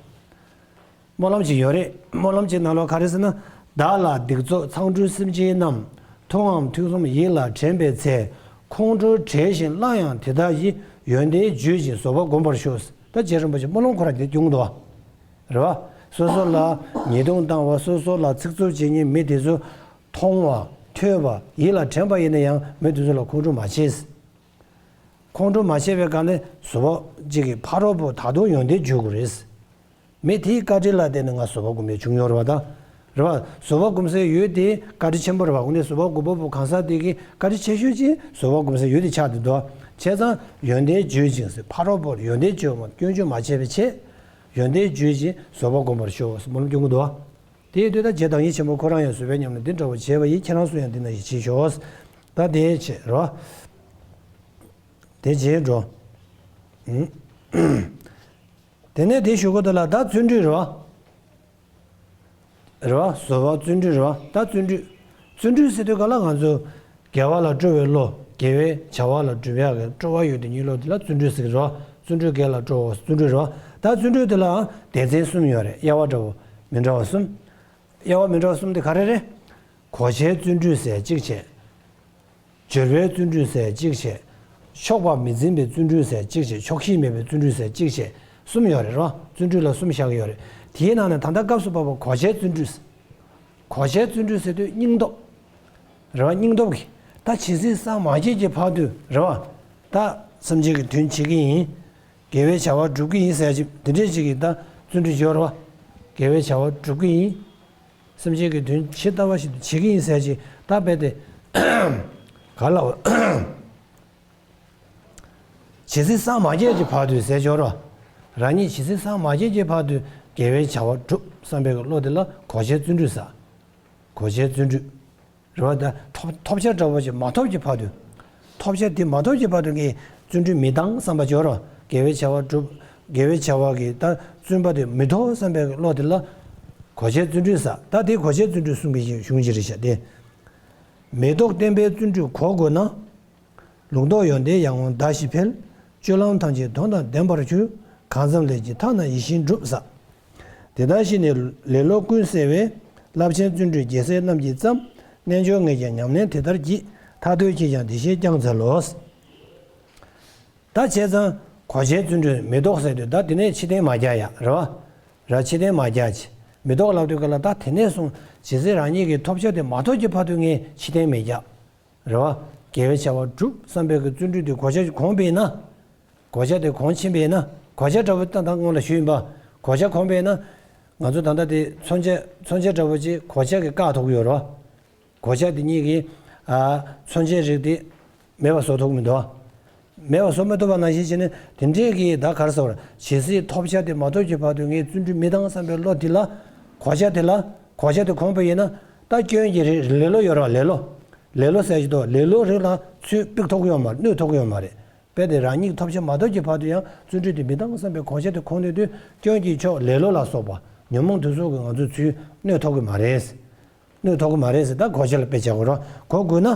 སྨོན་ལམ་ཅིག་ཡོད་རེད། སྨོན་ལམ་ཅིག་ནང་ལོགས་ག་རེ་ཟེར་ན། བདག་ལ་སྡིག་བཙོག་མཚང་འབྲུ་སེམས་ཅན་རྣམས། མཐོང་ངམ་ཐོས་ཙམ་ཡིད་ལ་དྲན་པའི་ཚེ། ཁོང་ཁྲོ་བྲལ་ཞིང་སླར་ཡང་དེ་དག་ཡི། ཡོན་ཏན་བརྗོད་ཅིང་བཟོད་པ་སྒོམ་པར་ཤོག་ད་རྗེ་རིན་པོ་ཆེ་སྨོན་ལམ་ཁོ་རང་དེ་སྐྱོང་འདུག་བ། རེད་བ། སོ་སོ་ལ་ཉེས་རྡུང་བཏང་བ་སོ་སོ་ལ་ཚིག་རྩུབ་བྱེད་མཁན་མི་དེ་ཚོ་མཐོང་བ་ཐོས་པ་ཡིད་ལ་དྲན་པ་ཡིན་ན་ཡང་མི་དེ་ཚོ་ལ་ཁོང་ཁྲོ་མ་བྱེད། ཁོང་ཁྲོ་མ་བྱས་པའི་སྒང་ནས་བཟོད་པ་ཅིག་གིས་ཕ་རོལ་པོ་ད་དུང་ཡོན་ཏན་བརྗོད་དགོས་རེད། མི་དེའི་བཀའ་དྲིན་ལ་བརྟེན་ནས་ང་བཟོད་པ་སྒོམ་པའི་བྱུང་ཡོད་རེད་བ་ད། རེད་བ། བཟོད་པ་སྒོམ་སའི་ཡུལ་དེ་བཀའ་དྲིན་ཆེན་པོ་རེད་བ། འོ་ནས་བཟོད་པ་སྒོམ་པ་པོ་གང་ཟག་དེ་གི་བཀའ་དྲིན་ཆེ་ཤོས་ཅིག་བཟོད་པ་སྒོམ་སའི་ཡུལ་དེ་ཆགས་བསྡད་འདུག་བྱས་ཙང་ཡོན་ཏན་བརྗོད་ཅིང་ཟེར་ཕ་རོལ་པོར་ཡོན་ཏན་བརྗོད་མ་སྐྱོན་བརྗོད་མ་བྱས་པའི་ཆེད། ཡོན་ཏན་བརྗོད་ཅིང་བཟོད་པ་སྒོམ་པར་ཤོག་ཟེར་སྨོན་ལམ་སྐྱོང་གི་འདུག་བ། དེའི་དུས་ད་རྗེ་བདག་ཉིད་ཆེན་པོ་ཁོ་རང་ཡང་བཟོད་པའི་ཉམས་ལེན་འདི་འདྲ་བོ་བྱས་པ་ཡིན། ཁྱེད་རང་ཚོ་ཡང་འདི་ན་ཡིད་ཆེས་ཤོག་ད་དེའི་ཆེད་རོ། དེ་རྗེས་འགྲོ། ཨུམ། དེ་ནས་དེ་ཞུ་གོ་ད་ལ་ད་བརྩོན་འགྲུས་རོ། རོ། བཟོད་པ་བརྩོན་འགྲུས་རོ། ད་བརྩོན་འགྲུས། བརྩོན་འགྲུས་ཟེར་དུས་ག་ལ་ང་ཚོ། དགེ་བ་ལ་སྤྲོ་བའི་བློ། དགེ་བའི་བྱ་བ་ལ་སྒྲུབ་ཡག་གི་སྤྲོ་བ་ཡོད་དེ་ཉིད་བློ་དེ་ལ་བརྩོན་འགྲུས་ཟེར་གི་རོ། བརྩོན་འགྲུས་དགེ་ལ་སྤྲོ་བ་བརྩོན་འགྲུས་རོ། ད་བརྩོན་འགྲུས་དེ་ལའང་སྡེ་ཚན་གསུམ་ཡོད་རེད། དབྱེ་བ་འདྲ་བོ་མི་འདྲ་བ་གསུམ། དབྱེ་བ་མི་འདྲ་བ་གསུམ་དེ་ག་རེ་རེད། གོ་ཆའི་བརྩོན་འགྲུས་ཟེར་གཅིག་བྱས། སྦྱོར་བའི་བརྩོན་འགྲུས་ཟེར་གཅིག་བྱས། ཕྱོགས་པ་མི་འཛིན་པའི་བརྩོན་འགྲུས་ཟེར་གཅིག་བྱས། ཕྱོགས་གཞི་མེད་པའི་བརྩོན་འགྲུས་ཟེར་གཅིག་བྱས། གསུམ་ཡོད་རེད་རོ། བརྩོན་འགྲུས་ལ་གསུམ་བཞག་གི་ཡོད་རེད། དེའི་ནང་ནས་ད་ལྟ་སྐབས་སུ་བབ་པ་གོ་ཆའི་བརྩོན་འགྲུས། གོ་ཆའི་བརྩོན་འགྲུས་ཟེར་དུས་སྙིང་སྟོབས། རེད་བ། སྙིང་སྟོབས་ཀྱིས་ད་ཇི་སྲིད་སངས་མ་རྒྱས་ཀྱི་བར་དུ་རེད་བ། ད་སེམས་ཅན་གྱི་དོན་བྱེད་ཀྱི་ཡིན། དགེ་བའི་བྱ་བ་སྒྲུབ་ཀྱི་ཡིན་ཟེར་ཅིག་དེ་འདྲས་ཅིག་གིས་ད་བརྩོན་འགྲུས་བྱེད་རེད་བ། དགེ་བའི་བྱ་བ་སྒྲུབ་ཀྱི་ཡིན། སེམས་ཅན་གྱི་དོན་ཇི་ལྟ་བ་བཞིན་དུ་བྱེད་ཀྱི་ཡིན་ཟེར་ཅིག་ད་རྦད་དེ། ག་ལ་བ། ཇི་སྲིད་སངས་མ་རྒྱས་ཀྱི་བར་དུ་ཟེར་ཆོག་རོ། རང་ཉིད་ཇི་སྲིད་སངས་མ་རྒྱས་ཀྱི་བར་དུ་དགེ་བའི་བྱ་བ་སྒྲུབ་བསམ་པའི་བློ་དེ་ལ་གོ་ཆའི་བརྩོན་འགྲུས་ཟེར། གོ་ཆའི་བརྩོན་འགྲུས། རེད་བ། ད་ཐོབ་ཐོབ་བྱ་འདྲ་བོ་ཅིག་མ་ཐོབ་ཀྱི་བར་དུ། ཐོབ་བྱ་དེ་མ་ཐོབ་ཀྱི་བར་དུ་ངས་བརྩོན་འགྲུས་མི་བཏང་བསམ་པ་ཆོག་རོ། དགེ་བའི་བྱ་བ་སྒྲུབ། དགེ་བའི་བྱ་བ་གི་ད་བརྩོན་པ་དེ་མི་ཐོབ་བསམ་པའི་བློ་དེ་ལ་གོ་ཆའི་བརྩོན་འགྲུས་ཟེར། ད་དེ་གོ་ཆའི་བརྩོན་འགྲུས་གསུང་གི་གཞུང་ཅིག་རེད་ཤག་དེ། མི་ལྡོག་བརྟན་པའི་བརྩོན་འགྲུས་གོ་བགོས་ན། ལུགས་ལྡོག་ཡོན་ཏན་ཡར་ངོ་ཟླ་བཞིན་འཕེལ། སྤྱོད་ལམ་ཐམས་ཅད་དོན་དང་ལྡན་པར་འགྱུར། གང་འཚམས་ལས་ཀྱི་ཐ་ན་ཡིད་བཞིན་འགྲུབ་ཟེར། དེ་ལྟར་ཤེས་ནས་ལེ་ལོ་ཀུན་གསལ་བའི། རླབས་ཆེན་བརྩོན་འགྲུས་རྒྱལ་སྲས་རྣམས་ཀྱིས་བརྩམས། རྣལ་འབྱོར་ངས་ཀྱང་ཉམས་ལེན་དེ་ལྟར་བགྱིས། ཐར་འདོད་ཁྱེད་ཀྱང་དེ་བཞིན་བསྐྱང་འཚལ་ལོ། ད་བྱས་ཙང་གོ་ཆའི་བརྩོན་འགྲུས་མི་ལྡོག་ཟེར་དུས་ད་དེ་ནས་ཕྱིར་འཐེན་མ་རྒྱག་ཡ་རེད་བ། ར་ཕྱིར་འཐེན་མ་རྒྱག་ཅིག་མི་ལྡོག་ལབ་དུས་ག་ལ་ད་དེ་ནས་བཟུང་ཇི་སྲིད་རང་ཉིད་ཀྱི་ཐོབ་བྱ་དེ་མ་ཐོབ་ཀྱི་བར་དུ་ངས་ཕྱིར་འཐེན་མི་རྒྱག་རེད་བ། དགེ་བའི་བྱ་བ་སྒྲུབ་བསམ་པའི་གི་བརྩོན་འགྲུས་དེ་གོ་ཆ་གོང་པས་ན། གོ་ཆ་དེ་གོང་ཕྱིན་པས་ན། གོ་ཆ་འདྲ་བོ་ད་ལྟ་སྔོན་ལ་ཞུས་ཡིན་པ། གོ་ཆ་གོང་པས་ན། ང་ཚོ་ད་ལྟ་དེ་མཚོན་ཆ་མཚོན་ཆ་འདྲ་བོ་ཅིག་གོ་ཆ་གིས་བཀག་ཐུབ་ཀྱི་ཡོད་རེད་བ། གོ་ཆ་དེ་གཉིས་ཀྱིས། ཨ། མཚོན་ཆའི་རིགས་དེ་མེད་པ་བཟོ་ཐུབ་མི་འདུག་མེད་པ་བཟོ་མི་ཐུབ་པ་ནང་བཞིན་བྱས་ནས་དེ་འདྲས་ཀྱིས་ད་ག་རེ་ཟེར་བ། ཇི་སྲིད་ཐོབ་བྱ་དེ་མ་ཐོབ་ཀྱི་བར་དུ་ངས་བརྩོན་འགྲུས་མི་བཏང་བསམ་པའི་བློ་དེ་ལ། གོ་ཆ་དེ་ལ། གོ་ཆ་དེ་གོང་པ་ཡིན་ན། ད་སྐྱོན་གྱི་རེ་ལེ་ལོ་ཡོད་རེད་བ། ལེ་ལོ། ལེ་ལོ་ཟེར་གྱི་འདུག་ལེ་ལོ་རིགས་ལ་ཚུར་ཕུག་ཐུབ་ཀྱི་ཡོད་མ་རེད། གནོད་ཐུབ་ཀྱི་ཡོད་མ་རེད། དཔེ་དེ་རང་ཉིད་ཐོབ་བྱ་མ་ཐོབ་ཀྱི་བར་དུ་ཡང་བརྩོན་འགྲུས་དེ་མི་བཏང་བསམ་པའི་གོ་ཆ་དེ་གོན་ནས་དུས་སྐྱོན་གྱི་ཕྱོགས་ལེ་ལོ་ལ་སོགས་པ་ཉོན་མོངས་དེ་ཚོ་གིས་ང་ཚོ་ཚུར་གནོད་ཐུབ་ཀྱི་མ་རེད། གནོད་ཐུབ་ཀྱི་མ་རེད་ཟེར། ད་གོ་ཆ་ལ་དཔེ་བྱ་དགོས་རོ། གོ་དགོས་ན།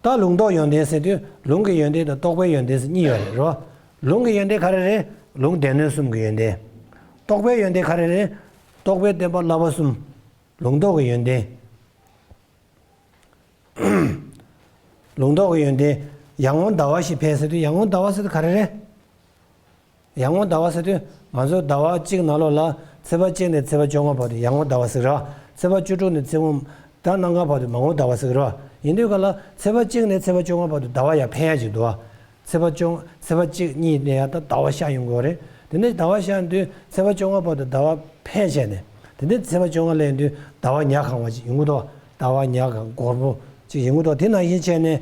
ད་ལུང་རྟོགས་ཡོན་ཏན་ཟེར་དུས་ལུང་གི་ཡོན་ཏན་དང་རྟོགས་པའི་ཡོན་ཏན་ཟེར་གཉིས་ཡོད་རེད་རོ། ལུང་གི་ཡོན་ཏན་ག་རེ་རེད། ལུང་སྡེ་སྣོད་གསུམ་གྱི་ཡོན་ཏན། རྟོགས་པའི་ཡོན་ཏན་ག་རེ་རེད། རྟོགས་པའི་བསྟན་པ་བསླབ་པ་གསུམ། ལུང་རྟོགས་ཀྱི་ཡོན་ཏན། ལུང་རྟོགས་ཀྱི་ཡོན་ཏན། ཡར་ངོ་ཟླ་བ་ཞིག་འཕེལ་ཟེར་དུས་ཡར་ངོ་ཟླ་བ་ཟེར་དུས་ག་རེ་རེད། ཡར་ངོ་ཟླ་བ་ཟེར་དུས་ང་ཚོ་ཟླ་བ་གཅིག་ནང་ལོགས་ལ་ཚེས་པ་གཅིག་ནས་ཚེས་པ་བཅོ་ལྔ་བར་དུ་ཡར་ངོ་ཟླ་བ་ཟེར་ར། ཚེས་པ་བཅུ་དྲུག་ནས་ཚེས་ངོ་ཟླ་གནམ་གང་བར་དུ་མར་ངོ་ཟླ་བ་ཟེར་ར། ཡིན་དུས་ག་ལ་ཚེས་པ་གཅིག་ནས་ཚེས་པ་བཅོ་ལྔ་བར་དུ་ཟླ་བ་ཡར་འཕེལ་ཡ་ཅིག་འདུག་བ། ཚེས་པ་བཅོ་ཚེས་པ་གཅིག་གཉིས་ནས་ཡར་ད་ཟླ་བ་ཤར་ཡོང་གི་ཡོད་རེད། དེ་ནས་ཟླ་བ་ཤར་དུས་ཚེས་པ་བཅོ་ལྔ་བར་དུ་ཟླ་བ་འཕེལ་བྱས་ནས། དེ་ནས་ཚེས་པ་བཅོ་ལྔ་སླེབས་དུས་ཟླ་བ་ཉ་གང་བ་ཅིག་ཡོང་གི་འདུག་ཟླ་བ་ཉ་གང་སྒོར་མོ་ཅིག་ཡོང་གི་འདུག་དེ་ནང་བཞིན་བྱས་ནས་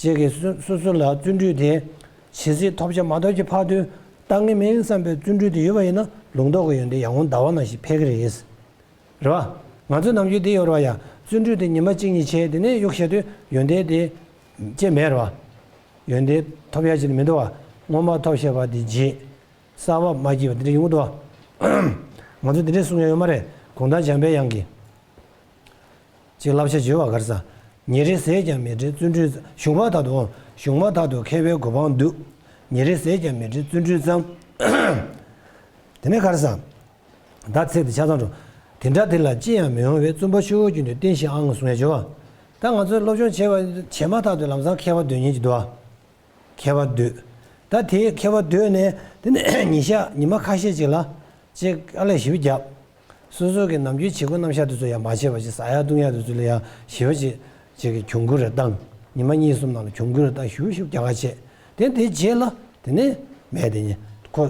ཅིག་གིས་སོ་སོ་སོ་ལ་བརྩོན་འགྲུས་དེ་ཇི་སྲིད་ཐོབ་བྱ་མ་ཐོབ་ཀྱི་བར་དུ་བཏང་གི་མིན་བསམ་པའི་བརྩོན་འགྲུས་དེ་ཡོད་པ་ཡིན་ན་ལུང་རྟོགས་ཀྱི་ཡོན་ཏན་ཡར་ངོ་ཟླ་བ་ནང་བཞིན་འཕེལ་གི་རེད། རེད་བ། ང་ཚོ་ནམ་རྒྱུན་འདི་ཡོད་རེད་བ་ཡ། བརྩོན་འགྲུས་དེ་ཉི་མ་གཅིག་གཉིས་བྱས་དེ་ནས་གཡུག་བཞག་དུས་ཡོན་ཏན་དེ་ཅི་མེད་རེད་བ། ཡོན་ཏན་ཐོབ་ཡ་ཅིག་མི་འདུག་བ། སྔོན་མ་ཐོབ་བཞག་པ་དེ་བརྗེད། གསར་པ་མ་སྐྱེས་པ་དེ་འདྲ་ཡོང་གི་འདུག་བ། ང་ཚོ་དེ་འདྲའི་གསུང་ཡ་ཡོད་མ་རེད། གུང་ཐང་འཇམ་པའི་དབྱངས་ཀྱིས་ཅིག་བསླབ་བྱ་བརྗོད་པ་ག་རེ་ཟ། ཉེ་རེ་ཟད་ཀྱང་མི་བྲེལ་བརྩོན་འགྲུས་ཙམ། གཞུང་མ་ད་དུ་གཞུང་མ་ད་དུ་མཁས་པའི་གོ་འཕང་འདུག་ཉེ་རེ་ཟད་ཀྱང་མི་བྲེལ་བརྩོན་འགྲུས་ཙམ། དེ་ནས་ག་རེ་ཟ། ད་ཚིག་དེ་ཆ་ཚང་འགྲོ། དེ་འདྲ་དེ་ལ་ཅི་ཡང་མི་འོང་བས་བརྩོན་པ་ཤུགས་ཀྱིས་འདུས་བསྟན་བཞིན་ཨང་གསུང་ཡ་བྱོས་བ། ད་ང་ཚོས་སློབ་སྦྱོང་བྱས་པ་བྱས་མ་ཐག་ཏུ་ལམ་སང་མཁས་པ་འདོད་མཁན་ཅིག་འདུག་ཨ། མཁས་པ་འདོད། ད་དེའི་མཁས་པ་འདོད་ནས་དེ་ནས་ཉིན་ཞག་ཉི་མ་ཁ་ཤས་ཅིག་ལ་ཅིག་ཨ་ལས་ཞིབ་རྒྱབ། སོ་སོ་གི་ནམ་རྒྱུན་བྱེད་སྒོ་རྣམ་གཞག་དེ་ཚོ་ཡང་མ་བྱས་པ་ཅིག་ཟ་ཡ་བཏུང་ཡ་དེ་ཚོ་ལ་ཡང་ཞིབ་ཅིག་ཅིག་གི་གྱོང་གུན་རེ་བཏང་། ཉི་མ་གཉིས་གསུམ་ནང་ལ་གྱོང་གུན་རེ་བཏང་ཞིབ་ཞིབ་རྒྱག་ག་བྱས། དེ་དེ་རྗེས་ལ་དེ་ནས་མེད་དེ་ཉིན་ཁོ།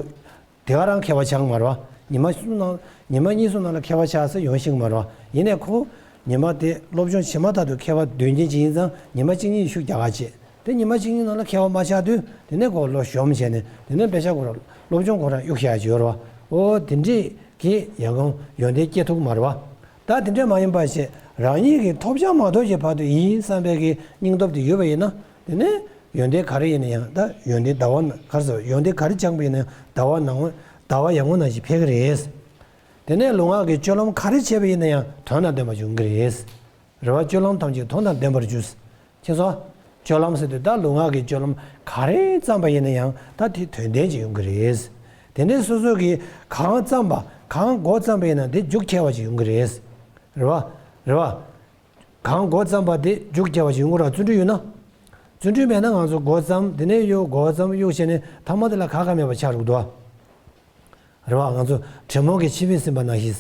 དེ་ག་རང་མཁས་པ་ཆགས་མ་རེད་བ། ཉི་མ་གསུམ་ནང་ཉི་མ་གཉིས་གསུམ་ནང་ལ་མཁས་པ་ཆགས་ས་ཡོང་ཤེས་མ་རེད་བ། ཡིན་ནའི་ཁོ་ཉི་མ་དེ་སློབ་སྦྱོང་བྱེད་མ་ཐག་ཏུ་མཁས་པ་འདོད་མཁན་ཅིག་ཡིན་ཙང་ཉི་མ་གཅིག་གཉིས་ཤུགས་རྒྱག་ག་བྱེད། དེ་ཉི་མ་གཅིག་གཉིས་ནང་ལ་མཁས་པ་མ་ཆགས་དུས་དེ་ནས་ཁོ་ལོ་གཞོམ་བྱས་ནས་དེ་ནས་དཔེ་ཆ་ཁོ་རང་སློབ་སྦྱོང་ཁོ་རང་གཡུག་བཞག་ཡ་ཅིག་ཡོད་རེད་བ། ཨོ་དེ་འདྲས་ཀྱི་ཡང་གང་ཡོན་ཏན་སྐྱེ་ཐུབ་མ་རེད་བ། ད་དེ་འདྲས་མ་ཡིན་པ་བྱས་རང་ཉིད་ཀྱི་ཐོབ་བྱ་མ་ཐོབ་ཀྱི་བར་དུ་ཡིན་བསམ་པའི་གི་སྙིང་སྟོབས་དེ་ཡོད་པ་ཡིན་ན་དེ་ནས། ཡོན་ཏན་ག་རེ་ཡིན་ན་ཡང་ད་ཡོན་ཏན་ཟླ་བ་ན་ག་རེ་ཟེར་ཡོན་ཏན་ག་རེ་སྦྱངས་པ་ཡིན་ན་ཡང་ཟླ་བ་ནང་ཟླ་བ་ཡར་ངོ་ནང་བཞིན་འཕེལ་གི་རེད། དེ་ནས་ལུས་ངག་གི་སྤྱོད་ལམ་ག་རེ་བྱས་པ་ཡིན་ན་ཡང་དོན་དང་ལྡན་པ་འབྱུང་གི་རེད། རེ་བ་སྤྱོད་ལམ་ཐམས་ཅད་དོན་དང་ལྡན་པར་འགྱུར། མཁྱེན་སོང་། སྤྱོད་ལམ་ཟེར་དུས་ད་ལུས་ངག་གི་སྤྱོད་ལམ་ག་རེ་བརྩམས་པ་ཡིན་ན་ཡང་ད་དེ་དོན་ལྡན་ཅིག་ཡོང་གི་རེད། དེ་ནས་སོ་སོ་གིས་གང་བརྩམས་པ་གང་འགོ་བརྩམས་པ་ཡིན་ན་དེ་མཇུག་འཁྱོལ་བ་ཅིག་ཡོང་གི་རེད། རེ་བ། རེ་བ། གང་འགོ་བརྩམས་པ་དེ་མཇུག་སྐྱེལ་བ་ཞིག་ཡོང་གི་རེད་བ། བརྩོན་འགྲུས་ཡོད་ན། བརྩོན་འགྲུས་མེད་ན་ང་ཚོ་འགོ་བརྩམས་དེ་ནས་གཡུག་འགོ་བརྩམས་གཡུག་བྱས་ནས་མཐའ་མ་དེ་ལ་ཁ་ཁ་མེད་པ་ཆགས་འགྲོ་གི་འདུག་བ། རེད་བ། ང་ཚོ་དྲེད་མོང་གིས་ཕྱི་མིག་ཟིན་པ་ནང་བཞིན།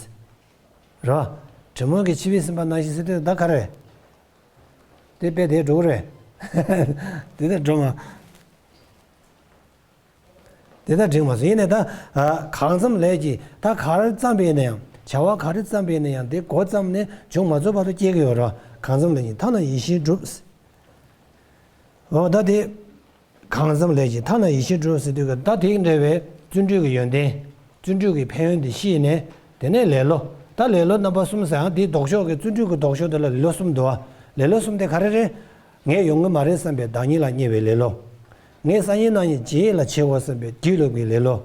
རེད་བ། དྲེད་མོང་གིས་ཕྱི་མིག་ཟིན་པ་ནང་བཞིན་ཟེར་དུས་ད་ག་རེ་རེད། དེ་དཔེ་དེ་འགྲོ་གི་རེད། དེ་ད་འགྲོ་མ། དེ་ལྟར་འགྲིག་མ་སོང་། ཡིན་ནའི་ད། ཨ། གང་འཚམ་ལས་ཀྱིས་ད་ག་རེ་བརྩམས་པ་ཡིན་ན་ཡང་བྱ་བ་ག་རེ་བརྩམས་པ་ཡིན་ན་ཡང་དེ་འགོ་བརྩམས་ནས་མཇུག་མ་རྫོགས་བར་དུ་སྐྱེལ་གྱི་ཡོད་རེད། གང་འཚམ་ལས་ཀྱིས་ཐ་ན་ཡིད་བཞིན་འགྲུབ། འོ་ད་དེ། གང་འཚམ་ལས་ཀྱིས་ཐ་ན་ཡིད་བཞིན་འགྲུབ་ཟེར་དུས་ཀྱི་ད་དེ་འདྲ་བའི་བརྩོན་འགྲུས་ཀྱི་ཡོན་ཏན། བརྩོན་འགྲུས་ཀྱི་ཕན་ཡོན་དེ་ཤེས་ནས་དེ་ནས་ལེ་ལོ། ད་ལེ་ལོ་རྣམ་པ་གསུམ་ཟེར་ཡང་དེའི་ལྡོག་ཕྱོགས་ཀྱི་བརྩོན་འགྲུས་ཀྱི་ལྡོག་ཕྱོགས་དེ་ལ་ལེ་ལོ་གསུམ་འདུག་བ། ལེ་ལོ་གསུམ་དེ་ག་རེ་རེད། ངས་ཡོང་གི་མ་རེད་བསམ་པའི་བདག་ཉིད་ལ་བརྙས་པའི་ལེ་ལོ། ངས་སང་ཉིན་གནངས་ཉིན་ཇི་ཡིན་ལ་བྱེད་དགོས་བསམ་པའི་སྒྱིད་ལུག་པའི་ལེ་ལོ།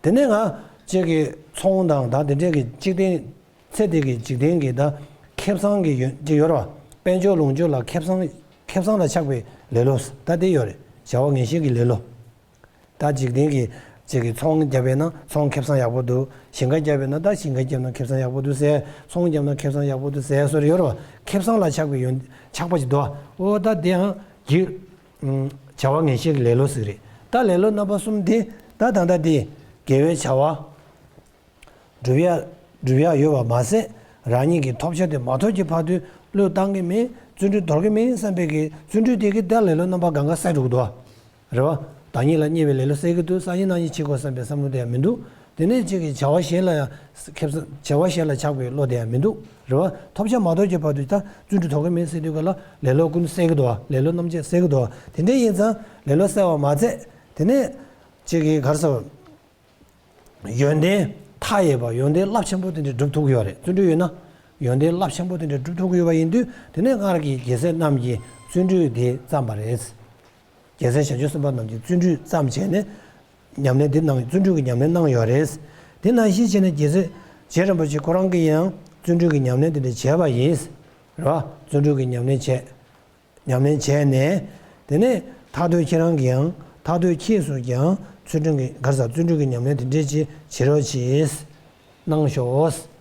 དེ་ནས་ང་གཅིག་གི་ཚོང་དང་ད་དེ་འདྲས་ཀྱི་གཅིག་སྟེང་ཚེ་འདི་གི་འཇིག་རྟེན་གྱི་ད་ཁེ་བཟང་གི་ཡོན་ཅིག་ཡོད་རེད་བ། དཔལ་འབྱོར་ལོངས་སྤྱོད་ལ་ཁེ་བཟང་ཁེ་བཟང་ལ་ཆགས་པའི་ལེ་ལོ་ད་དེ་ཡོད་རེད། བྱ་བ་ངན་ཞེན་གྱི་ལེ་ལོ། ད་འཇིག་རྟེན་གྱི་ཅིག་གི་ཚོང་བརྒྱབ་པས་ན་ཚོང་ཁེ་བཟང་ཡག་པོ་འདུག་ཞིང་ཁ་བརྒྱབ་པས་ན་ད་ཞིང་ཁ་བརྒྱབ་ན་ཁེ་བཟང་ཡག་པོ་འདུག་ཟེར། ཚོང་བརྒྱབ་ན་ཁེ་བཟང་ཡག་པོ་འདུག་ཟེར་སོགས་ཡོད་རེད་བ། ཁེ་བཟང་ལ་ཆགས་པའི་ཡོན་ཆགས་པ་ཅིག་འདུག་བ། ཨོ་ད་དེའང་གི་བྱ་བ་ངན་ཞེན་གྱི་ལེ་ལོ་ཟིག་རེད། ད་ལེ་ལོ་རྣམ་པ་གསུམ་དེ་ད་ད་ལྟ་དེ་དགེ་བའི་བྱ་བ་སྒྲུབ་ཡ་སྒྲུབ་ཡ་ཡོད་པ་མ་ཟད་རང་ཉིད་ཀྱི་ཐོབ་བྱ་དེ་མ་ཐོབ་ཀྱི་བར་དུ་བློས་བཏང་གི་མེད། བརྩོན་འགྲུས་དོར་གི་མེད་བསམ་པའི་གི་བརྩོན་འགྲུས་དེ་གི་ད་ལེ་ལོ་རྣམ་པ་གང་ག་བསལ་འགྲོ་གི་འདུག་བ། རེད་བ། བདག་ཉིད་ལ་བརྙས་པའི་ལེ་ལོ་སེལ་གྱི་འདུག་སང་ཉིན་གནངས་ཉིན་བྱེད་དགོས་བསམ་པའི་བསམ་བློ་དེ་ཡང་མི་འདུག་དེ་ནས་གཅིག་གིས་བྱ་བ་གཞན་ལ་ཡང་ཁེ་བཟང་བྱ་བ་གཞན་ལ་ཆགས་པའི་བློ་དེ་ཡང་མི་འདུག་རེད་བ། ཐོབ་བྱ་མ་ཐོབ་ཀྱི་བར་དུ་ད་བརྩོན་འགྲུས་དོར་གྱི་མེད་ཟེར་དུས་ག་ལ་ལེ་ལོ་ཀུན་སེལ་གྱི་འདུག་བ། ལེ་ལོ་རྣམ་བཅད་སེལ་གྱི་འདུག་བ། དེ་འདྲ་ཡིན་ཙང་ལེ་ལོ་སེལ་བ་མ་ཚད་དེ་ནས་གཅིག་གིས་ག་རེ་ཟེར་བ། ཡོན་ཏན་མཐའ་ཡས་པ་ཡོན་ཏན་རླབས་ཆེན་པོ་དེ་འདྲ་སྒྲུབ་ཐུབ་ཀྱི་ཡོད་རེད། བརྩོན་འགྲུས་ཡོད་ན། ཡོན་ཏན་རླབས་ཆེན་པོ་དེ་འདྲ་སྒྲུབ་ཐུབ་ཀྱི་ཡོད་པ་ཡིན་དུས། དེ་ནས་སྔར་གྱི་རྒྱལ་སྲས་རྣམས་ཀྱིས་བརྩོན་འགྲུས་དེ་བརྩམས་པ་རེད། རྒྱལ་སྲས་བྱང་ཆུབ་སེམས་དཔའ་རྣམས་ཀྱིས་བརྩོན་འགྲུས་བརྩམས་བྱས་ནས། ཉམས་ལེན་འདི་གནང་། བརྩོན་འགྲུས་ཀྱི་ཉམས་ལེན་གནང་ཡོད་རེད། དེ་ནང་བཞིན་བྱས་ནས་རྒྱལ་སྲས་རྗེ་རིན་པོ་ཆེ་ཁོ་རང་གིས་ཡང་བརྩོན་འགྲུས་ཀྱི་ཉམས་ལེན་དེ་འདྲ་བྱས་པ་ཡིན། རེད་བ། བརྩོན་འགྲུས་ཀྱི་ཉམས་ལེན་བྱས། ཉམས་ལེན་བྱས་ནས། དེ་ནས་ཐར་འདོད་ཁྱེད་རང་གིས་ཡང་། ཐར་འདོད་ཁྱེད་ཚོས་ཀྱང་བརྩོན་འགྲུས་ཀྱི། ག་རེ་ཟ། བརྩོན་འགྲུས་ཀྱི་ཉམས་ལེན་དེ་འདྲས་ཅིག་བྱེད་རོགས་གྱིས། གནང་ཤོག།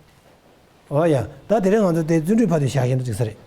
འོ་ཡ། ད་དེ་རིང་ང་ཚོ་དེ་བརྩོན་འགྲུས་ཕར་དུ་བཞག་བཞིན་དུ་འགྲིག་ས་རེད།